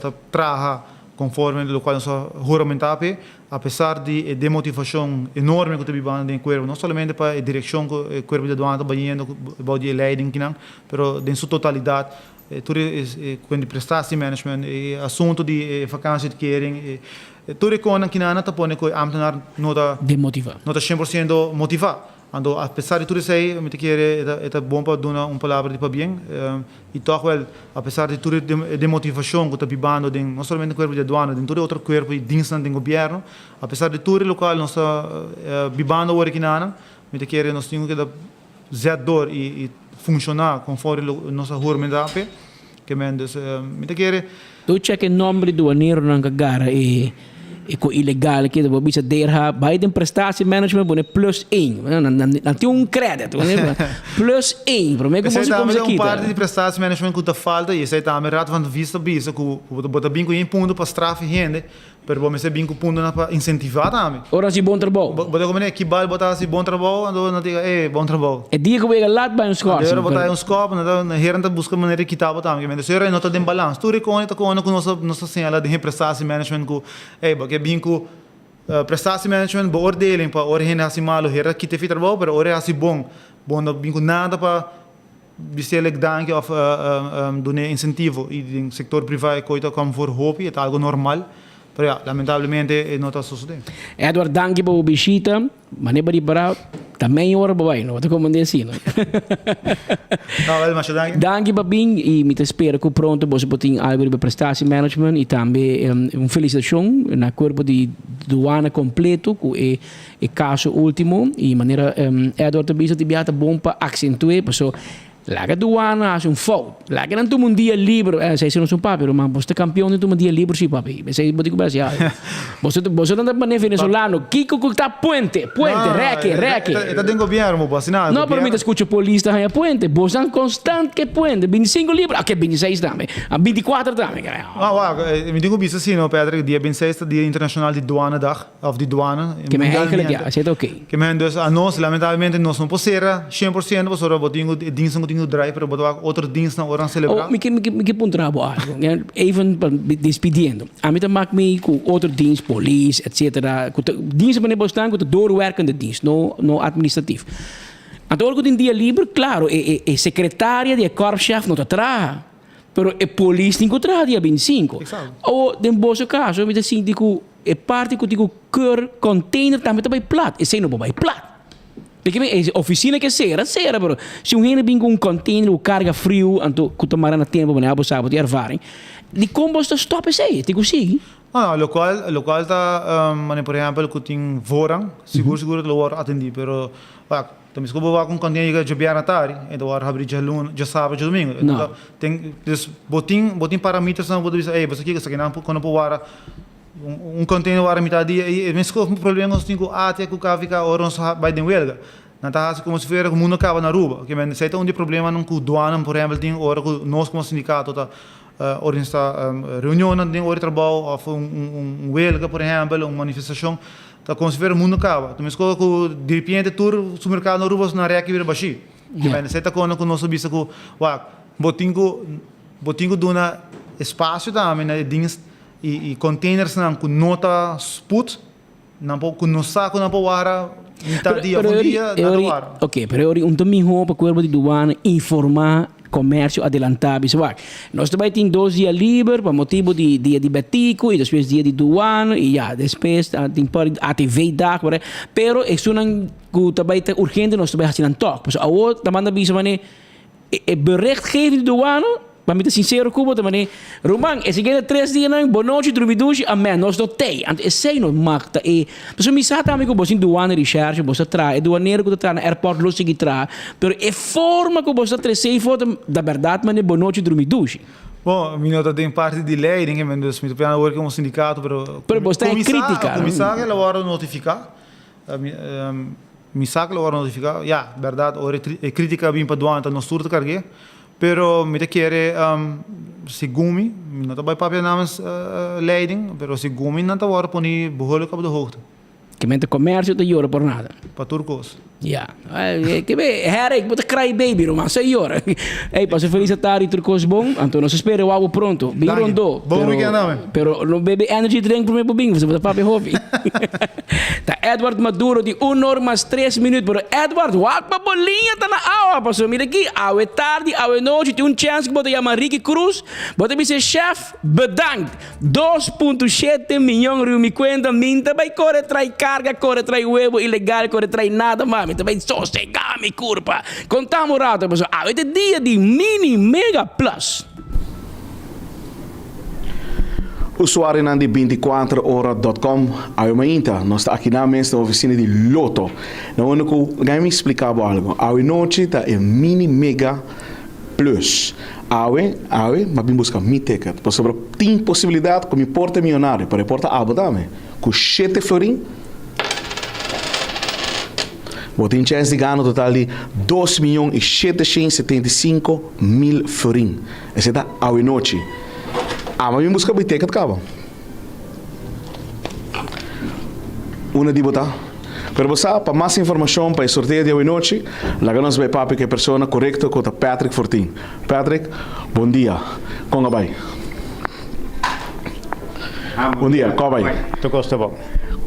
ta traha konforme lokual nos a huramentá p'e, Apesar di e demotivacion enorme cu ta bibando den e cuerpo, no solamente pa e direccion cu e cuerpo di aduana ta bayendo bao di e leiding kinan, pero den su totalidad, tur e cuent di prestatiemanagement, e asunto di e vakantieuitkering, tur e conan kinan ta pone cu e ambtenaar no ta Demotiva. no ta cien por ciento motiva. Anto apesar di tur esei mi ta kere e ta bon pa duna un palabra di pabien i tòg wèl apesar di tur e demotivashon ku ta bibando den no solamente kuerpo di aduana den tur e otro kuerpo i dinsnan den gobièrnu apesar di tur e lokal nos ta bibando awor aki nan mi ta kere nos tin ku keda zèt dor i funshoná konforme nos a hurmentá p'e ke men dus mi ta kere. Bo check e nomber di duaneronan ka gara e e ku ilegal ki bo bisa derha bai den prestatie management pone plus één. Nan tin un credit plus één prome ku bo Esei si tambe kumsa ta un kita. parti di prestatie management ku ta falta i esei tambe Raad van Advies ta bisa ku bo ta bin ku yen punto pa straf e hende pero bo mester bin ku puntonan pa insentivá tambe. Ora hasi bon trabou. Bo ta komprende ki bal bo ta hasi bon trabou anto nan ta diga ey bon trabou. E dia ku bo yega lat bai un skòrsing. Ora bo ta un skòp nan ta heren ta buska manera di kita bo tambe. Kimente sera no ta den balans. Tur e kone ta kone ku nos ta nos ta señala den e prestatiemanagement ku ey bo ke bin ku prestatiemanagement beoordeling pa ora hende hasi malu heren ta kita e fi trabou pero ora e hasi bon bo no bin ku nada pa bis'el danki òf dun'é insentivo i den sektor privá e koi ta kòm for hopi e ta algu normal pero ya lamentablemente e no ta sosodé. Edward danki pa bo bishita. Mane bo ripará ta mei ora bo bai no bo ta komand'é asina. No wel masha danki. Danki pa bin i mi ta spera ku pronto boso por tin algu riba prestatie management i tambe un felisitashon na kuerpo di duana kompleto ku e E kaso ultimo, i manera Edward ta bisa, tin biaha ta bon pa aksentu'é, paso laga duana hasi un fout, laga nan tuma un dia liber, esei si nos un papi, ruman, boso ta kampion di tuma dia liber si papi, esei bo tin ku bira hasi algu. Boso ta boso ta manera venezolano, kiko ku ta puente, puente, reke, reke. E ta den gobièrnu bo, asina. No, pero mi ta skucha polis ta haña puente, boso nan konstant ke puente, bintisinko liber, oke bintiseis tambe, bintikuater tambe. No, wak, mi tin ku bisa si no, Patrick, dia bintiseis ta dia internashonal di duanadag. Of di duana. Ke men eigenlijk ja, esei ta oké. Ke men dus anos lamentablemente nos no por sera 100% pasobra bo tin ku e dienstnan ku tin ku drai pero bo ta wak otro dienstnan ora nan selebrá. Oh, mi ke mi ke mi ke puntra bo algo. Even pa despidiendo. Ami ta mak mi ku otro dienst, polis etcetera, ku ta dienst manera bo stan ku ta doorwerkende dienst, no no administratief. Anto ora ku tin dia liber, klaro e e e sekretaria di e korpschef no ta traha. Pero e polis tin ku traha dia 25. Awo den boso kaso mi ta sinti ku e parti ku tin ku keur container tambe ta bai plat. Esei no por bai plat. P'e e ofisina ke sera, sera pero si un hende bin ku un container ku karga friu anto ku ta mara na tempo manera abo sa bo tin ervaring, dikon boso ta stop esei? Tin ku sigui. No, no, lokual lokual ta manera por ehempel ku tin voorrang sigur sigur lo wòrdu atendí pero wak. Ta miskó bo wak un kontinent yega djabièrnè tardi, e ta wòrdu habrí djaluna, djasabra, djadumingu. No. Ten, dus bo tin, bo tin parametersnan ku bo ta bisa, ey, bo sa kiko, esaki nan por, ku nan por wara un kontener wara mitad dia, i e meskos problema ku nos tin ku ATIA ku KVK ora nos bai den welga. Nan ta hasi komo si fuera ku mundu a kaba na Aruba. Ke men esei ta un di e problemanan ku duanan por ehèmpel tin ora ku nos komo sindikato ta organisá reunionnan den ora di trabou òf un welga por ehèmpel, un manifestashon, ta komo si fuera mundu a kaba. Ta meskos ku diripiente tur supermerkado na Aruba nan rèki bira bashí. Ke men esei ta kona ku nos a bisa ku wak bo tin ku bo tin ku duna espasio tambe na e dings i containersnan ku no ta sput. Nan por, ku no sa ku nan por wara mitad dia of un dia, nan ta wara. Ok, pero ori un ta mihó pa kuerpo di duana informá komersio adelantá bisa wak. Nos ta bai tin dos dia liber pa motibu di dia di Betico i despues dia di duana i ya, despues tin par di ATV dag whatever. Pero esunnan ku ta bai ta urgente nos ta bai hasi nan tòg. Pasobra awor ta manda bisa manera E berichtgeving di douane, pa mi ta sincero cu bo, ta mane, Ruman, e siguiente tres dianan, bo nochi drumi dushi, amen, nos no tey. Anto esey no mag ta e. Pasobra mi sa tambe cu bo sin douane recherche, bo sa traha, e douanero cu ta traha na airport lo sigui traha, pero e forma cu bo sa trece eyfo ta, da berdad mane, bo nochi drumi dushi. Bon, mi no ta den parti di leiding, dus mi ta piensa awor como sindicato, pero Pero bo sta e critica. Cuminsa el a wordo notifica. Mi sa ku lo wòrdu notifiká. Ya, bèrdat, ora e krítika a bin pa duana ta nos tur ta karg'é. Pero mi ta kere, segun mi, mi no ta bai papia namens leiding, pero segun mi nan ta wòrdu poni behoorlijk op de hoogte. Ke mente komersio ta yora por nada. Pa tur kos. Ya. Ke be, Herrik, bo ta cry baby ruman, sa yora. Ey, pasa felis atardi tur kos bon, anto nos ta spera wou bo pronto. Bin Danki. rondó. Bon Pero, weekend awe. pero no bebe energy drink prome bo bin, pasobra bo ta papia hopi. Ta Edward Maduro di un or mas tres minuut, pero Edward, wak pa bo liña ta na awa, pasobra mira aki, awe tardi, awe nochi tin un chèns ku bo ta yama Ricky Cruz, bo ta bisa chef, bedankt. 2.7 miyon riba mi cuenta, mi ta bay core trai carga, core trai huevo ilegal, core trai nada mas, mi ta bay sosega mi curpa. Contami un rato pasobra awe ta e dia di Mini Mega Plus. Usuarionan di 24 ora dot com, awe mainta nos ta aki nan mes na oficina di Lotto. Na unda cu laga mi splica bo algo, awe nochi ta e Mini Mega Plus. Awe, awe, m'a bin buska mi ticket, pasobra tin posibilidat ku mi por ta miyonario, pero e por ta abo tambe. Ku shete florin, bo tin chèns di gana un total di dos miyon i sheteshent 75,000 florin. Esei ta awe nochi. Amo a bin buska mi ticket kaba. Una di bo ta. Pero bo sa, pa mas informashon pa e sorteo di awenochi, laga nos bai papia ku e persona korekto ku ta Patrick Fortin. Patrick, bon dia. Kon a bai? Bon dia, kon a bai? Tur kos ta bon.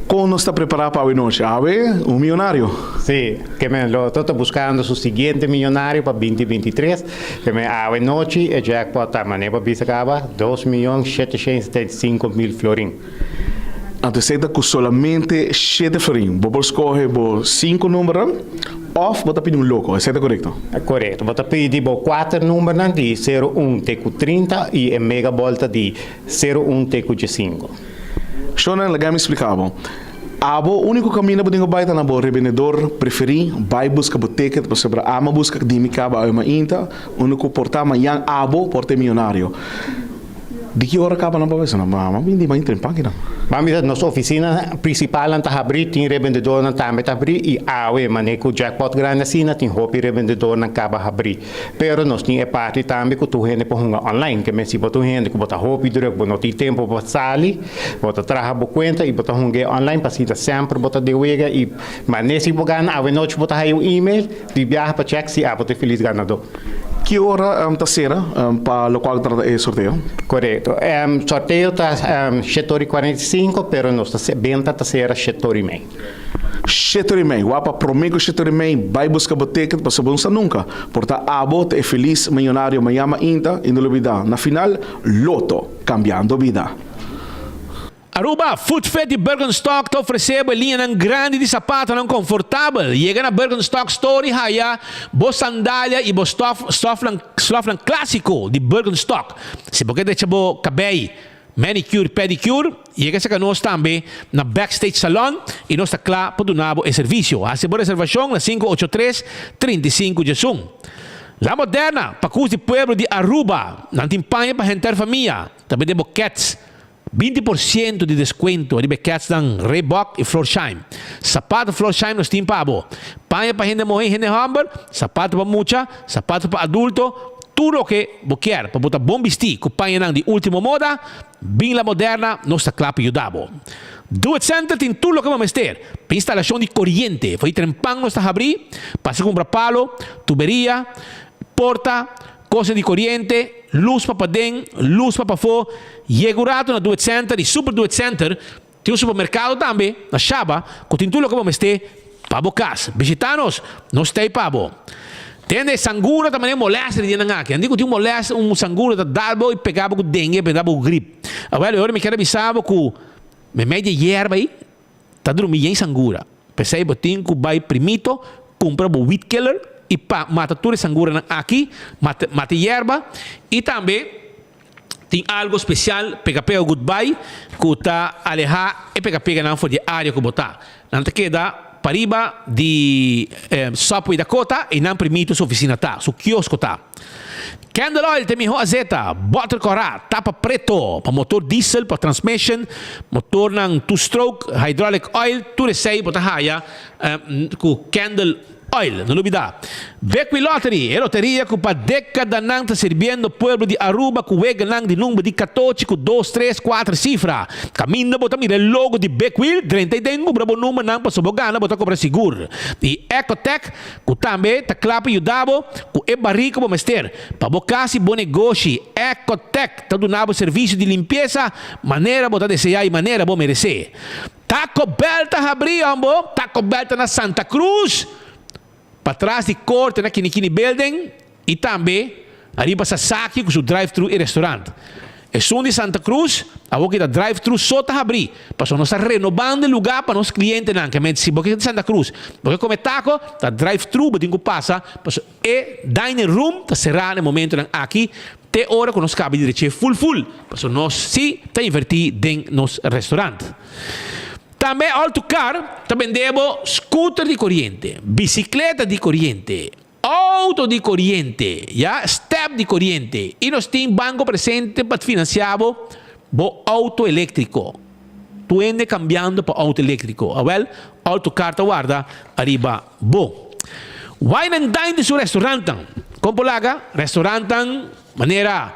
Kon nos ta prepará pa awenochi? Awe, un miyonario. Sí, ke men Lotto ta buskando su siguiente miyonario pa binti 23. Ke men awenochi e jackpot ta, manera bo bisa kaba, 2.775.000 florin. Anto esei ta ku solamente shete florin. Bo por skohe bo sinku numbernan òf bo ta pidi un loko. Esei ta korekto? Korekto. Bo ta pidi bo kuater numbernan di sero un te ku 30 i e mega bòl ta di sero un te ku diesinku. Shona, laga mi splika bo. Abo úniko kaminda bo tin ku bai ta na bo rebendedor preferí. Bai buska bo ticket pasobra ama buska di mi kaba awe mainta. Unda ku por ta mañan abo por ta e miyonario. Di ki ora kaba nan pa besa nan? Mama bin di maña trempan kinan. Mami ta nos oficina principalnan ta habri, tin rebendedornan tambe ta habri y awe mane cu jackpot grandi asina tin hopi rebendedornan caba habri. Pero nos tin e parti tambe cu tur hende por hunga online, ke men si bo ta un hende cu bo ta hopi druk, bo no tin tempo pa sali, bo ta traha bo cuenta y bo ta hung'e online pa asina semper bo ta den wega y mane si bo gana awe nochi bo ta haya un email di biaha pa check si abo ta e feliz ganador. Ki ora ta sera pa lokual ta trata e sorteo? Korekto. Sorteo ta shete ora i 45, pero nos ta benta ta sera shete ora i mei. Shete ora i mei. Wak pa promé ku shete ora i mei bai buska bo ticket pasobra bo no sa nunka. Por ta abo ta e felis miyonario mañan mainta i no lubida na final Lotto, kambiando bida. Aruba, Footfit di Birkenstock ta ofrece bo e liñanan grandi di sapatonan confortabel. Yega na Birkenstock Store y haya bo sandalia y bo stof stofnan slofnan clasico di Birkenstock. Si bo ke drecha bo cabey, manicure, pedicure, yega cerca nos tambe na Backstage Salon y nos ta cla pa duna bo e servicio. Haci bo reservacion na 583 35 11. La Moderna, pacus di pueblo di Aruba. Nan tin paña pa henter famia. Ta bende bo kets. 20% di descuento riba e ketsnan Reebok y Florsheim. Sapato Florsheim nos tin pa bo. Paña pa hende muhe y hende homber, sapato pa mucha, sapato pa adulto, tur loke bo kier pa bo ta bon bisti cu pañanan di ultimo moda, bin La Moderna, nos ta cla pa yuda bo. Do It Center tin tur loke bo mester pa instalacion di coriente, for di trempan nos ta habri, pasa cumpra palo, tuberia, porta, Cosnan di coriente, luz pa paden, luz pa pafó. Yega un rato na Do It Center y Super Do It Center. Tin un supermercado tambe na Shaba cu tin tur loke bo mester pa bo cas. Bishita nos, nos ta ey pa bo. Tende, sangura ta manera molester di dianan aki. Nan di cu tin un molester, un sangura ta dal bo y pega bo cu dengue, pega bo cu grip. Awel, e ora mi kier a bisa bo cu memey di e yerba ey ta drumi yen sangura. P'esei bo tin ku bai primito kumpra bo weed killer i pa mata tur e sanguranan aki, mata mata e yerba i tambe tin algo spesial pega pega goodbye ku ta alehá e pega peganan for di e área ku bo ta. Nan ta keda pariba di Subway Dakota i nan primito su ofisina ta, su kiosko ta. Candle oil ta e mihó azeta, bòter kòrá, tapa preto, pa motor diesel, pa transmission, motornan two stroke, hydraulic oil, tur esei bo ta haya ku candle oil. No lubidá. Bequi Lottery, e loteria ku pa dekadanan ta sirbiendo pueblo di Aruba ku weganan di number di katochi ku dos, tres, kuater sifra. Kaminda bo ta mira e logo di Bequi, drenta ei den kumpra bo numbernan pasobra bo gana bo ta kobra sigur. I Ecotec Ku tambe ta kla pa yuda bo ku e barí ku bo mester pa bo kas i bo negoshi. Ecotec ta duna bo servisio di limpiesa manera bo ta deseá i manera bo meresé. Taco Bell ta habrí, hombo! Taco Bell ta na Santa Cruz, patras di korte na Kinikini Building i tambe ariba Sasaki ku su drive-thru i restaurant. Esun di Santa Cruz awor ki ta drive-thru so ta habrí, pasobra nos ta renobando e lugá pa nos klientenan. Ke men si bo ke di Santa Cruz, bo ke kome tako, ta drive-thru bo tin ku pasa, pasobra e dining room ta será na e momentonan aki te ora ku nos kaba di dreché ful ful, pasobra nos sí ta invertí den nos restaurant. Tambe All To Car ta bende bo scooter di koriente, bisikleta di koriente, Auto di coriente, ya, step di coriente y nos tin banco presente pa financia bo bo auto electrico. Tu hende cambiando pa auto electrico. Awel, Autocar ta warda ariba bo. Wine and Dine di su restaurantnan. Con por laga? Restaurantnan manera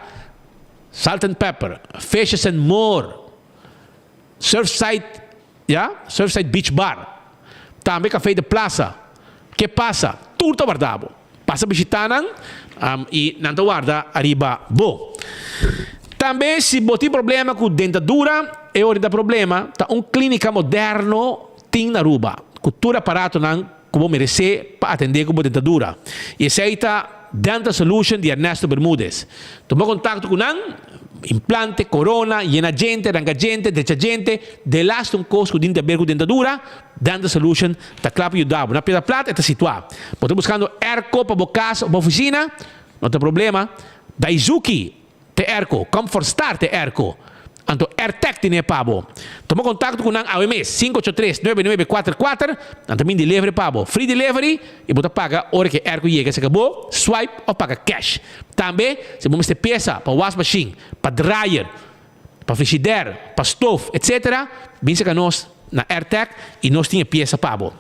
Salt and Pepper, Fishes and More, Surfside, ya, Surfside Beach Bar, tambe Café de Plaza, Ke Pasa, tur ta warda bo. Pasa bishita nan i nan ta warda ariba bo. Tambe si bo tin problema ku dentadura, e ora ta problema, ta un klínika moderno tin na Aruba, ku tur aparatonan ku bo meresé pa atendé ku bo dentadura. I esei ta Dental Solution di Ernesto Bermudez. Tuma kontakto ku nan, implante, korona, yena djente, ranka djente, drecha djente, delaste un kos ku tin di aber ku dentadura, Dental Solution ta kla pa yuda bo. Na Piedra Plat e ta situá. Bo ta buskando airco pa bo kas o bo ofisina? No ta problema. Daizuki Te airco, Comfort Star te airco. Anto Airtec tine pa bo. Tuma contacto cu nan awe mes, 583 9944, nan ta bin delivery pa bo. Free delivery y bo ta paga ora cu e airco yega cerca bo, swipe of paga cash. Tambe, si bo mester pieza pa wasmachine, pa dryer, pa frigidaire, pa stoof, etc. Bin cerca nos na Airtec y nos tin e pieza pa bo.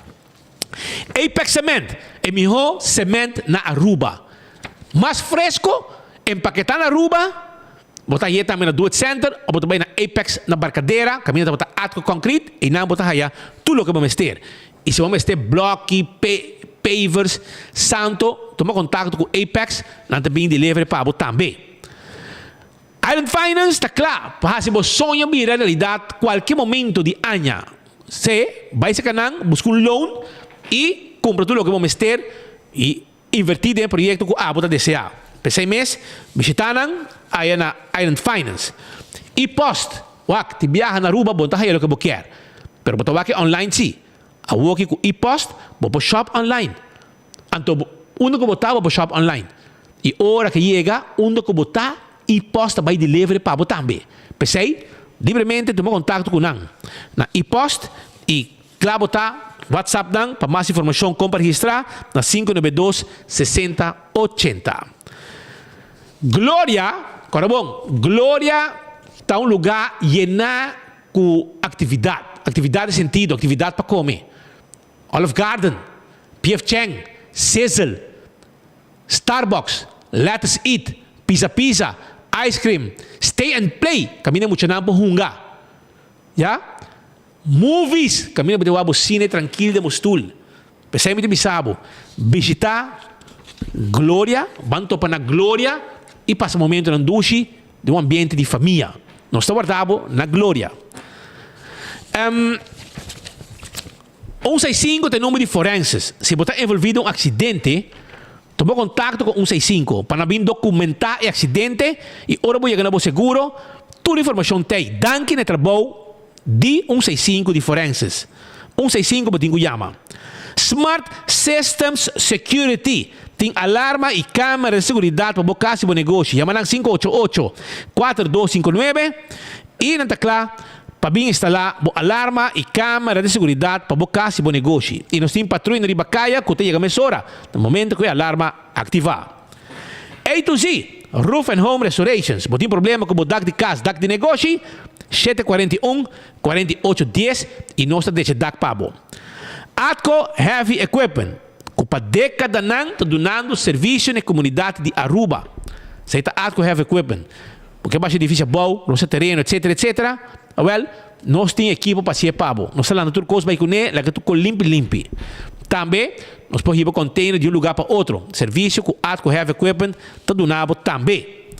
Apex Cement, e miho cement na Aruba. Mas fresco, empaketá na Aruba, bo ta haye tambe na Do It Center of bo ta bai na Apex na Barcadera, kaminda tabata Atco Concrete, einan bo ta haya tur loke bo mester. I si bo mester bloki, pavers, santo, tuma kontakto ku Apex, nan ta bin delivery pa bo tambe. Island Finance ta kla pa hasi bo soño bira realidat kualke momento di aña. Se, bai serka nan, buska un loan i kumpra tur loke bo mester i invertí den e proyekto ku abo ta deseá. P'esei mes, bishitá nan aya na Island Finance. I post, wak, ti biaha na Aruba bo no ta haya loke bo kier, pero bo ta wak e online si. Awoki ku e-post bo por shop online. Anto bo unda ku bo ta bo por shop online. I ora ke yega unda ku bo ta e-post ta bai delivery pa bo tambe. P'esei libremente tuma kontakto ku nan na e-post i kla bo ta WhatsApp nan pa mas informashon kon pa registrá na 592 60 80. Gloria, kòrda bon, Gloria. Ta un lugá yená ku aktividat, aktividat di sentido, aktividat pa kome. Olive Garden, PF Chang, Sizzle, Starbucks, Lettuce Eat, Pizza Pizza, Ice Cream, Stay and Play, kaminda muchanan por hunga. Ya. Movies, kaminda bo ta wak bo sine trankil den bo stul. P'esei mi ta bisa bo, bishita Gloria, ban topa na Gloria i pasa momentonan dushi den un ambiente di famia. Nos ta warda bo na Gloria. Um, un seis sinku ta e number di forenses. Si bo ta envolvi den un aksidente, tuma kontakto ku un seis sinku pa nan bin dokumentá e aksidente i ora bo yega na bo seguro, tur informashon t'ei. Danki na e trabou di un seis sinku di forenses. Un seis sinku bo tin ku yama. Smart Systems Security tin alarma i kamera di seguridat pa bo kas i bo negoshi. Yama nan 588 4259 i nan ta kla pa bin instalá bo alarma i kamera di seguridat pa bo kas i bo negoshi. I nos tin patruina riba kaya ku ta yega mesora na momento ku e alarma aktivá. A to Z, Roof and Home Restorations, Bo tin problema ku bo dak di kas, dak di negoshi? 741 48 dies i nos ta drecha dak pa bo. Atco Heavy Equipment, ku pa dékadanan ta dunando servisio na e komunidat di Aruba. Esei ta Atco Heavy Equipment. Bo ke basha edifisio abou, rosa tereno, etcetera, etcetera. Awel, nos tin ekipo pa hasié pa bo. Nos ta lanta tur kos bai kuné, laga tur kos limpi limpi. Tambe, nos por hiba container di un lugá pa otro. Servisio ku Atco Heavy Equipment ta duna bo tambe.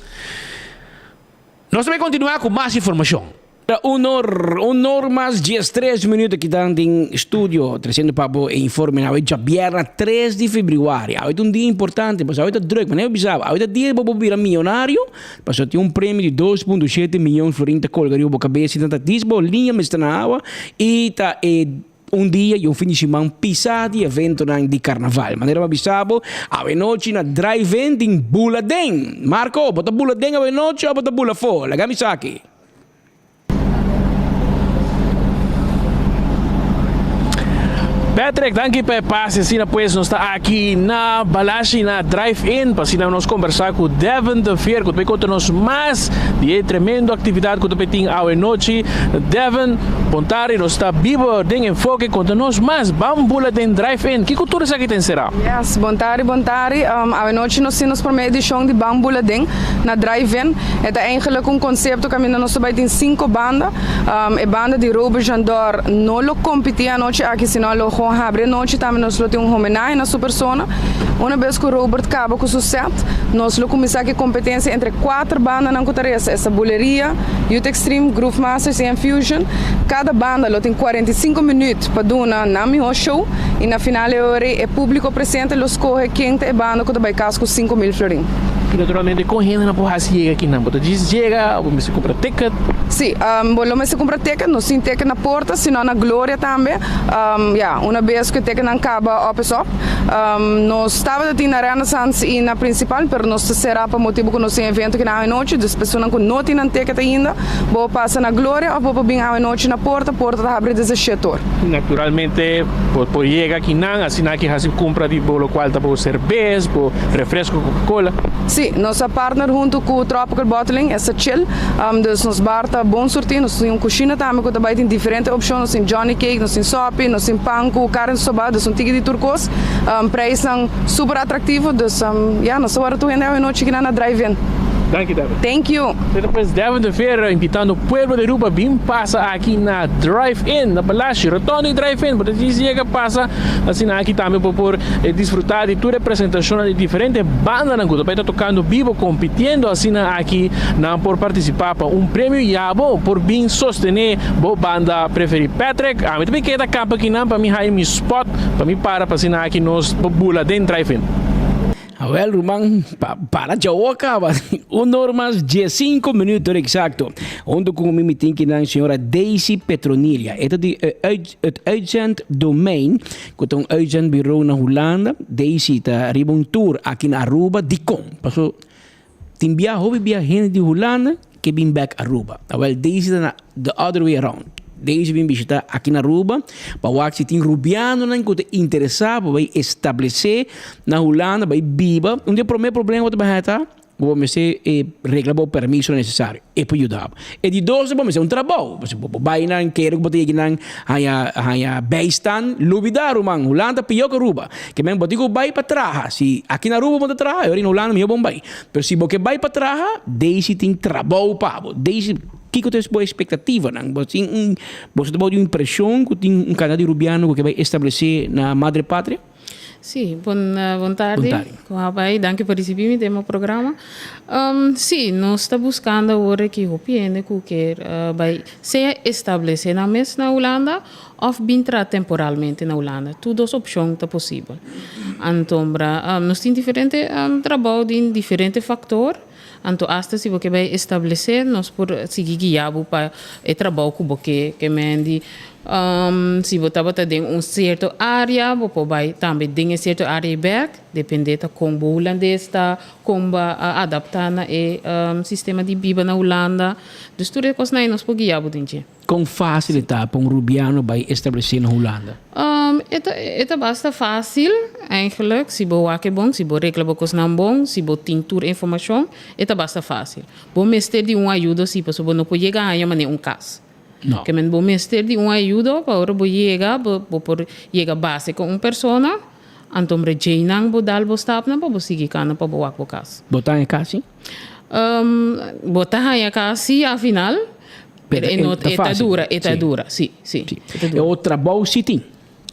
Nos ta bai kontinuá ku mas informashon. Ta un or, un or mas 13 minuut aki tan den studio treciendo pa bo e informe awe djabièrnè 3 di februari. Awe ta un dia importante pasobra awe ta druk, manera bo bisa awe ta dia bo por bira miyonario pasobra tin un premio di 2.7 miyon florin ta colga riba bo cabes y nan ta dis bo liña mester na awa y ta e Un dia y un fin di siman pisa di eventonan di carnaval. Manera bo a bisa bo, awenochi na Drive-In tin bula den. Marco, bo ta bula den awenochi of bo ta bula afo? Laga mi sa aki. Patrick, danki pa e pase. Asina pues nos ta aki na Balashi na Drive-In pa asina nos kombersá ku Devin de Veer ku ta bai konta nos mas di e tremendo aktividat ku ta bai tin awenochi. Devin, Bontari, nos ta bibo den Enfoke, konta nos mas, ban bula den Drive-In, kiko tur esaki ta enserá? Yes, bontari, bontari. Awenochi nos tin nos prome edishon di Ban Bula Den na Drive-In. E ta eigenlijk un konsepto kaminda nos ta bai tin sinku banda. E banda di Robert Jandor no lo kompití anochi aki, sino lo gewoon habri anochi. Tambe nos lo tin un homenahe na su persona. Una bes ku Robert kaba ku su set, nos lo kuminsá ku e kompetensia entre kuater bandanan ku ta resta, esta Buleria, Youth Extreme, Groove Masters i Enfusion. Kada banda lo tin 45 minuut pa duna nan mihó show i na final e ora ei e públiko presente lo skohe ken ta e banda ku ta bai kas ku 5000 florin. I naturalmente kon hendenan por hasi yega akinan? Bo ta djis yega o bo mester kumpra ticket? Sí, bo lo mester kumpra ticket. Nos tin ticket na porta, sino na Gloria tambe. Ya, una bes ku e ticketnan kaba op is op. Nos tabata tin na Renaissance i na Principal, pero nos ta será pa motibu ku nos tin evento kinan awenochi. Dus personan ku no tin nan ticket ainda, bo por pasa na Gloria òf bo por bin awenochi na porta. Porta ta habri desde shete or. Naturalmente bo por yega kinan, asina aki hasi kumpra di bo lokual ta bo serbes, bo refresco Coca-Cola. Sí, nos a partner huntu ku Tropical Bottling, esta chill. Dus nos bar ta bon surtí. Nos tin un kushina tambe ku ta bai tin diferente opshon. Nos tin Johnny Cake, nos tin sòpi, nos tin pan ku karen sobá, dus un tiki di tur kos. Prijsnan super atractivo, dus ya, nos ta wòrdu tur hende awenochi kinan na Drive-In. Danki Devin. Thank you. Seta pues Devin de Vera invitando pueblo di Aruba bin pasa aki na Drive-In na Palacio Rotondo y Drive-In. Bo ta djis yega pasa asina aki tambe bo por disfruta di tur e presentacionnan di diferente bandanan cu ta bay ta tocando bibo compitiendo asina aki nan por participa pa un premio y abo por bin sostene bo banda preferi. Patrick, ami ta bin keda kapa akinan pa mi haya mi spot pa mi para pa asina aki nos por bula den Drive-In. Awel ruman, pa para djawo kaba. Un or mas diesinco minuut ora exacto. Hunto cu mi mi tin kinan señora Daisy Petronilia. E ta di e uit het uitzenddomein, cu ta un uitzendbureau na Hulanda. Daisy ta riba un tour aki na Aruba. Dicon? Paso tin bia hopi bia hende di Hulanda ke bin bek Aruba. Awel Daisy ta na the other way around. Daisy bin bishita aki na Aruba pa wak si tin Rubianonan ku ta interesa pa bai establese na Hulanda, bai biba. Un di e prome problema ku ta bai haya ta. Bo mester e regla bo permiso necesario. E por yuda bo. E di dos bo mester un trabou. Pasobra bo bo bai nan kere ku bo ta yega nan haña haña bijstand. Lubida ruman, Hulanda ta pió ku Aruba. Ke men bo tin ku bai pa traha. Si aki na Aruba bo ta traha, e ora na Hulanda mihó bo bai. Pero si bo ke bai pa traha, Daisy tin trabou pa bo. Daisy, kiko ta bo espektativanan? Bo tin un bo ta bou di un impreshon ku tin un kantidat di Rubiano ku ke bai establesé na Madre Patria? Sí, bon, bon tardi. Bon tardi. Con a bai? Danki pa ricibi mi den bo programa. Um, sí, nos ta buscando awor aki hopi hende cu kier uh, bai sea establece nan mes na Hulanda of bin traha temporalmente na Hulanda. Tur dos opcion ta posibel. Antombra, um, nos tin diferente um, trabou den diferente factor. Anto hasta si bo ke bai establece nos por sigui guia bo pa e trabou ku bo ke ke mendi. Si bo tabata den un sierto area bo por bai tambe den e sierto area ei bek, depende ta kon bo hulandes ta, kon bo a adapta na e sistema di biba na Hulanda. Dus tur e kosnan ei nos por guia bo den dje. Kon fásil e ta pa un rubiano bai establesé na Hulanda? E ta e ta basta fásil eigenlijk si bo wak e bon, si bo regla bo kosnan bon, si bo tin tur informashon, e ta basta fásil. Bo mester di un ayudo si pasobra bo no por yega haña manera un kas. No. Ke men bo mester di un ayudo pa ora bo yega bo bo por yega base ku un persona, anto hombre djeinan bo dal bo stapnan pa bo sigui kana pa bo wak bo kas. Bo ta haña kas si? Bo ta haña kas si afinal. Pero e no e ta dura, e ta dura, si, si. E ta dura. E o trabou si tin?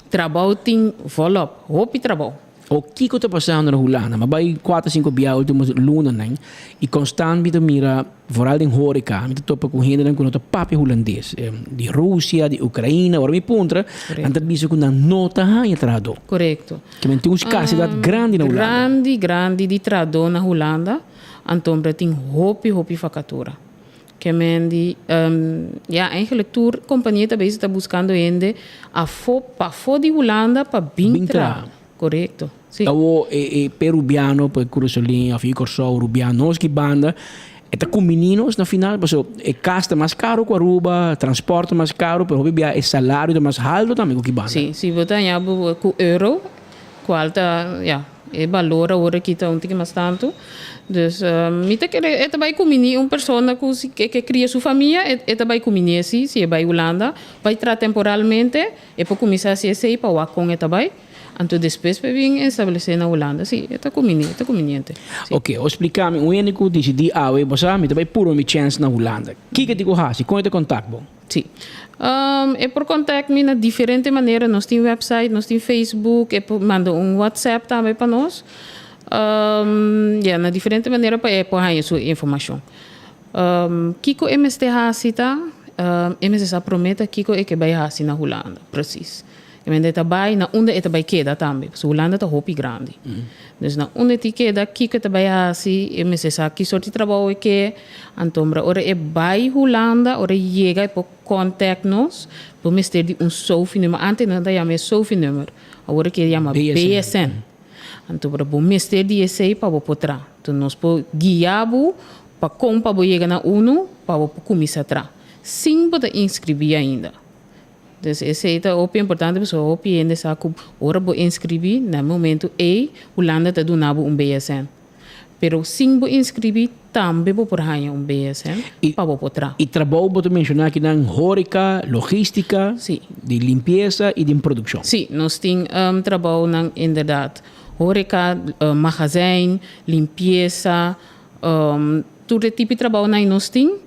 Trabou tin volop, hopi trabou. O kiko ta pasando na Hulanda? Mi a bai kuater sinku bia ultimo lunanan i konstant mi ta mira, vooral den horeka, mi ta topa ku hendenan ku no ta papia hulandes, di Rusia, di Ukraina, ora mi puntra, nan ta bisa ku nan no ta haña trahadó. Korekto. Ke men tin un skarsidat grandi na Hulanda. Grandi, grandi di trahadó na Hulanda, anto tin hopi, hopi vakatura. Ke men di, ya eigenlijk tur kompania ta bezig ta buskando hende afó, pafó di Hulanda pa bin traha. Korekto, si. Awo e perubiano pa e Curaçaoleño of e Kòrsou rubiano nos ki banda e ta kumbiní nos na final paso e kas ta mas karo ku Aruba, transpòrt ta mas karo pero hopi bia e salario ta mas halto tambe ku ki banda. Si, si bo ta haña bo ku euro kual ta ya. E balor awor aki ta un tiki mas tantu. Dus mi ta kere e ta bai kumini un persona ku si ke ke kria su famia e ta bai kumini esi si e bai Hulanda bai traha temporalmente e por kuminsá hasi esei pa wak kon e ta bai anto despues pa e bin establesé na Hulanda si e ta kumini e ta kuminiente si. Oke o splika mi un hende ku disidí awe bo sa mi ta bai purba mi chèns na Hulanda kiko e tin ku hasi kon e ta kontak bo? Sí. E por contact mi na diferente manera. Nos tin website, nos tin Facebook, e por manda un WhatsApp tambe pa nos. Ya, na diferente manera pa e por haña su informacion. Kiko e mester haci ta, e mester sa prome ta kiko e ke bay haci na Hulanda, precies. E mende ta bai na unda e ta bai keda tambe, pasobra Hulanda ta hopi grandi. Dus na unda e tin keda, kiko e ta bai hasi, e mester sa ki sort di trabou e ke. Antombra ora e bai Hulanda, ora e yega e por contact nos, bo mester di un sofinummer. Antes nan ta yama e sofinummer, awor e ke yama BSN. Anto bo mester di esei pa bo por traha. Anto nos por guia bo pa kon pa bo yega na unu pa bo por kuminsá traha, sin bo ta inskribí ainda. Dus esei ta hopi importante pasobra hopi hende sa ku ora bo inskribí na e momento ei Hulanda ta duna bo un BSN. Pero sin bo inskribí tambe bo por haña un BSN pa bo por traha. I trabou bo ta menshoná akinan hóreka, logístika, di limpiesa i den produkshon. Sí, nos tin trabounan inderdat. Hóreka, magazijn, limpiesa, tur e tipo di trabounan ei nos tin.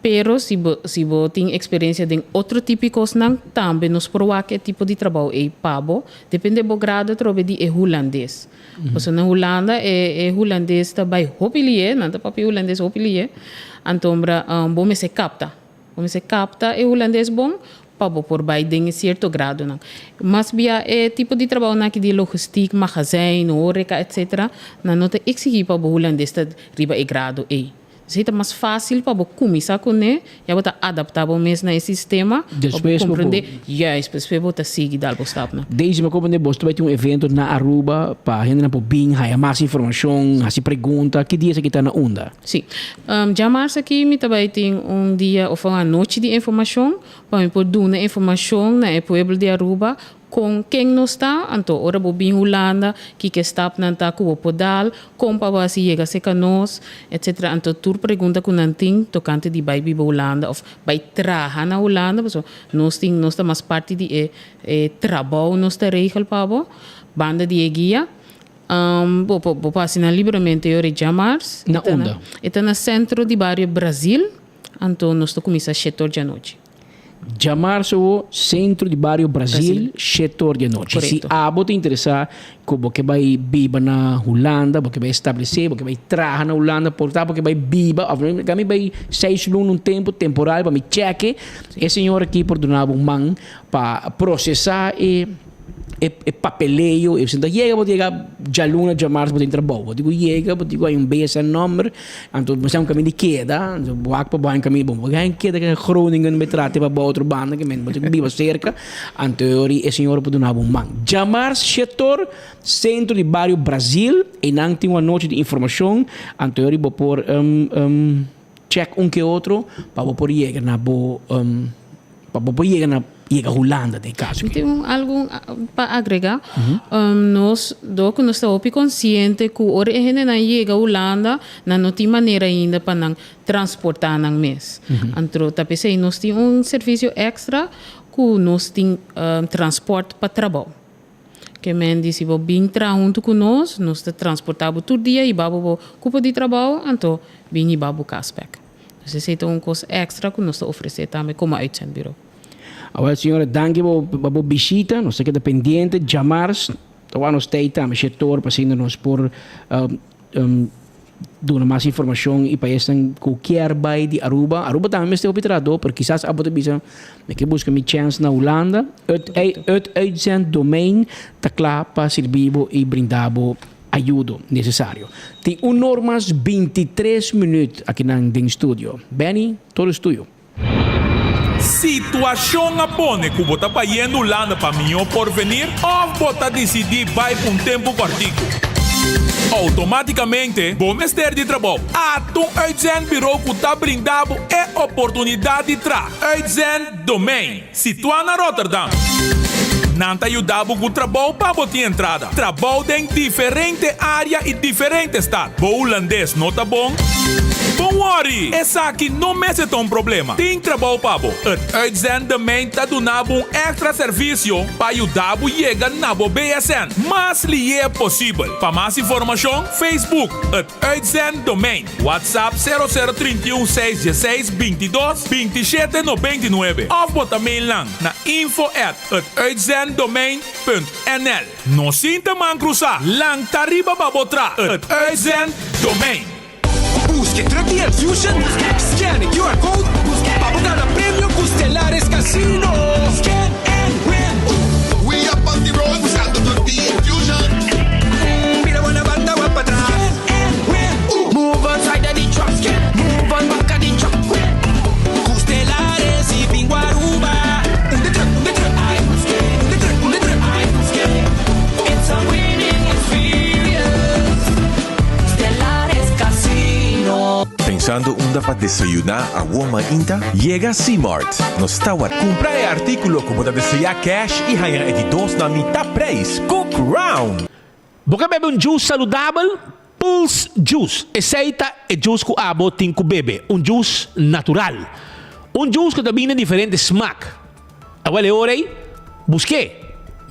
Pero si bo si bo tin experiencia den otro tipo cosnan tambe nos por wak e tipo di trabou ey pa bo, depende bo grado atrobe di e hulandes. Pasobra na Hulanda e e hulandes ta bay hopi liye, nan ta papia hulandes hopi liye, antombra bo mester capta, bo mester capta e hulandes bon pa bo por bay den e cierto gradonan. Mas bia e tipo di trabounan aki di logistiek, magazijn, horeca etcetera, nan no ta exigi pa bo hulandes ta riba e grado ey. Esei ta mas fásil pa bo kuminsá kuné, ya bo ta adaptá bo mes na e sistema, pa bo komprendé, juist, despues bo ta sigui dal bo stapnan. Daisy, mi a komprendé bo ta bai tin un evento na Aruba pa hendenan por bin haya mas informashon, hasi pregunta. Ki dia esaki ta na unda? Sí. Djamars aki mi ta bai tin un dia òf un anochi di informashon pa mi por duna informashon na e pueblo di Aruba. Kon ken nos ta, anto ora bo bin Hulanda, kiko e stapnan ta ku bo por dal, kon pa bo hasi yega serka nos, etsetera. Anto tur pregunta ku nan tin tokante di bai biba Hulanda òf bai traha na Hulanda, pasobra nos tin nos ta mas parti di e e trabou nos ta regel pa bo, banda di e guia. Bo por bo por hasi nan libremente e ora e djamars. Na unda? E ta na sentro di bario Brazil, anto nos ta kuminsá shete or djanochi. Djamarso Centro di Bario Brazil, shete or di anochi. Si abo ta interesa ku bo ke bai biba na Hulanda, bo ke bai establesé, bo ke bai traha na Hulanda, por ta bo ke bai biba òf ka mi bai seis luna un tempu temporal pa mi chèke, e señor aki por duna bo un man pa prosesá e. E papeleo, e ta yega bo ta yega djaluna, djamars bo tin trabou. Bo tin ku yega, bo tin ku hay un BSN number, anto bo sa un kaminda di keda, anto bo wak pa bo hay un kaminda, bon bo hay keda na Groningen bo trata pa bo otro banda ke men bo tin ku biba serka, anto e ora e señor por duna bo un man. Djamars shetor, sentro di bario Brazil, einan tin un anochi di informashon, anto e ora bo por check un ke otro pa bo por yega na bo. Pa bo por yega na yega Hulanda den kaso Mi tin un algu pa agrega. Nos dor ku nos ta hopi konsiente ku ora e hendenan yega Hulanda nan no tin manera ainda pa nan transportá nan mes. Anto ta p'esei nos tin un servisio èkstra ku nos tin transpòrt pa trabou. Ke men di si bo bin traha huntu ku nos, nos ta transportá bo tur dia hiba bo bo kupo di trabou anto bin hiba bo kas bèk. Dus esei ta un kos èkstra ku nos ta ofresé tambe komo uitzendburo. Awel señora danki pa bo bishita, nos ta keda pendiente djamars ta wak nos tei tambe shetor pa asina nos por duna mas informashon i pa esnan ku kier bai di Aruba, Aruba tambe mester hopi trahadó pero kisas abo ta bisa mi ke buska mi chèns na Hulanda, het uitzenddomein ta kla pa sirbi bo i brinda bo ayudo necesario. Tin un or mas bintitres minuut akinan den studio. Benny, todo es tuyo. Situacion a pone cu bo ta bayendo Hulanda pa mihó porvenir of bo ta dicidí bai pa un tempu cortico? Automáticamente bo mester di trabou. Ata un uitzendbureau cu ta brinda bo e oportunidad di tra. Uitzenddomein. Situá na Rotterdam. Nan ta yuda bo ku trabou pa bo tin entrada. Trabou den diferente área i diferente stat. Bo hulandes no ta bon? Bon wòri! Esaki no mester ta un problema. Tin trabou pa bo. Het uitzenddomein ta duna bo un èkstra servisio pa yuda bo yega na bo BSN mas lié posibel. Pa mas informashon, Facebook, Het Uitzenddomein. WhatsApp sero sero 31 6 16 22 27 99 òf bo ta mail nan na info at het-uitzenddomein punt nl. No sinta man krusá, lanta riba pa bo tra Het Uitzenddomein. Busca e truck di Enfusion, scan e QR code pa bo gana premio cu Stellaris Casino. Scan and win! We up on the road buscando truck di Enfusion. Mira bo na banda wak pa tras. Scan and win! Move on side of the truck, move on back of the truck. Cu Stellaris y Bingo Aruba. Un de truck, un de truck, un de truck, un de truck. It's a winning experience. Stellaris Casino. Pensando unda pa desayuná awor mainta? Yega C-Mart! Nos ta wak. Kumpra e artíkulo ku bo ta deseá cash i haña e di dos na mitá preis. Cook Round! Bo ke bebe un juice saludabel? Pulse Juice. Esei ta e juice ku abo tin ku bebe. Un juice natural. Un juice ku ta bini den diferente smak. Awel e ora ei, busk'é.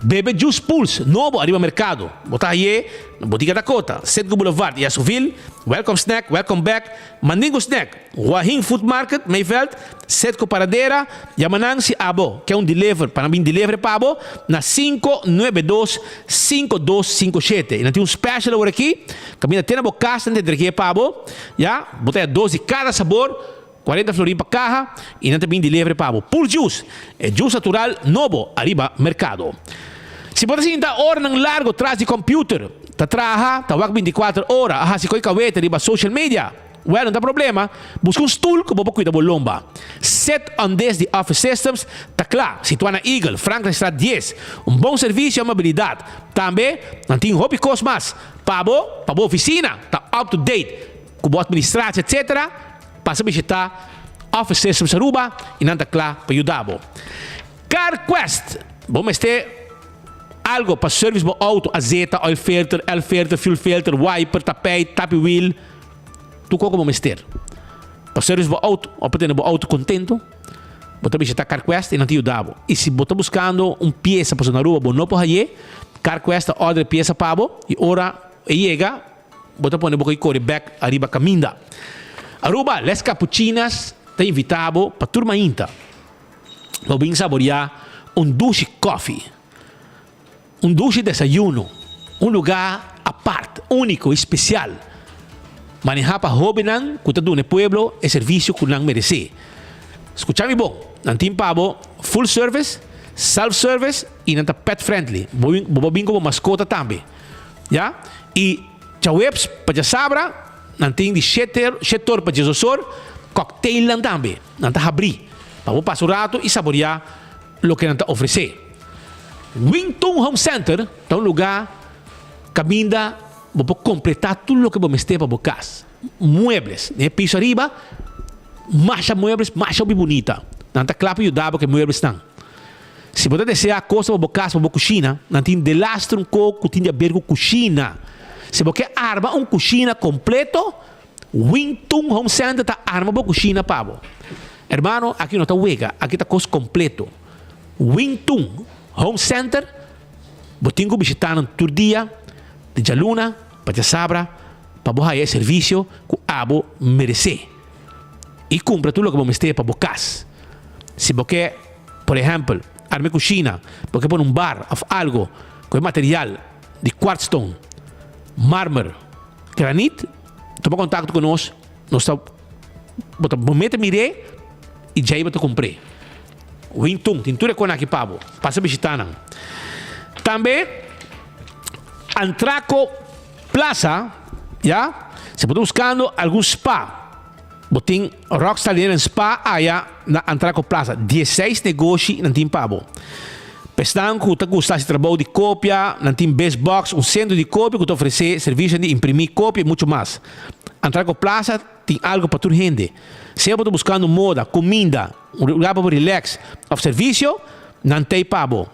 Bebe Juice Pulse nobo ariba merkado. Bo ta haye na Botica Dakota, Citgo Boulevard i Esoville, Welcome Snack, Welcome Back, Mandingo Snack, Huahin Food Market, Mayveld, Citgo Paradera, Yama nan si abo ke un deliver pa nan bin deliver pa bo na 592 5257. I nan tin un special awor aki, kaminda te na bo kas nan ta entregu'é pa bo, ya, bo ta haya dos di kada sabor, 40 florin pa kaha i nan ta bin deliver pa bo. Pur juice, e juice natural nobo ariba merkado. Si bo ta sinta oranan largo tras di computer, ta traha, ta wak 24 ora, a hasi koi kawete riba social media, well no ta problema, buska un stul ku bo por kuida bo lomba. Sit on this di Office Systems ta kla, situa na Eagle, Frankrijkstraat 10. Un bon servisio i amabilidat. Tambe nan tin hopi kos mas pa bo, pa bo ofisina ta up to date ku bo administratie etc. Pasa bishita Office Systems Aruba y nan ta cla pa yuda bo. Car Quest, Bo mester. Algo pa service bo auto, azeta, oil filter, el filter, fuel filter, wiper, tapijt, tapi wiel, tur koko bo mester. Pa service bo auto of pa tene bo auto contento, bo ta bishita Carquest y nan ta yuda bo. Y si bo ta buscando un pieza pasobra na Aruba bo no por haye, Carquest ta order e pieza pa bo y ora e yega bo ta pone bo koy kore bek ariba caminda. Aruba, Les Capuchinas ta invita bo pa tur mainta bo bin saboria un dushi koffie. Un dushi desayuno, un lugá apart, úniko i spesial, manehá pa hóbennan ku ta duna e pueblo e servisio ku nan meresé. Skucha mi bon, nan tin pa bo full service, self service i nan ta pet friendly. Bo bo por bin ku bo maskota tambe. Ya. I djaweps pa djasabra nan tin di shete shetor pa diesosor cocktailnan tambe. Nan ta habrí pa bo pasa un ratu i saboriá loke nan ta ofresé. Wing Tun Home Center ta un lugá kaminda bo por kompletá tur loke bo mester pa bo kas. Muebles, den e piso ariba, masha muebles, masha hopi bunita. Nan ta kla pa yuda bo ku e mueblesnan. Si bo ta deseá kos pa bo kas, pa bo kushina, nan tin delaster un kos ku tin di aber ku kushina. Si bo ke arma un kushina kompleto, Wing Tun Home Center ta arma bo kushina pa bo. Hermano, aki no ta wega, aki ta kos kompleto. Wing Tun Home Center, bo tin ku bishita nan tur dia, di djaluna pa djasabra, pa bo haya e servisio ku abo meresé. I kumpra tur loke bo mester pa bo kas. Si bo ke, por ehèmpel, arma e kushina, bo ke pone un bar òf algo ku e material di kwartstone, marmer, Granit, tuma kontakto ku nos, nos ta bo ta bo mete mir'é i djei bo ta kumpr'é. Wintun tin tur e kon aki pa bo, pasa bishitá nan. Tambe Antraco Plaza, ya, si bo ta buskando algun spa, bo tin Rockstar Linen Spa aya na Antraco Plaza, dieseis negoshi nan tin pa bo. P'esnan ku ta gusta hasi trabou di kopia, nan tin Bizbox, un sentro di kopia ku ta ofresé servisionan di imprimí kopia i muchu mas. Antraco Plaza tin algu pa tur hende. Sea bo ta buskando moda, kuminda, un lugar pa bo relax òf servisio, nan t'ei pa bo.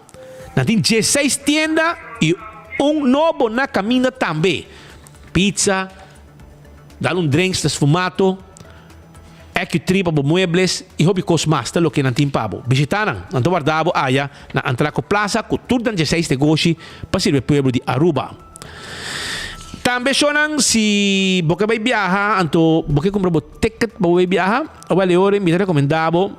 Nan tin dieseis tienda i un nobo na kaminda tambe. Pizza, Dal un drinks ta sfumato, Ecu-tree pa bo muebles y hopi cos mas ta loke nan tin pa bo. Bishita nan, nan ta warda bo aya na Antraco Plaza cu tur nan dieseis negoshi pa sirbi e pueblo di Aruba. Tambe shownan si bo ke bay biaha anto bo ke cumpra bo ticket pa bo bay biaha, awel e ora mi ta recomenda bo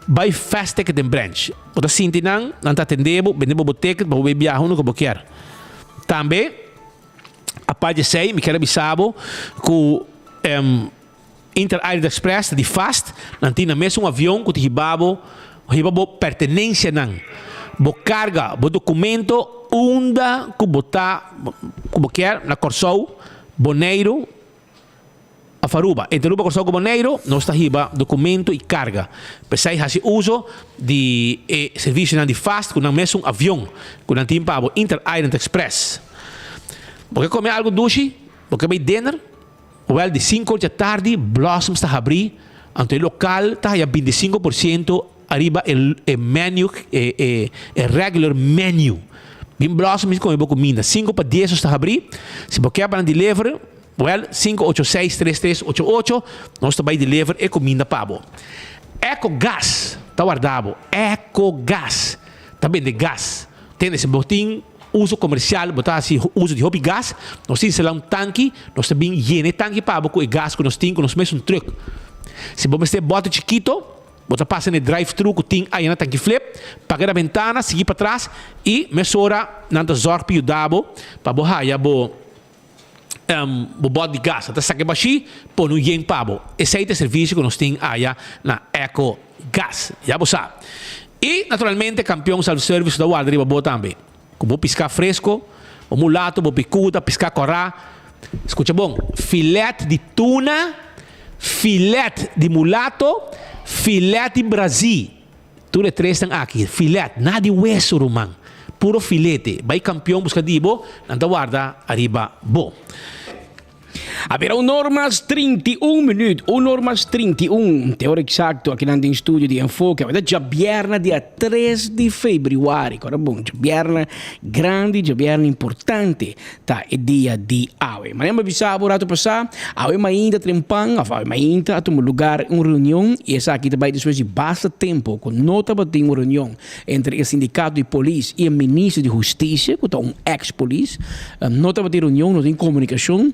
bay Fast Ticket den branch. Bo ta sinti nan, nan ta atende bo, bende bo bo ticket pa bo bay biaha unda cu bo kier. Tambe. Apart di esei, mi kier a bisa bo ku Inter Island Express ta di fast, nan tin nan mes un avion ku ta hiba bo, hiba bo pertenensianan, bo karga, bo dokumento unda ku bo ta, ku bo kier, na Kòrsou, Boneiru òf Aruba. Entre Aruba, Kòrsou ku Boneiru nos ta hiba dokumento i karga. P'esei hasi uso di e servisionan di fast ku nan mesun avion ku nan tin pa bo, Inter Island Express. Bo ke kome algu dushi? Bo ke bai dinner? Wèl di sinku or djatardi Blossoms ta habrí, anto e lokal ta haya 25 por siento ariba e menu, e regular menu. Bin Blossoms i kome bo kuminda. 9:55 nos ta habrí. Si bo ke pa nan deliver, Well, 586 3388, nos ta bai deliver e kuminda pa bo. Eco Gas ta warda bo. Eco Gas ta bende gas. Tende, si bo tin uso komersial, bo ta hasi uso di hopi gas, nos tin instalá un tanki, nos ta bin yena e tanki pa bo ku e gas ku nos tin ku nos mesun trùk. Si bo mester bòter chikito, bo ta pasa na e drive-thru ku tin aya na Tanki Flip, paga na bentana, sigui patras i mesora nan ta zòrg pa yuda bo pa bo haya bo bo bòt di gas. Nan ta saka e bashí, pone un yen pa bo. Esei ta e servisio ku nos tin aya na Eco Gas. Ya bo sa. I naturalmente Kampion Self Service ta warda riba bo tambe. Ku bo piská fresko, bo mulato, bo pikuta, piská kòrá. Skucha bon, filet di tuna, filet di mulato, filet di brazí. Tur e tresnan aki, filet, nada di weso ruman, puro filete. Bai Kampion buska di bo, nan ta warda ariba bo. A bira un or mas 31 minuut, un or mas 31, te ora exacto akinan den studio di Enfoke. Awe ta djabièrnè dia 3 di febrüari, kòrda bon, djabièrnè grandi, djabièrnè importante ta e dia di awe. Manera mi a bisa bo rato pasá, awe mainta trempan, òf awe mainta a tuma lugar un reunion i esaki ta bai despues di basta tempu ku no tabatin un reunion entre e sindikato di polis i e minister di hustisia ku ta un eks polis. No tabatin reunion, no tin komunikashon.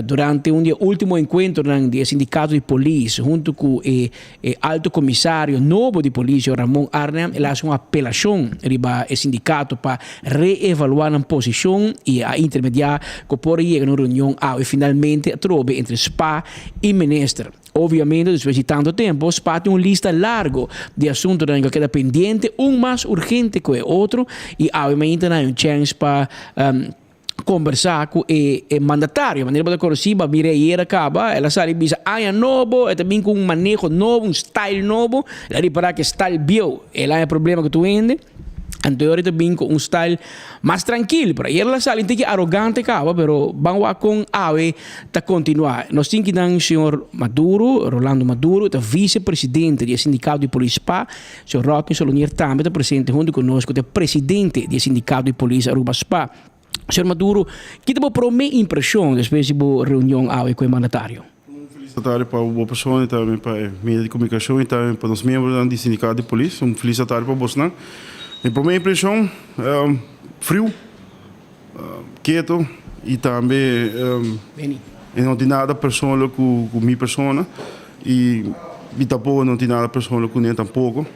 Durante un di e ultimo enkuentronan di e sindikato di polis huntu ku e E alto komisario nobo di polisio Ramon Arnhem el a hasi un apelashon riba e sindikato pa reevaluá nan posishon i a intermediá ku por a yega na un reunion awe finalmente atrobe entre spa i minister. Obviamente despues di tanto tempo spa tin un lista largo di asuntonan ku a keda pendiente, un mas urgente ku e otro i awe mainta nan hay un chèns pa Kombersá ku e e mandatario. Manera bo ta konosí, bo a mira ayer a kaba, el a sali bisa aña nobo, e ta bin ku un maneho nobo, un style nobo. El a ripará ku e style bieu, el haña problema ku tur hende. Anto e ora e ta bin ku un style mas trankil. Pero ayer el a sali un tiki arogante kaba, pero ban wak kon awe ta kontinuá. Nos tin kinan señor Maduro, Rolando Maduro, e ta visepresidente di e sindikato di polis spa. Señor Rodney Solonier tambe ta presente hunto ku nos ku ta e presidente di e sindikato di polis Aruba spa. Señor Maduro, ki ta bo prome impreshon despues di bo reunion awe ku e mandatario? Un felis tardi pa bo persona i tambe pa e medio di komunikashon i tambe pa nos miembronan di sindikato di polis. Un felis tardi pa bosnan. Mi prome impreshon, friu, keto i tambe e no tin nada personal ku mi persona i mi tampoko no tin nada personal kuné tampoko.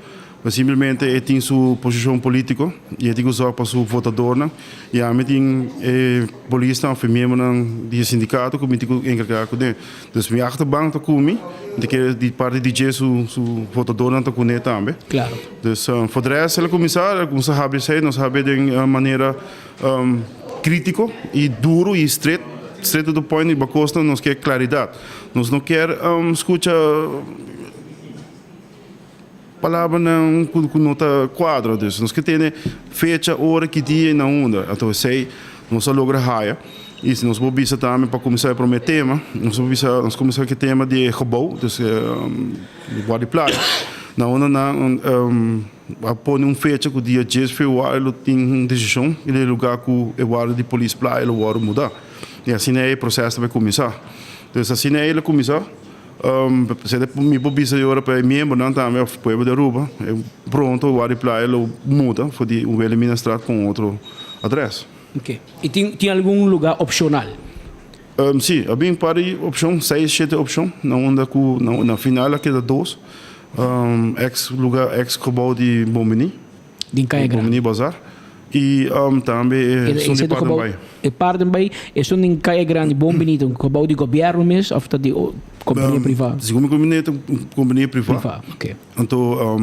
Pero simplemente e tin su posishon politico y e tin cu zorg pa su votadornan y ami tin e polisnan of e miembronan di e sindicato cu mi tin cu encarga cu den. Dus mi achterban ta cu mi, mi ta kere di parti di dje su su votadornan ta cune tambe. Claro. Dus for de rest el a cuminsa, el a cuminsa habri esey, nos a habri den manera critico y duro y straight, straight to the point riba cosnan nos kier claridad. Nos no kier scucha. Palabranan ku no ta kuadra. Dus nos ke tene fecha, ora, ki dia i na unda. Anto esei nos a logra haya. I si nos por bisa tambe pa kuminsá e promé tema, nos por bisa, nos kuminsá ku e tema di e gebou, dus di Guardia Playa, na unda nan a pone un fecha ku dia dies februari lo tin un desishon i e lugá ku e warda di polis Playa lo wòrdu mudá. I asina e proseso ta bai kuminsá. Dus asina ei lo kuminsá. Sete mi por bisa yora pa e miembronan tambe of pueblo di Aruba, pronto Wadi Playa lo muda for di Wilhelminastraat pa un otro adres. Ok. Y tin tin algun lugar opcional? Si, a bin par di opcion, seis, shete opcion, na unda cu na final a keda dos, ex lugar, ex gebouw di Bon Bini. Den Kaya Grandi. Bon Bini Bazar. Y tambe esun di Paardenbaai. E Paardenbaai, esun den Kaya Grandi, Bon Bini, ta un gebouw di gobierno mes of ta di compania priva? Segun mi comprende ta un compania priva. Priva, ok. Anto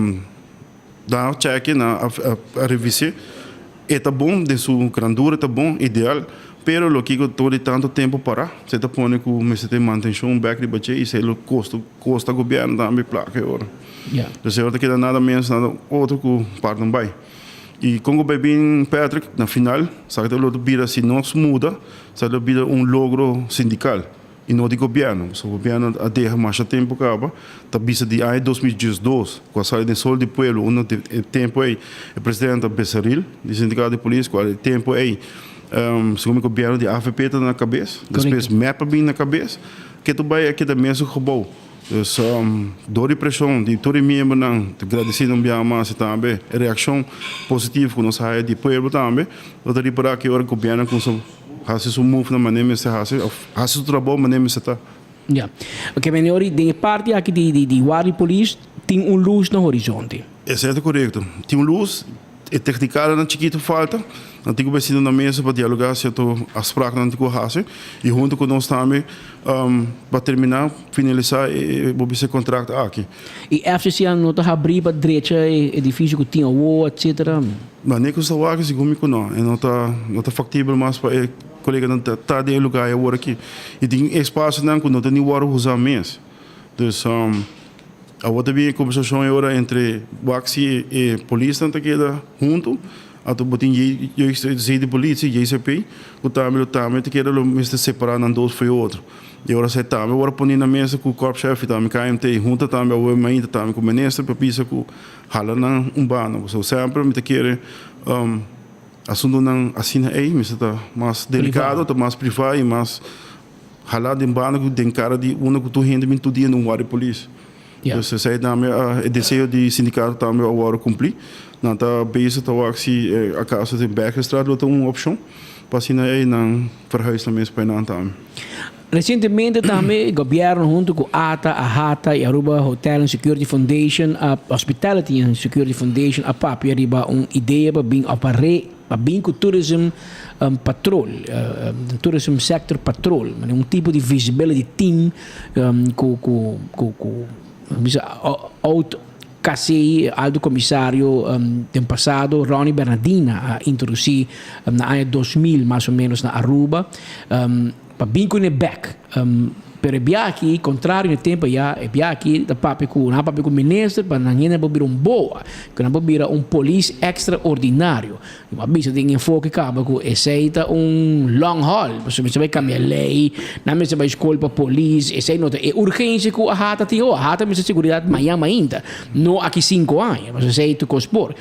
nan a checke, nan a revise, e ta bon den su grandura, e ta bon, ideal, pero lo kiko tur di tanto tempo para, se ta pone cu mester tin mantencion bek riba dje y esey lo costa gobierno tambe placa e ora. Entonces e ora ta keda nada menos nada otro cu Paardenbaai. I kon ku bai bin Patrick, na final sa ta lo bira si nos muda sa lo bira un logro sindikal i no di gobièrnu. Pasobra gobièrnu a deha masha tempu kaba ta bisa di aña 2012 ku a sali den Sol di Pueblo unda e tempu ei e presidente ta Besaril di sindikato di polis ku e tempu ei segun mi gobièrnu di avp ta na kabes despues mep a bin na kabes ke ta bai a keda mesun gebou. Dus dor di preshon di tur e miembronan ta gradisí un biaha mas i tambe e reakshon positivo ku nos haya di pueblo tambe lo ta ripará ki ora gobièrnu kumsa hasi su move na manera mester hasi òf hasi su trabou manera mester ta. Ya. Oke meneer Ori, den e parti aki di di warda di polis tin un lus na horizonte. Esei ta korekto. Tin un lus. E teknikadanan chikitu falta, nan tin ku bai sinta na mesa pa dialogá sierto afspraknan tin ku hasi i huntu ku nos tambe pa terminá, finalisá e bo bisa e kontrakt aki. I FCC a no ta habrí pa drecha e edifisio ku tin awor etcetera? No, ne ku sta wak segun mi ku no. E no ta no ta faktibel mas pa e koleganan ta den e lugá ei awor aki. I tin espasionan ku no ta ni wòrdu usá mes. Dus awor ta bin e kombersashon e ora entre wak si e polisnan ta keda huntu. Anto bo tin Jeugdzedenpolitie, JZP, ku tambe lo tambe ta keda lo mester separá nan dos for e otro. E ora esei tambe wòrdu poni na mesa ku korpschef i tambe KMT hunta tambe awe mainta tambe ku minister pa bisa ku hala nan un banda. Pasobra semper mi ta kere asuntunan asina ei mester ta mas delikado, ta mas privá i mas hala den banda ku den kara di unda ku tur hende bin tur dia na un wòrdu di polis. Dus esei tambe e deseo di sindikato tambe a wòrdu kumplí. Nan ta bezig ta wak si akaso den Bergenstraat lo ta un opshon pa asina ei nan verhuis nan mes pa einan tambe. Resientemente tambe gobièrnu huntu ku ata, AHATA i Aruba Hotel and Security Foundation a Hospitality and Security Foundation a papia riba un idea pa bin òf pa re pa bin ku tourism patrol, tourism sector patrol, un tipo di visibility team ku ku ku ku bisa oud KC alto komisario den pasado Ronny Bernardina a introdusí na aña 2000 mas o menos na Aruba pa bin kuné bek. Pero e bia aki kontrario na e tempu ayá e bia aki ta papia ku nan a papia ku minister pa nan hende por bira un boa ku nan por bira un polis ekstraordinario. Mi a bisa den enfoke kaba ku esei ta un long haul, pasobra mester bai kambia lei, nan mester bai skol pa polis, esei no ta e urgensia ku AHATA tin awo. AHATA mester seguridat mañan mainta, no aki sinku aña, pasobra esei tur kos por.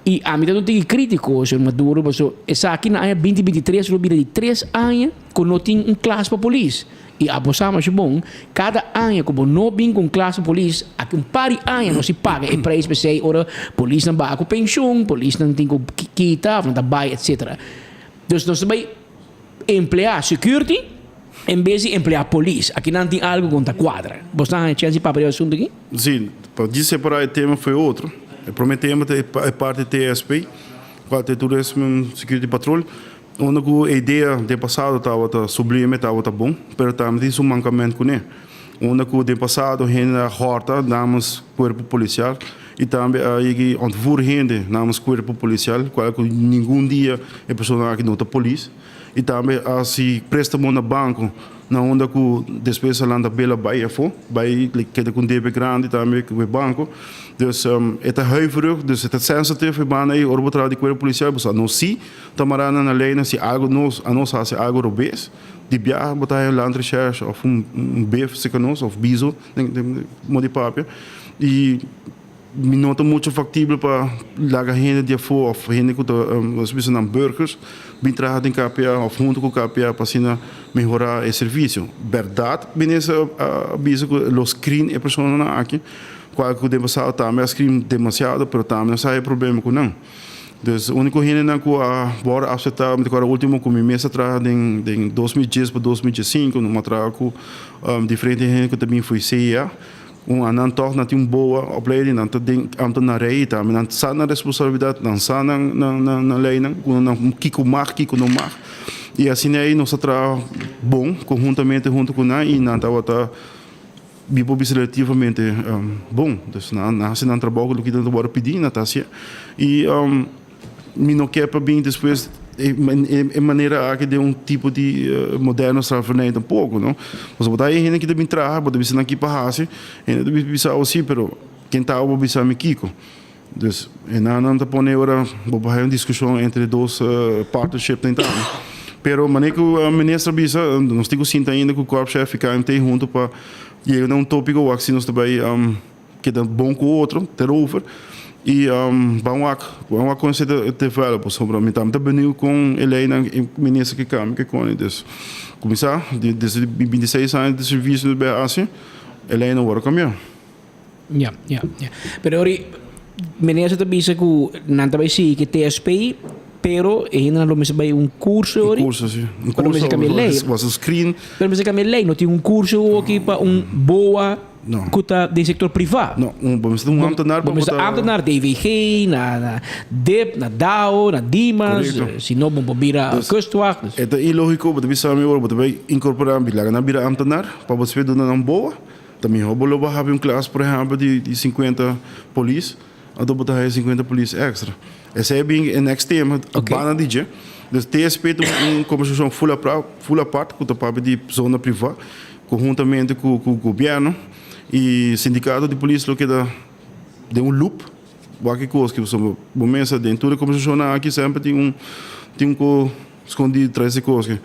I ami ta un tiki kritiko, señor Maduro, pasobra esaki na aña binti 23 lo bira di tres aña ku no tin un klas pa polis. I abo sa masha bon, kada aña ku bo no bin ku un klas pa polis, aki un par di aña nos si paga e prijs p'esei ora polisnan baha ku penshun, polisnan tin ku kita of nan ta bai etcetera. Dus nos ta bai empleá security en bes di empleá polis. Aki nan tin algu ku no ta kuadra. Bo sta haña chèns di papia di e asuntu aki? Si, pa djis separá e tema for e otro. E promé tema ta e parti TSP, kual ta e Tourism Security Patrol. Unda ku e idea den pasado tabata sublime, tabata bon, pero tambe tin su mankament kuné. Unda ku den pasado hende a hòrta namens kuerpo polisial i tambe a yegi ontvoer hende namens kuerpo polisial, kual ku ningun dia e persona aki no ta polis. I tambe a hasi préstamo na banko na unda ku despues a lanta bela bai afó, bai keda ku un debe grandi tambe ku e banko. Dus e ta huiverig, dus e ta sensitive e banda ei ora bo traha di kuerpo polisial, bo sa no si. Ta mará nan na leinan si algo nos a nos hasi algo robes di biaha bo ta haña landrecherche of un bef cerca nos of bizo den modo di papia y mi no ta mucho factible pa laga hende di afo of hende cu ta nos bisa nan burgers bin traha den KPA of hunto cu KPA pa asina mehora e servicio. Berdad minister a bisa cu lo screen e personanan aki cual cu den pasado tambe a screen demasiado pero tambe nos a haya problema cu nan. Dus úniko hendenan ku a wòrdu aseptá, mi ta kòrda último ku mi mes a traha den den 2010 pa 2015, nos a traha ku diferente hende ku ta bin for CIA. Un a nan tòg nan tin un boa opleiding, nan ta den ambtenarij tambe, nan sa nan responsabilidat, nan sa nan nan nan leinan, ku nan kiko mag, kiko no mag. I asina ei nos a traha bon konhuntamente huntu ku nan i nan tabata. Mi por bisa relativamente bon. Dus nan a hasi nan trabou ku loke nan ta wòrdu pidí, nan ta hasié. I mi no ke pa bin despues e manera aki den un tipo di moderno slavernij tampoko, no. Pasobra bo ta haña hende ki ta bin traha, bo ta bisa nan ki pa hasi, hende ta bisa bo si, pero ken ta bo bisa mi kiko? Dus e nan nan ta pone ora bo por haña un diskushon entre dos partnership nan tambe. Pero manera ku minister a bisa nos tin ku sinta ainda ku korpschef i KMT huntu pa yega na un topiko wak si nos ta bai keda bon ku otro terover i ban wak ban wak kon esei ta develop pasobra mi tambe ta beniu kon e leinan e minister ke kambia ke koni. Dus kuminsá desde di 26 aña di servisio nos bai hasi e leinan wòrdu kambia. Ja, ja, ja. Pero ori, minister ta bisa ku nan ta bai sigui ku TSP, pero e hendenan lo mester bai un kurso ori. Un kurso, si. Un Pero kurso, mester kambia lei. Was un screen. Pero mester kambia lei, no tin un kurso oki pa un boa No. ku ta den sektor privá. No, un, bo mester un ambtenaar Bo pa mester bo ta- ambtenaar, DVG, na, na DIP, na DAO, na Dimas, Correcto. si no bo por bira Dus, kustwacht. Dus. E ta ilógiko, bo ta bisa mi ora bo ta bai inkorporá, laga nan bira ambtenaar pa bo despues duna nan boa. Ta mihó bo lo bo habri un klas, por ehèmpel, di di sinkuenta polis, anto bo ta haya sinkuenta polis èkstra. Esei a bin e next tema, a banda di dje. Dus TSP ta un kombersashon ful apra, ful apart ku ta papia di zona privá, konhuntamente ku ku gobièrnu i sindikato di polis lo keda den un loop. wak e kos ki pasobra bo mesa den tur e kombersashonnan aki semper tin un tin un ko skondí tras e kos ki.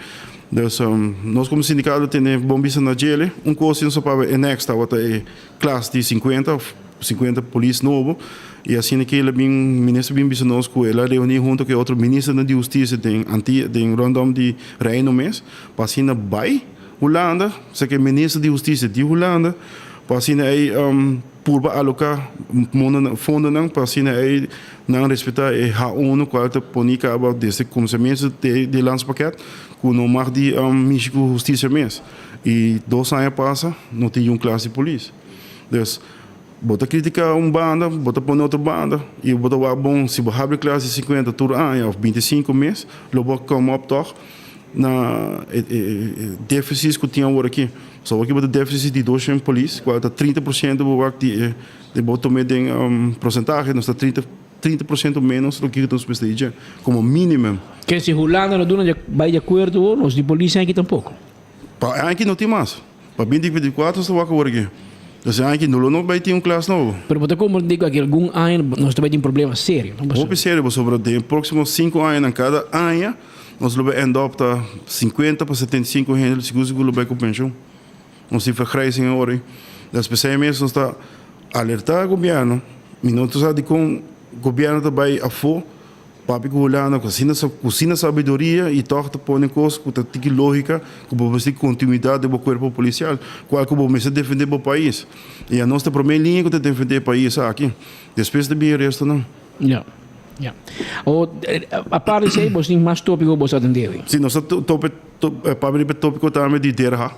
Dus nos komo sindikato tene bon bista na djele. Un kos si nos a papia e next tabata e klas di sinkuenta òf sinkuenta polis nobo i asina ke el a bin minister bin bisa nos ku el a reuní hunto ku e otro ministernan di hustisia den Antia den rondom di Reino mes pa asina bai Hulanda, sa ke minister di hustisia di Hulanda pa asina ei purba aloká fondonan pa asina ei nan respetá e H1 kual ta poní kaba desde kuminsamentu di e landspakket ku no mag di mishi ku hustisia mes. I dos aña pasa no tin yun klas di polis. Dus bo ta kritiká un banda, bo ta pone otro banda i bo ta wak bon si bo habri klas di sinkuenta tur aña òf bintisinko mes lo bo come up tòg na e deficits ku tin awor aki. So awor aki bo ta deficit di 200 polis, kual ta 30% bo wak di e di bo tome den porcentahe nos ta 30 30% menos loke ku nos mester dje komo minimum. Ke si Hulanda no duna bai di akuerdo bo nos di polis aki tampoko. Pa e aña aki no tin mas. Pa 2024 nos ta wak awor aki. Dus e aña aki no lo no bai tin un klas nobo. Pero bo ta komprendé ku aki algun aña nos ta bai tin problema serio, no? Hopi serio pasobra den e próksimo sinku añanan kada aña Nos lo bai end up ta 50 pa 75 hende sigur sigur lo bai ku penshun. Nos tin vergrijzing awor ei. Dus p'esei mes nos ta alerta gobièrnu mi no ta sa dikon gobièrnu ta bai afó papia ku Hulanda ku asina ku asina sabiduria i tòg ta pone kos ku ta tiki lógika ku bo mester kontinuidat den bo kuerpo polisial kual ku bo mester defendé bo pais. I anos ta promé liña ku ta defendé e pais aki. Despues ta bin e restonan. Ja, ja. O, aparte esei, bos tin mas tópiko bos atendé wi? Sí, nos ta tope, papia riba e tópiko tambe di DRH.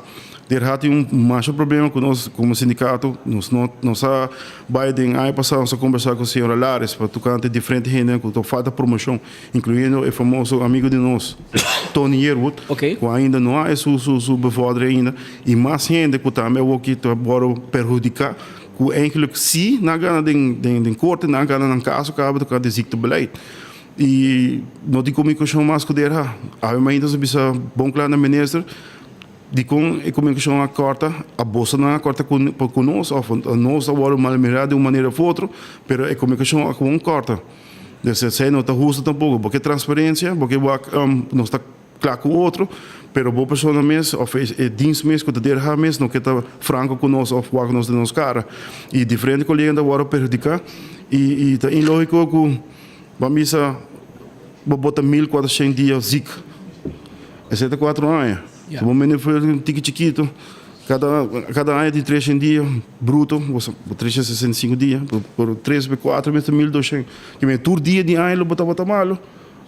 DRH tin un masha problema ku nos komo sindikato. Nos no, nos a bai den aña pasá nos a kombersá ku señora Lares pa tokante diferente hendenan ku ta falta promoshon, inkluyendo e famoso amigo di nos, Tony Yearwood, ku ainda no a su su su bevordering ainda, i mas hende ku tambe awoki ta wòrdu perhudiká. Ku eigenlijk si nan gana den den korte, nan gana nan kaso kaba toka di ziektebeleid. I no tin komunikashon mas ku DRH. Awe mainta nos a bisa bon kla na minister dikon e komunikashon a kòrta, a boso nan a kòrta ku ku nos òf nos a wòrdu mal mirá di un manera òf otro, pero e komunikashon a kobon kòrta. Dus esei no ta hustu tampoko. Bo ke transparensia, bo ke wak nos ta. Kla ku otro, pero bo persona mes òf e dins mes ku ta derha mes no ke ta franko ku nos òf wak nos den nos kara. I diferente koleganan ta wòrdu perhudiká i i ta inlógiko ku bo a misa bo bota 1400 dia zik. Esei ta kuatro aña. Si bo mende un tiki chikitu kada kada aña tin treshen dia bruto, 365 dia por tres be kuatro mes ta 1200. Kimen tur dia di aña lo bo tabata malo.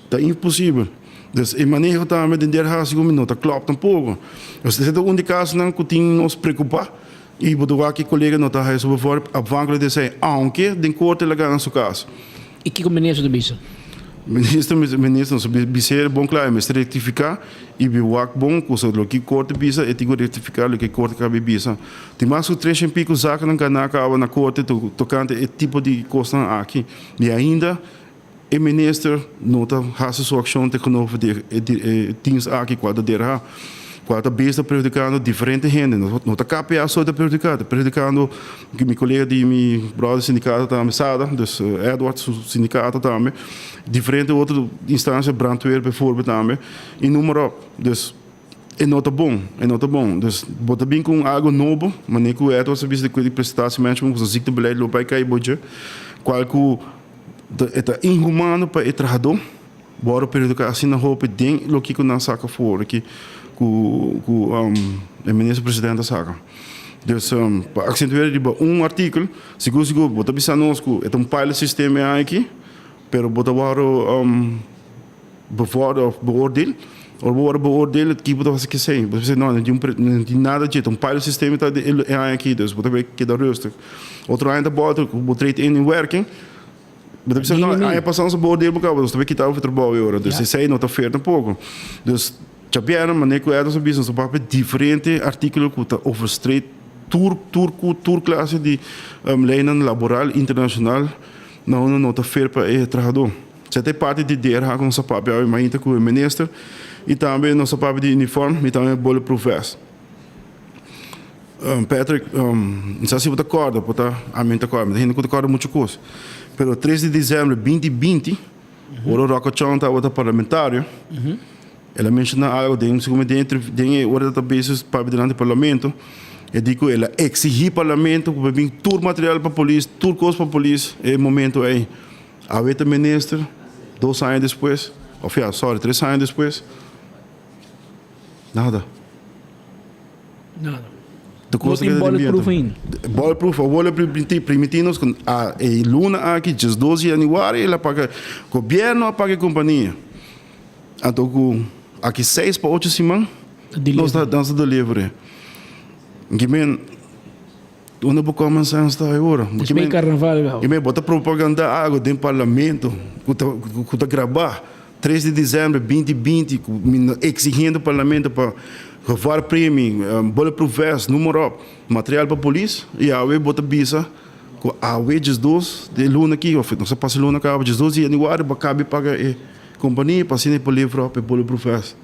Ta imposibel. Dus e maneho tambe den der hasi ku mi no ta klòp tampoko. Dus esei ta un di kasonan ku tin nos preokupá i bo ta wak e kolega no ta haya su bevòrder afhanklik di esei, aunke den korte el a gana su kaso. I kiko minister ta bisa? Minister minister nos a bis'é bon kla e mester rektifiká i bi wak bon ku loke korte bisa e tin ku rektifiká loke korte kaba bisa. Tin mas ku tres shen piko zakennan ganá kaba na korte tokante e tipo di kosnan aki i ainda E minister no ta hasi su akshon tegenover di e dienst aki kual ta DRH, kual ta bes ta perhudikando diferente hende. No ta KPA so ta perhudiká, ta perhudikando mi kolega di mi bròder sindikato tambe Sada, dus Edward su sindikato tambe, diferente otro instansia, brandweer bijvoorbeeld tambe i noem maar op. Dus e no ta bon, e no ta bon. Dus bo ta bin ku un algo nobo, manera ku Edward a bisa di prestatie management ku ziektebeleid lo bai kai bo dje, kual ku E ta inhumano pa e trahadó wòrdu perhudiká asina hopi den loke ku nan saka for aki ku ku e minister presidente a saka. Dus pa aksentuá riba un artíkulo, sigur sigur bo ta bisa nos ku e ta un pilot system e aña aki, pero bo ta wòrdu bevòrder òf beoordeel. Ora bo wòrdu beoordeel ki bo ta hasi kesei? Bo ta bisa no, no tin nada dje, ta un pilot system ta e aña aki, dus bo ta bay keda rustig. Otro aña ta bòlta ku bo treedt in in werking, bo ta bisa no, aña pasá nos a beoordeel bo kaba, nos ta bay kita bo for trabou e ora. Dus esei no ta fair tampoko. Dus djabièrnè manera ku Edwin a bisa nos ta papia diferente artíkulo ku ta overstreed tur tur ku tur klase di leinan laboral internashonal na unda no ta fair pa e trahadó. Esei ta e parti di DRH ku nos a papia awe mainta ku e minister i tambe nos a papia di uniform i tambe bulletproof vest. Patrick, mi sa si bo ta kòrda, por ta ami no ta kòrda, mi ta hende ku ta kòrda muchu kos. Pero tres di desèmber binti binti, ora Rocco Chong tabata parlamentario, el a menshoná algu den segun mi den den e ora el ta bezig papia dilanti parlamento, e di ku el a eksihí parlamento ku por bin tur material pa polis, tur kos pa polis e momento ei. Awe ta minister, dos aña despues, òf ya, sòri, tres aña despues, nada. Nada. De No tin bulletproof ainda. Bulletproof, awor lo primiti, primiti nos con a e luna aki, 12 di januari, el a paga, gobierno a paga e compania. Anto cu aki 6 pa 8 siman, nos ta, nos ta deliver. Ki men, unda bo common sense ta awor? Despues di carnaval gau. Ki men, bo ta propaganda algo den parlamento, cu ta, cu ta graba. 3 di december 2020 cu mi na exigiendo parlamento pa gevaar premie, bulletproof vest, noem maar op, material pa polis y awe bo ta bisa cu awe 12 di e luna aki of nos a pasa e luna caba 12 di januari bo a cabe paga e compania pa asina e por levera op e bulletproof vest.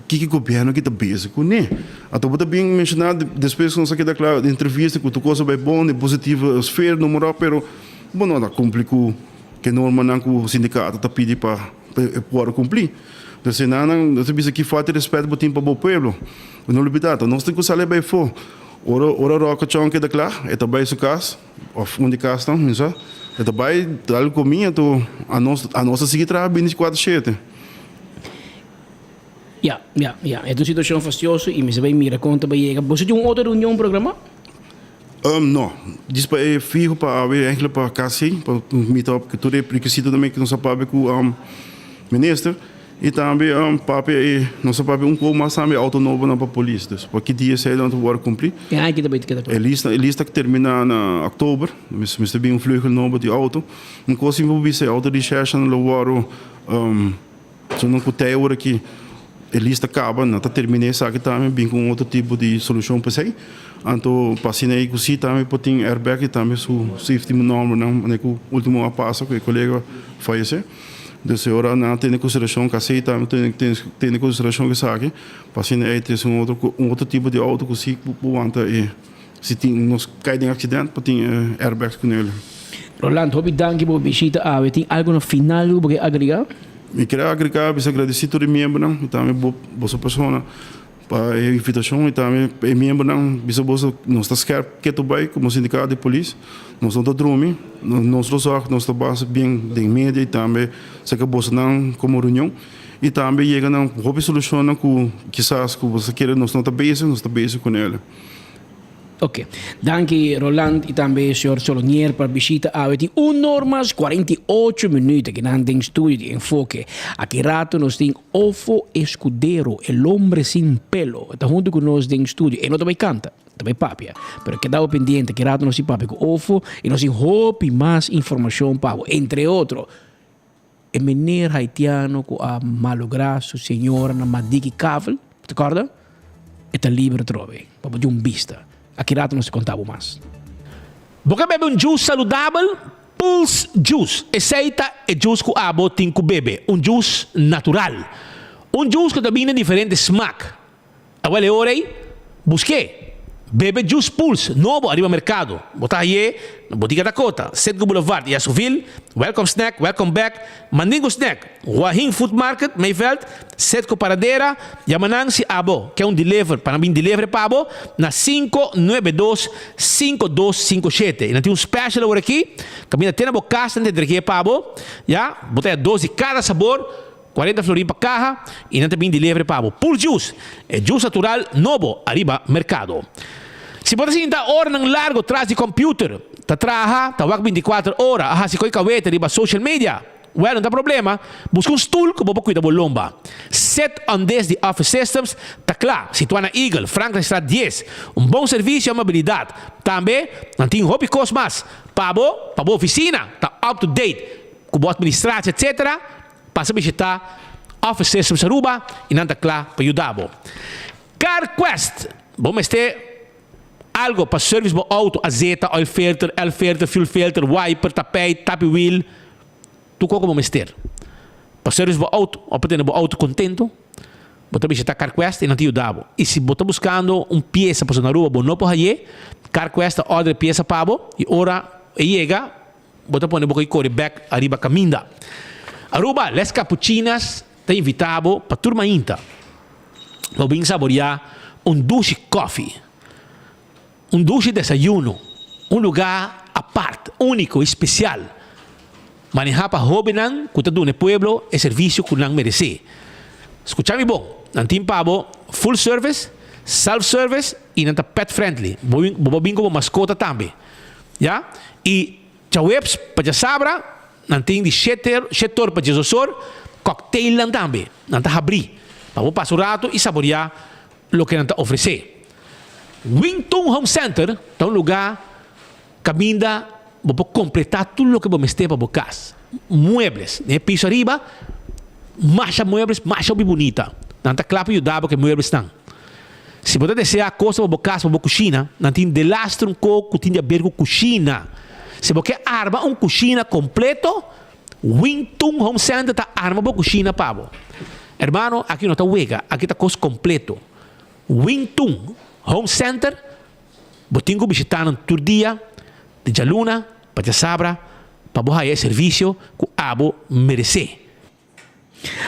Kiko gobierno aki ta bezig cune? Anto bo ta bien menciona despues cu nos a keda cla den entrevista cu tur cos a bay bon den positivo sfera noem maar op pero bo no ta cumpli cu Ke normanan ku sindikato ta pidi pa e por kumpli. Entonces enanan nos ta bisa ki falta di respet bo tin pa bo pueblo. Bo no lubida ta nos tin ku sali bai afó. Ora ora Roca Chong keda kla e ta bai su kas òf un di kasnan mi sa. E ta bai dal komi anto anos anos ta sigui traha bintikuater shete. Ya, ya, ya. E ta un situashon fastioso i mester bai mira kon ta bai yega. Boso tin un otro reunion programá? No. Djis pa e fiho pa awe eigenlijk pa casi pa meet up ku tur e rekisito tambe ku nos a papia ku minister i tambe papia e nos a papia un poco mas tambe auto nobo nan pa polis. Dus pa ki dia esei nan ta wòrdu kumpli. E aña aki ta bai keda kla? E lista e lista termina na oktober. Mester bin un vleugel nobo di auto. Un kos si mi por bisa e auto di recherche nan lo wòrdu. So nan ku tei ora ki e lista kaba, nan ta terminá esaki tambe bin ku un otro tipo di solushon pa esei. Anto pa asina ei ku si tambe por tin airbag i tambe su safety normanan manera ku ultimo a pasa ku e kolega fayesé. Dus e ora nan a tene konsiderashon ku asei tambe tene tene konsiderashon ku esaki pa asina ei trese un otro un otro tipo di outo ku si por wanta e si tin nos kai den aksident por tin airbags ku nel. Roland, hopi danki pa bo bishita awe. Tin algu na final ku bo ke agregá? Mi kere agregá, bisa gradisí tur e miembronan i tambe bo boso persona pa e invitashon i tambe e miembronan bisa boso nos ta skerp ketu bai komo sindikato di polis. Nos no ta drumi, nos lo sòrg nos ta basa bien den media i tambe saka bosonan komo reunion i tambe yega na hopi solushonnan ku kisas ku boso ta kere nos no ta bezig, nos ta bezig ku nel. Ok. Danki Roland y tambe señor Solonier pa bishita awe. Tin un or mas 48 minuut aki nan den studio di Enfoke. Aki rato nos tin Ofo Escudero, el hombre sin pelo. E ta hunto cu nos den studio. E no ta bay canta, e ta bay papia. Pero keda bo pendiente, aki rato nos tin papia cu Ofo y nos tin hopi mas informacion pa bo. Entre otro, e meneer haitiano cu a malogra su señora na Madiki Kavel, bo ta corda? E ta liber atrobe, pa bo di un bista. Aki rato nos ta conta bo mas. Bo ke bebe un juice saludabel? Pulse Juice. Esei ta e juice ku abo tin ku bebe. Un juice natural. Un juice ku ta bini den diferente smak. Awel e ora ei, busk'é. Bebe Juice Pulse nobo ariba merkado. Bo ta haye na Botica Dakota, Citgo Boulevard y Asovil, Welcome Snack, Welcome Back, Mandingo Snack, Huahin Food Market, Mayveld, Citgo Paradera. Yama nan si abo ke un deliver pa nan bin deliver pa bo na 592 5257. Y nan tin un special awor aki, kaminda te na bo kas nan ta entregu'é pa bo. Ya, bo ta haya dos di kada sabor. 40 florin pa kaha y nan ta bin delivery pa bo. Pulse Juice, e juice natural nobo ariba mercado. Si bo ta sinta oranan largo tras di computer, ta traha, ta wak 24 ora, a haci coy cawete riba social media, well no ta problema, busca un stoel cu bo por cuida bo lomba. Sit on this di Office Systems ta cla, situa na Eagle, Frankrijkstraat 10. Un bon servicio y amabilidad. Tambe nan tin hopi cos mas pa bo, pa bo oficina ta up to date cu bo administratie etc. Pasa bishita Office Systems Aruba y nan ta cla pa yuda bo. CarQuest! Bo mester algo pa service bo auto, azeta, oil filter, air filter, fuel filter, wiper, tapijt, tapi wiel, tur cosa cu bo mester pa service bo auto of pa tene bo auto contento. Bo ta bishita CarQuest y nan ta yuda bo. Y si bo ta buscando un pieza pasobra na Aruba bo no por haye, CarQuest ta order e pieza pa bo y ora e yega bo ta pone bo koe core bek ariba caminda. Aruba, Les Capuchinas ta invita bo pa tur mainta bo bin saboria un dushi koffie, un dushi desayuno, un lugar apart, unico y special, maneha pa hobennan cu ta duna e pueblo e servicio cu nan merece. Scucha mi bon, nan tin pa bo full service, self service y nan ta pet friendly. Bo bo por bin cu bo mascota tambe. Ya? Y djaweps pa djasabra nan tin di shete shete or pa diesdos or cocktailnan tambe. Nan ta habri pa bo pasa un rato y saboria loke nan ta ofrece. Wington Home Center ta un lugar Caminda bo por completa tur loke bo mester pa bo cas. Muebles, den e piso ariba, masha muebles, masha hopi bunita. Nan ta cla pa yuda bo cu e mueblesnan. Si bo ta desea cosa pa bo cas, pa bo cushina, nan tin delaster un co cu tin di haber cu cushina. Si bo ke arma un cushina completo, Wing Tun Home Center ta arma bo cushina pa bo. Hermano, aki no ta wega, aki ta cos completo. Wing Tun Home Center. Bo tin ku bishitá nan tur dia, di djaluna pa djasabra, pa bo haya e servisio ku abo meresé.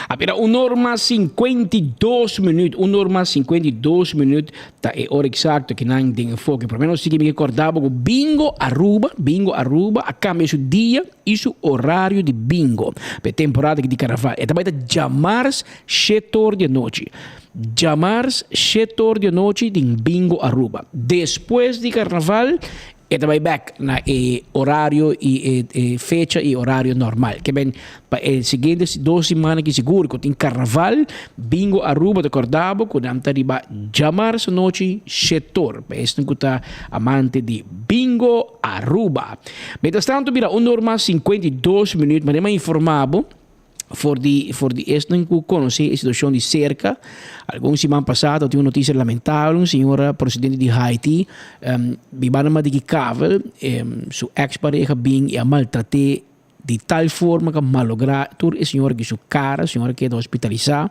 A bira un or mas 52 minuut, un or mas 52 minuut ta e ora exacto ki nan den enfoke. Prome nos sigui mi ke korda bo ku Bingo Aruba, Bingo Aruba a kambia su dia i su orario di bingo pa e temporada aki di karnaval. E ta bai ta djamars shete or di anochi. Djamars shete or di anochi den Bingo Aruba. Despues di karnaval e ta bai bek na e orario i e fecha i orario normal. Ke men pa e siguiente dos simana ki sigur ku tin karnaval, Bingo Aruba ta korda bo ku nan ta riba djamars anochi shete or. Pa esnan ku ta amante di Bingo Aruba. Mientras tanto bira un or mas 52 minuut, manera mi a informa bo. For di for di esnan ku konosé e situashon di serka, algun siman pasá tabatin un notisia lamentabel, un señora prosedente di Haiti biba na Madiki Kavel, su eks pareha bin i a maltrat'é di tal forma ku a malográ tur e señora ki su kara, e señora keda hospitalisá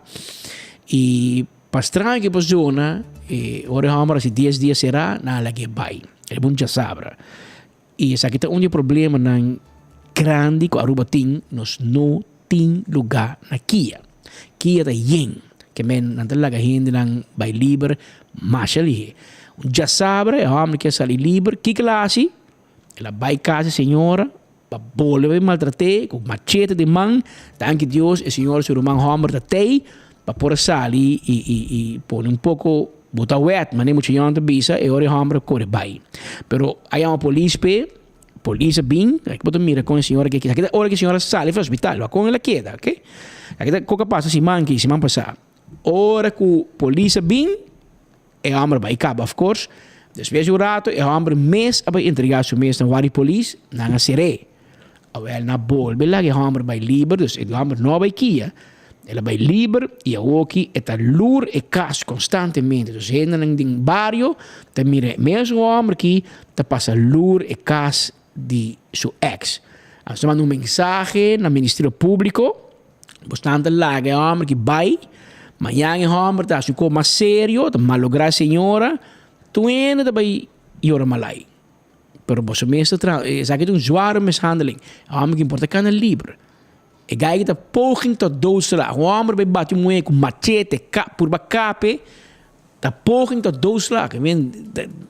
i pa straño ke persona e ora e hòmber hasi dies dia será nan a lag'é bai, el a djasabra. I esaki ta un di e problemanan grandi ku Aruba tin, nos no tin lugá na kia. Kia ta yen, ke men nan ta laga hendenan bai liber masha lihé. Un djasabra e hòmber ke a sali liber, kiko el a hasi? El a bai kas e señora pa bolbe bai maltrat'é ku machete den man. Danki Dios e señora su ruman hòmber ta tei pa por a sali i i i pone un poko Bo ta wet, manera mucha yòn ta bisa, e ora e hòmber a kore bai. Pero a yama polis p'e, polis a bin, aki bo ta mira kon e señora ke keda. Aki ta ora ku e señora sali for hospital, wak kon el a keda, oke. Aki ta kok a pasa siman aki, siman pasá. Ora ku polis a bin, e hòmber a bai kaba of course. Despues di un rato e hòmber mes a bai entregá su mes na wari polis, nan a ser'é. Awel nan a bolbe laga e hòmber bai liber, dus e hòmber no a bai kia, el a bai liber i awoki e ta lur e kas konstantemente. Dus hendenan den bario ta mira e mesun hòmber aki ta pasa lur e kas di su eks. Anto ta manda un mensahe na Ministerio Públiko, bosnan ta laga e hòmber aki bai, mañan e hòmber ta hasi un kos mas serio, ta malográ e señora, tur hende ta bai yora malai. Pero boso mes ta traha, esaki ta un zware mishandeling. E hòmber ki por ta kana liber. E gai ki ta poging tot doodslag. Un hòmber bai bati un muhé ku machete, ka, purba kape, ta poging tot doodslag. I mean,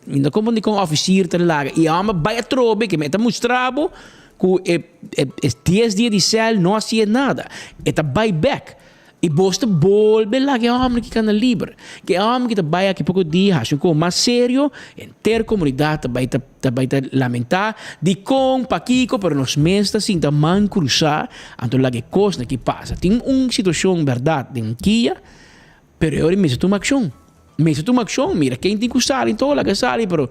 mi no comprende kon ofisier ta laga. I e hòmber bai atrobe, ke men ta mustra bo ku e e dies dia di sèl no hasié nada. E ta bai bèk. I bos ta bolbe laga e hòmber ki kana liber. Ke e hòmber ki ta bai aki poko dia hasi un kos mas serio, henter komunidat ta bai ta ta bai ta lamentá dikon, pakiko, pero nos mes ta sinta man krusá anto laga e kosnan ki pasa. Tin un situashon bèrdat den kia, pero e ora mester tuma akshon. Mester tuma akshon, mira ken tin ku sali anto laga sali, pero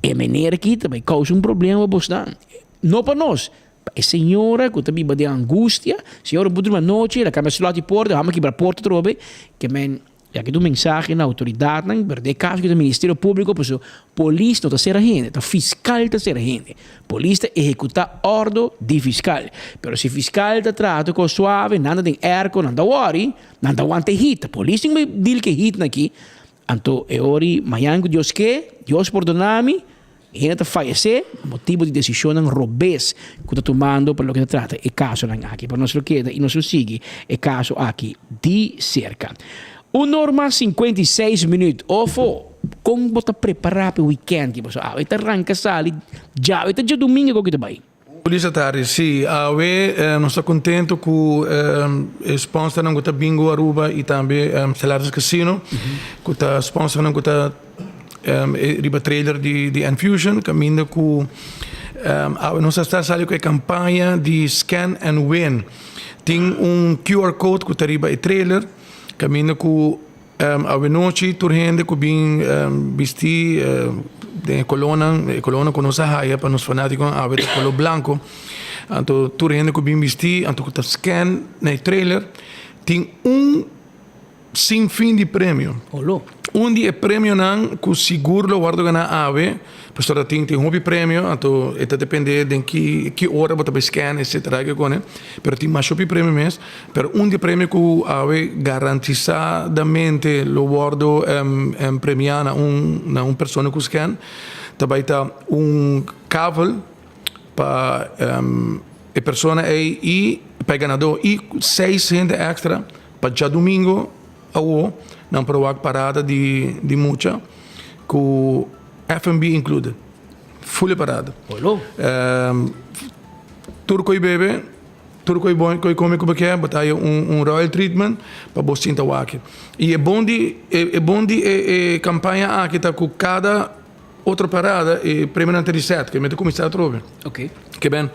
e manera aki ta bai kousa un problema pa bosnan. No pa nos, Pa e señora ku ta biba den angustia, señora bo durmi anochi, el a kambia slòt di porta, hòmber kibra porta atrobe, ke men I aki ta un mensahe na outoridatnan, pero den e kaso aki ta Ministerio Públiko, pasobra polis no ta sera hende, ta fiskal ta sera hende. Polis ta ehekutá òrdu di fiskal. Pero si fiskal ta traha tur kos suave, nan ta den èrko, nan ta wòri, nan ta wanta e hit. Polis tin ku deal ku e hitnan aki. Anto e ora mañan ku Dios ke, Dios pordona mi, hende ta fayesé pa motibu di desishonnan robes ku ta tumando pa loke ta trata e kasonan aki. Pero nos lo keda i nos lo sigui e kaso aki di serka. Un or mas 56 minüt. Ofo, kon bo ta prepará pa e wikènt ki pasobra awe ta ranka sali djawe ta djadumingu ku ta bai. Polis a tardi, sí. Awe nos ta contento cu e sponsornan cu ta Bingo Aruba y tambe Stellaris Casino cu ta sponsornan cu ta riba trailer di Enfusion caminda cu awe nos a sta sali cu e campaña di Scan and Win. Tin un QR code cu ta riba e trailer caminda cu Awenochi tur hende ku bin bisti den e kolónan, e kolónan ku nos a haya pa nos fanátikonan awe ta koló blanko. Anto tur hende ku bin bisti, anto ku ta scan na e trailer, tin un sin fin di premio. Un di e premionan ku sigur lo wòrdu ganá awe, pasobra tin tin hopi premio, anto e ta dependé den ki ki ora bo ta bai scan etcetera kikone, pero tin masha hopi premio mes. Pero un di premio ku awe garantisadamente lo wordo premiá na un na un persona ku scan ta bai ta un kavel pa e persona ei i pa e ganadó i seis hende èkstra pa djadumingu awo nan por wak parada di di mucha ku FNB included full e parada. Tur ku e bebe. Tur ku e bon ku e kome ku bo ke, bo ta haya un un royal treatment pa bo sinta wak. I e bon di e bon di e e kampaña aki ta ku kada otro parada e premionan ta reset, ke men ta kuminsá atrobe. Ke ben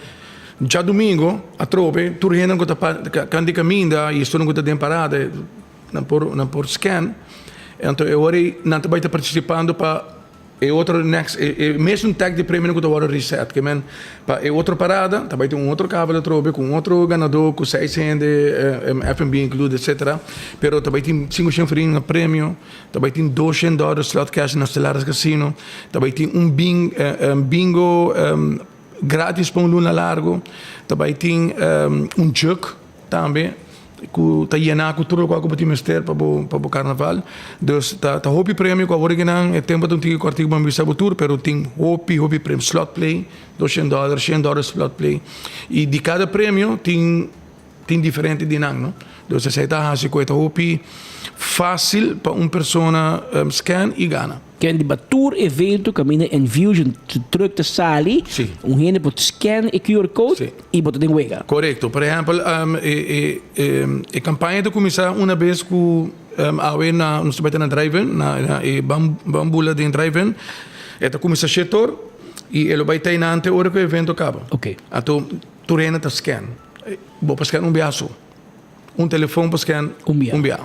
djadumingu atrobe tur hendenan ku ta kan di kaminda i esunnan ku ta den parada nan por nan por scan, anto e ora ei nan ta bai ta partisipando pa. E otro next e e mesun tag di premionan ku ta wòrdu reset ke men pa e otro parada ta bai tin un otro kabel atrobe ku un otro ganadó ku seis hende FNB include etcetera pero ta bai tin sinku shen florin na premio ta bai tin dos shen dòler slot cash na Stellaris Casino ta bai tin un bin bingo gratis pa un luna largo ta bai tin un jug Tambe ku ta yená ku tur lokual ku bo tin mester pa bo pa bo karnaval. Dus ta ta hopi premio ku awor kinan e tempu ta un tiki kòrtiku pa mi bisa bo tur pero tin hopi hopi premio. Slot play doshen dòler, shen dòler slot play i di kada premio tin tin diferente di nan no. Dus esei ta hasi ku e ta hopi fásil pa un persona scan i gana. Ken di ba tur evento kaminda Enfusion su truck ta sali, un hende por scan e QR code y bo ta den wega. Korekto. Por ehèmpel, e kampaña ta kuminsá una bes ku awe na nos ta bai ta na drive-in, na e bambula den drive-in. E ta kuminsá shetor i e lo bai ta einan te ora ku e evento kaba. Anto tur hende ta scan. Bo por scan un biaha so. Un telefon pa scan un bia.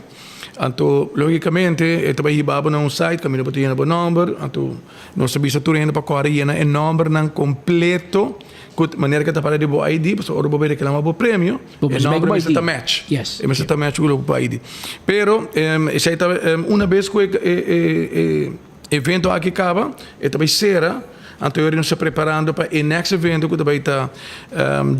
Anto logicamente e ta bay hiba bo na un site caminda bo ta yena bo nomber. Anto nos ta bisa tur hende pa core yena e nombernan completo cu manera cu ta para di bo ID pasobra ora bo bay reclama bo premio e nomber mester ta match. E mester ta match cu loke bo ID. Pero esey ta una bes cu e evento aki caba e ta bay cera. Anto yori nos ta preparando pa e next evento ku ta bai ta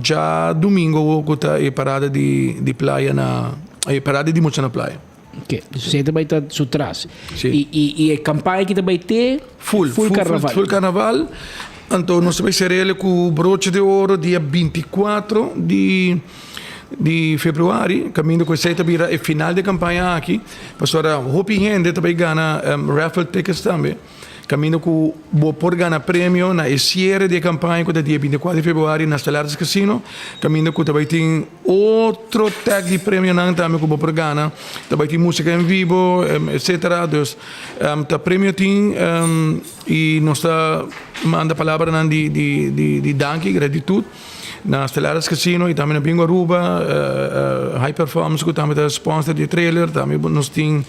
djadumingo awo ku ta e parada di di playa na e parada di mucha na playa. Ok, dus esei ta bai ta su tras. Si. I i i e kampaña ki ta bai te Full, full karnaval. Full karnaval. Anto nos ta bai ser'el ku broche de oro dia 24 di di februari kaminda ku esei ta bira e final di e kampaña aki pasobra hopi hende ta bai gana raffle tickets tambe. Kaminda ku bo por gana premio na e siere di e kampaña ku ta dia 24 di februari na Stellaris Casino. Kaminda ku ta bai tin otro tag di premionan tambe ku bo por gana. Ta bai tin musika en vivo etcetera. Dus ta premio tin i nos ta manda palabranan di di danki, gratitut na Stellaris Casino i tambe na Bingo Aruba, High Performance ku tambe ta sponsor di e trailer. Tambe nos tin.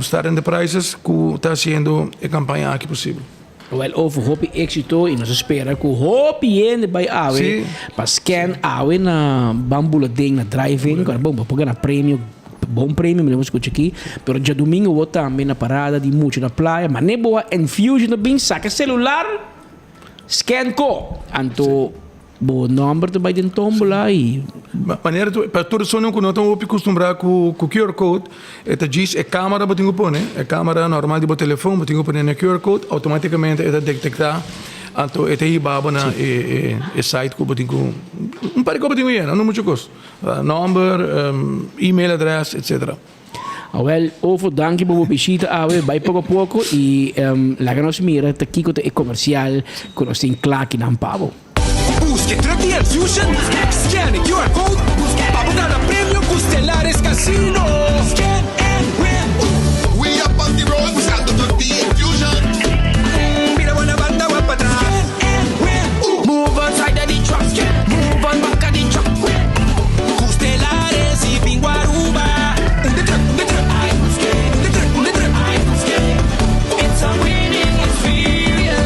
Star Enterprises ku ta hasiendo e kampaña aki posibel. Wel over hopi éxito y nos a spera ku hopi hende bai awe pa scan awe na Ban Bula Den na drive-in. Bon, bo por gana premio. Bon premio, mi scucha aki. Pero diadomingo bo tambe na parada di mucha na Playa. Mane bo Enfusion bin saca celular, scan ko. Anto bo nomber ta bay den tombola y Manera tu, pa tur persona cu no ta hopi acostumbra cu QR code, e ta djis e camera bo tin cu pone, e camera normal di bo telefon bo tin cu pone na QR code, automaticamente e ta detecta, anto e ta hiba bo na e site cu bo tin cu, un par di cos bo tin cu yena, no mucho cos, nomber, email address, etc. Awel, Ofo, danki pa bo bishita awe. Bai poko poko y laga nos mira ta kiko ta e comercial cu nos tin cla kinan pa bo. Busca e truck di Enfusion, scan e QR code pa bo gana premio cu Stellaris Casino. Scan and win! We up on the road buscando truck di Enfusion. Bira bo na banda wak patras. Scan and win! Move on side of the truck. Move on back of the truck. Cu Stellaris y Bingo Aruba. Un de truck, un de truck. Un de truck, un de truck. It's a winning experience.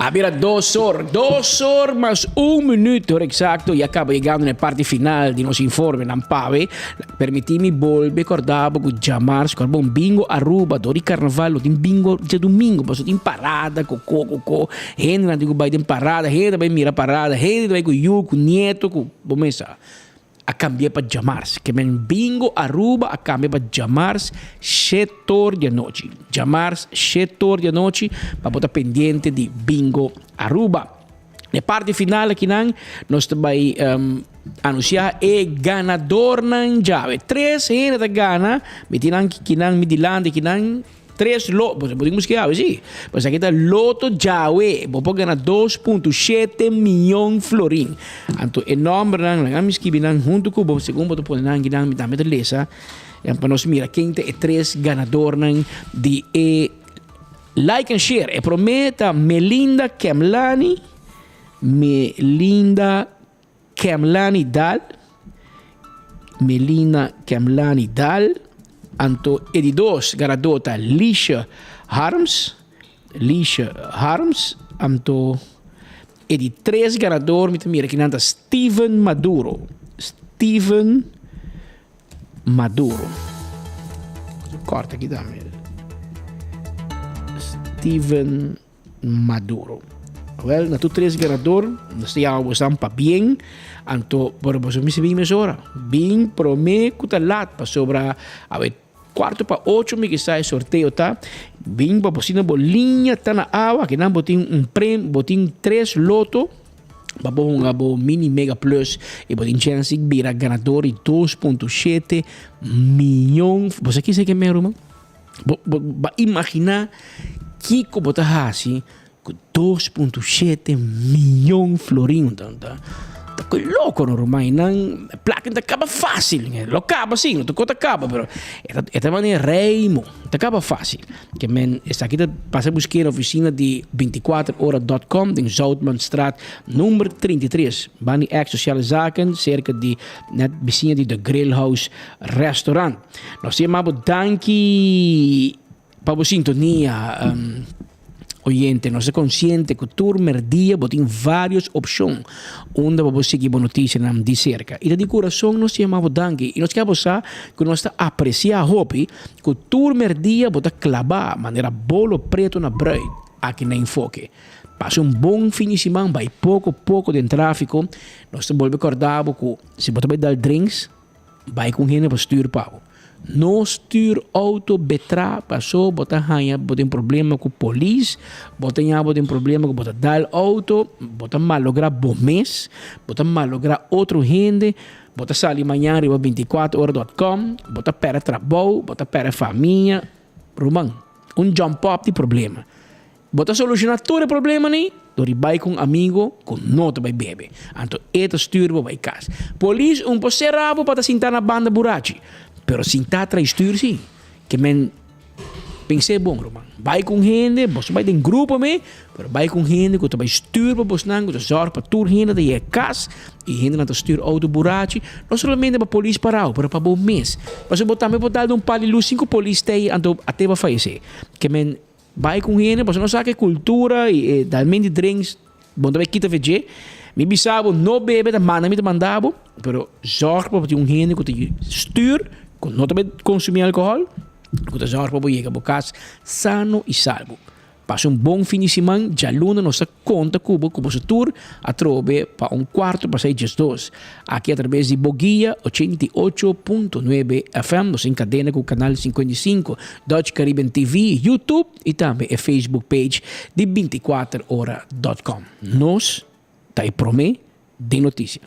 A bira 2 or, 2 or mas 1 minuut, ora exacto, y a caba yegando na parti final di nos informe nan pawe. Permiti mi bolbe corda bo cu djamars, cu bon Bingo Aruba, dor di carnaval, lo tin bingo djadomingo, paso tin parada, cu co, cu co, hende nan tin cu bay den parada, hende ta bay mira parada, hende ta bay cu yu, cu nieto, cu bo mesa. A cambia pa djamars. Ke men Bingo Aruba a cambia pa djamars shetor di anochi. Djamars shetor di anochi pa bo ta pendiente di Bingo Aruba. E parti final akinan nos ta bay anuncia e ganadornan djawe. Tres hende ta gana. Mi tin nan kinan mi dilanti kinan. Tres lo, bo tin busca yawe si. Pues aki ta loto djawe. Bo por gana 2.7 miyon florin. Anto e nombernan, laga mi skibi nan hunto cu bo, segun bo ta pone nan akinan, mi tambe ta lesa. Pa nos mira ken ta e tres ganadornan di e like and share. E prome ta Melinda Kemlani, Melinda Kemlani Dal, Melina Kemlani Dal, anto e di dos ganadó ta Lisha Harms, Lisha Harms, anto e di tres ganador mi ta mira kinan ta Steven Maduro, Steven Maduro. Korta aki tambe. Steven Maduro. Wel, na tur tres ganador, nos ta yama bosan pabien, anto pero boso mester bin mesora. Bin prome ku ta lat, pasobra awe kuarto pa ocho mi kisa e sorteo ta. Bin pa bo asina bo liña ta na awa, kinan bo tin un prem, bo tin tres loto pa bo hunga bo mini mega plus i bo tin chèns di bira ganador di 2.7 miyon. Bo sa kisa ke men ruman? Bo bo ba imaginá kiko bo ta hasi ku 2.7 miyon florin. Ta ta ta ku loko no ruman. I nan plaka ta kaba fásil. Lo kaba sí, no ta ku ta kaba, pero e ta e ta manera reimo. Ta kaba fásil. Ke men esaki ta pasa busk'é na ofisina di 24 ora dot com den Zoutmanstraat number 33, banda di ex Sociale Zaken, serka di net bisiña di The Grill House Restaurant. Nos ta yama bo danki pa bo sintonia, oyente. Nos ta konsiente ku tur merdia bo tin vários opshon unda bo por sigui bo notisianan di serka. I ta di kurason nos ta yama bo danki i nos ke bo sa ku nos ta apresiá hopi ku tur merdia bo ta klabá manera bolo pretu na brùit aki na Enfoke. Pasa un bon fin di siman, bai poko poko den tráfiko. Nos ta bolbe kòrda bo ku si bo ta bai dal drinks, Bai ku un hende pa stuur pa bo. No stuur auto betra paso bo ta haña bo den problema ku polis, bo ta haña bo den problema ku bo ta dal auto, bo ta malogra bo mes, bo ta malogra otro hende, bo ta sali mañan riba 24 ora dot com, bo ta pèrdè trabou, bo ta pèrdè famia. Ruman, un jump up di problema. Bo ta solushoná tur e problemanan dor di bai ku un amigo ku no ta bai bebe. Anto e ta stuur bo bai kas. Polis un por sera bo pa ta sintá na banda burachi, pero sintá tras stuur sí. Ke men pens'é bon, ruman. Bai ku un hende, boso bai den grupo me, pero bai ku un hende ku ta bai stuur pa bosnan, ku ta zòrg pa tur hende ta yega kas i hendenan ta stuur outo burachi, no solamente pa polis parau, pero pa bo mes. Pasobra bo tambe por dal den un pal di lus sin ku polis ta ei, anto ate bo a fayesé. Ke men Bai ku hende pasobra nos sa ku e kultura i e dalmen di drinks bo no ta bai kita fe dje. Mi bisa bo no bebe ta manda mi ta manda bo, pero zorg pa bo tin un hende ku ta stuur ku no ta konsumí alkohòl, ku ta zorg pa bo yega bo kas sano i salvo. Pasa un bon fin di siman, djaluna nos ta konta ku bo ku boso tur atrobe pa un kuarto pasai diesdos. Aki atrabes di Boguia 88.9 FM, nos tin kadena ku Kanal 55, Dutch Caribbean TV, YouTube i tambe e Facebook page di 24ora dot com. Nos ta e promé den notisia.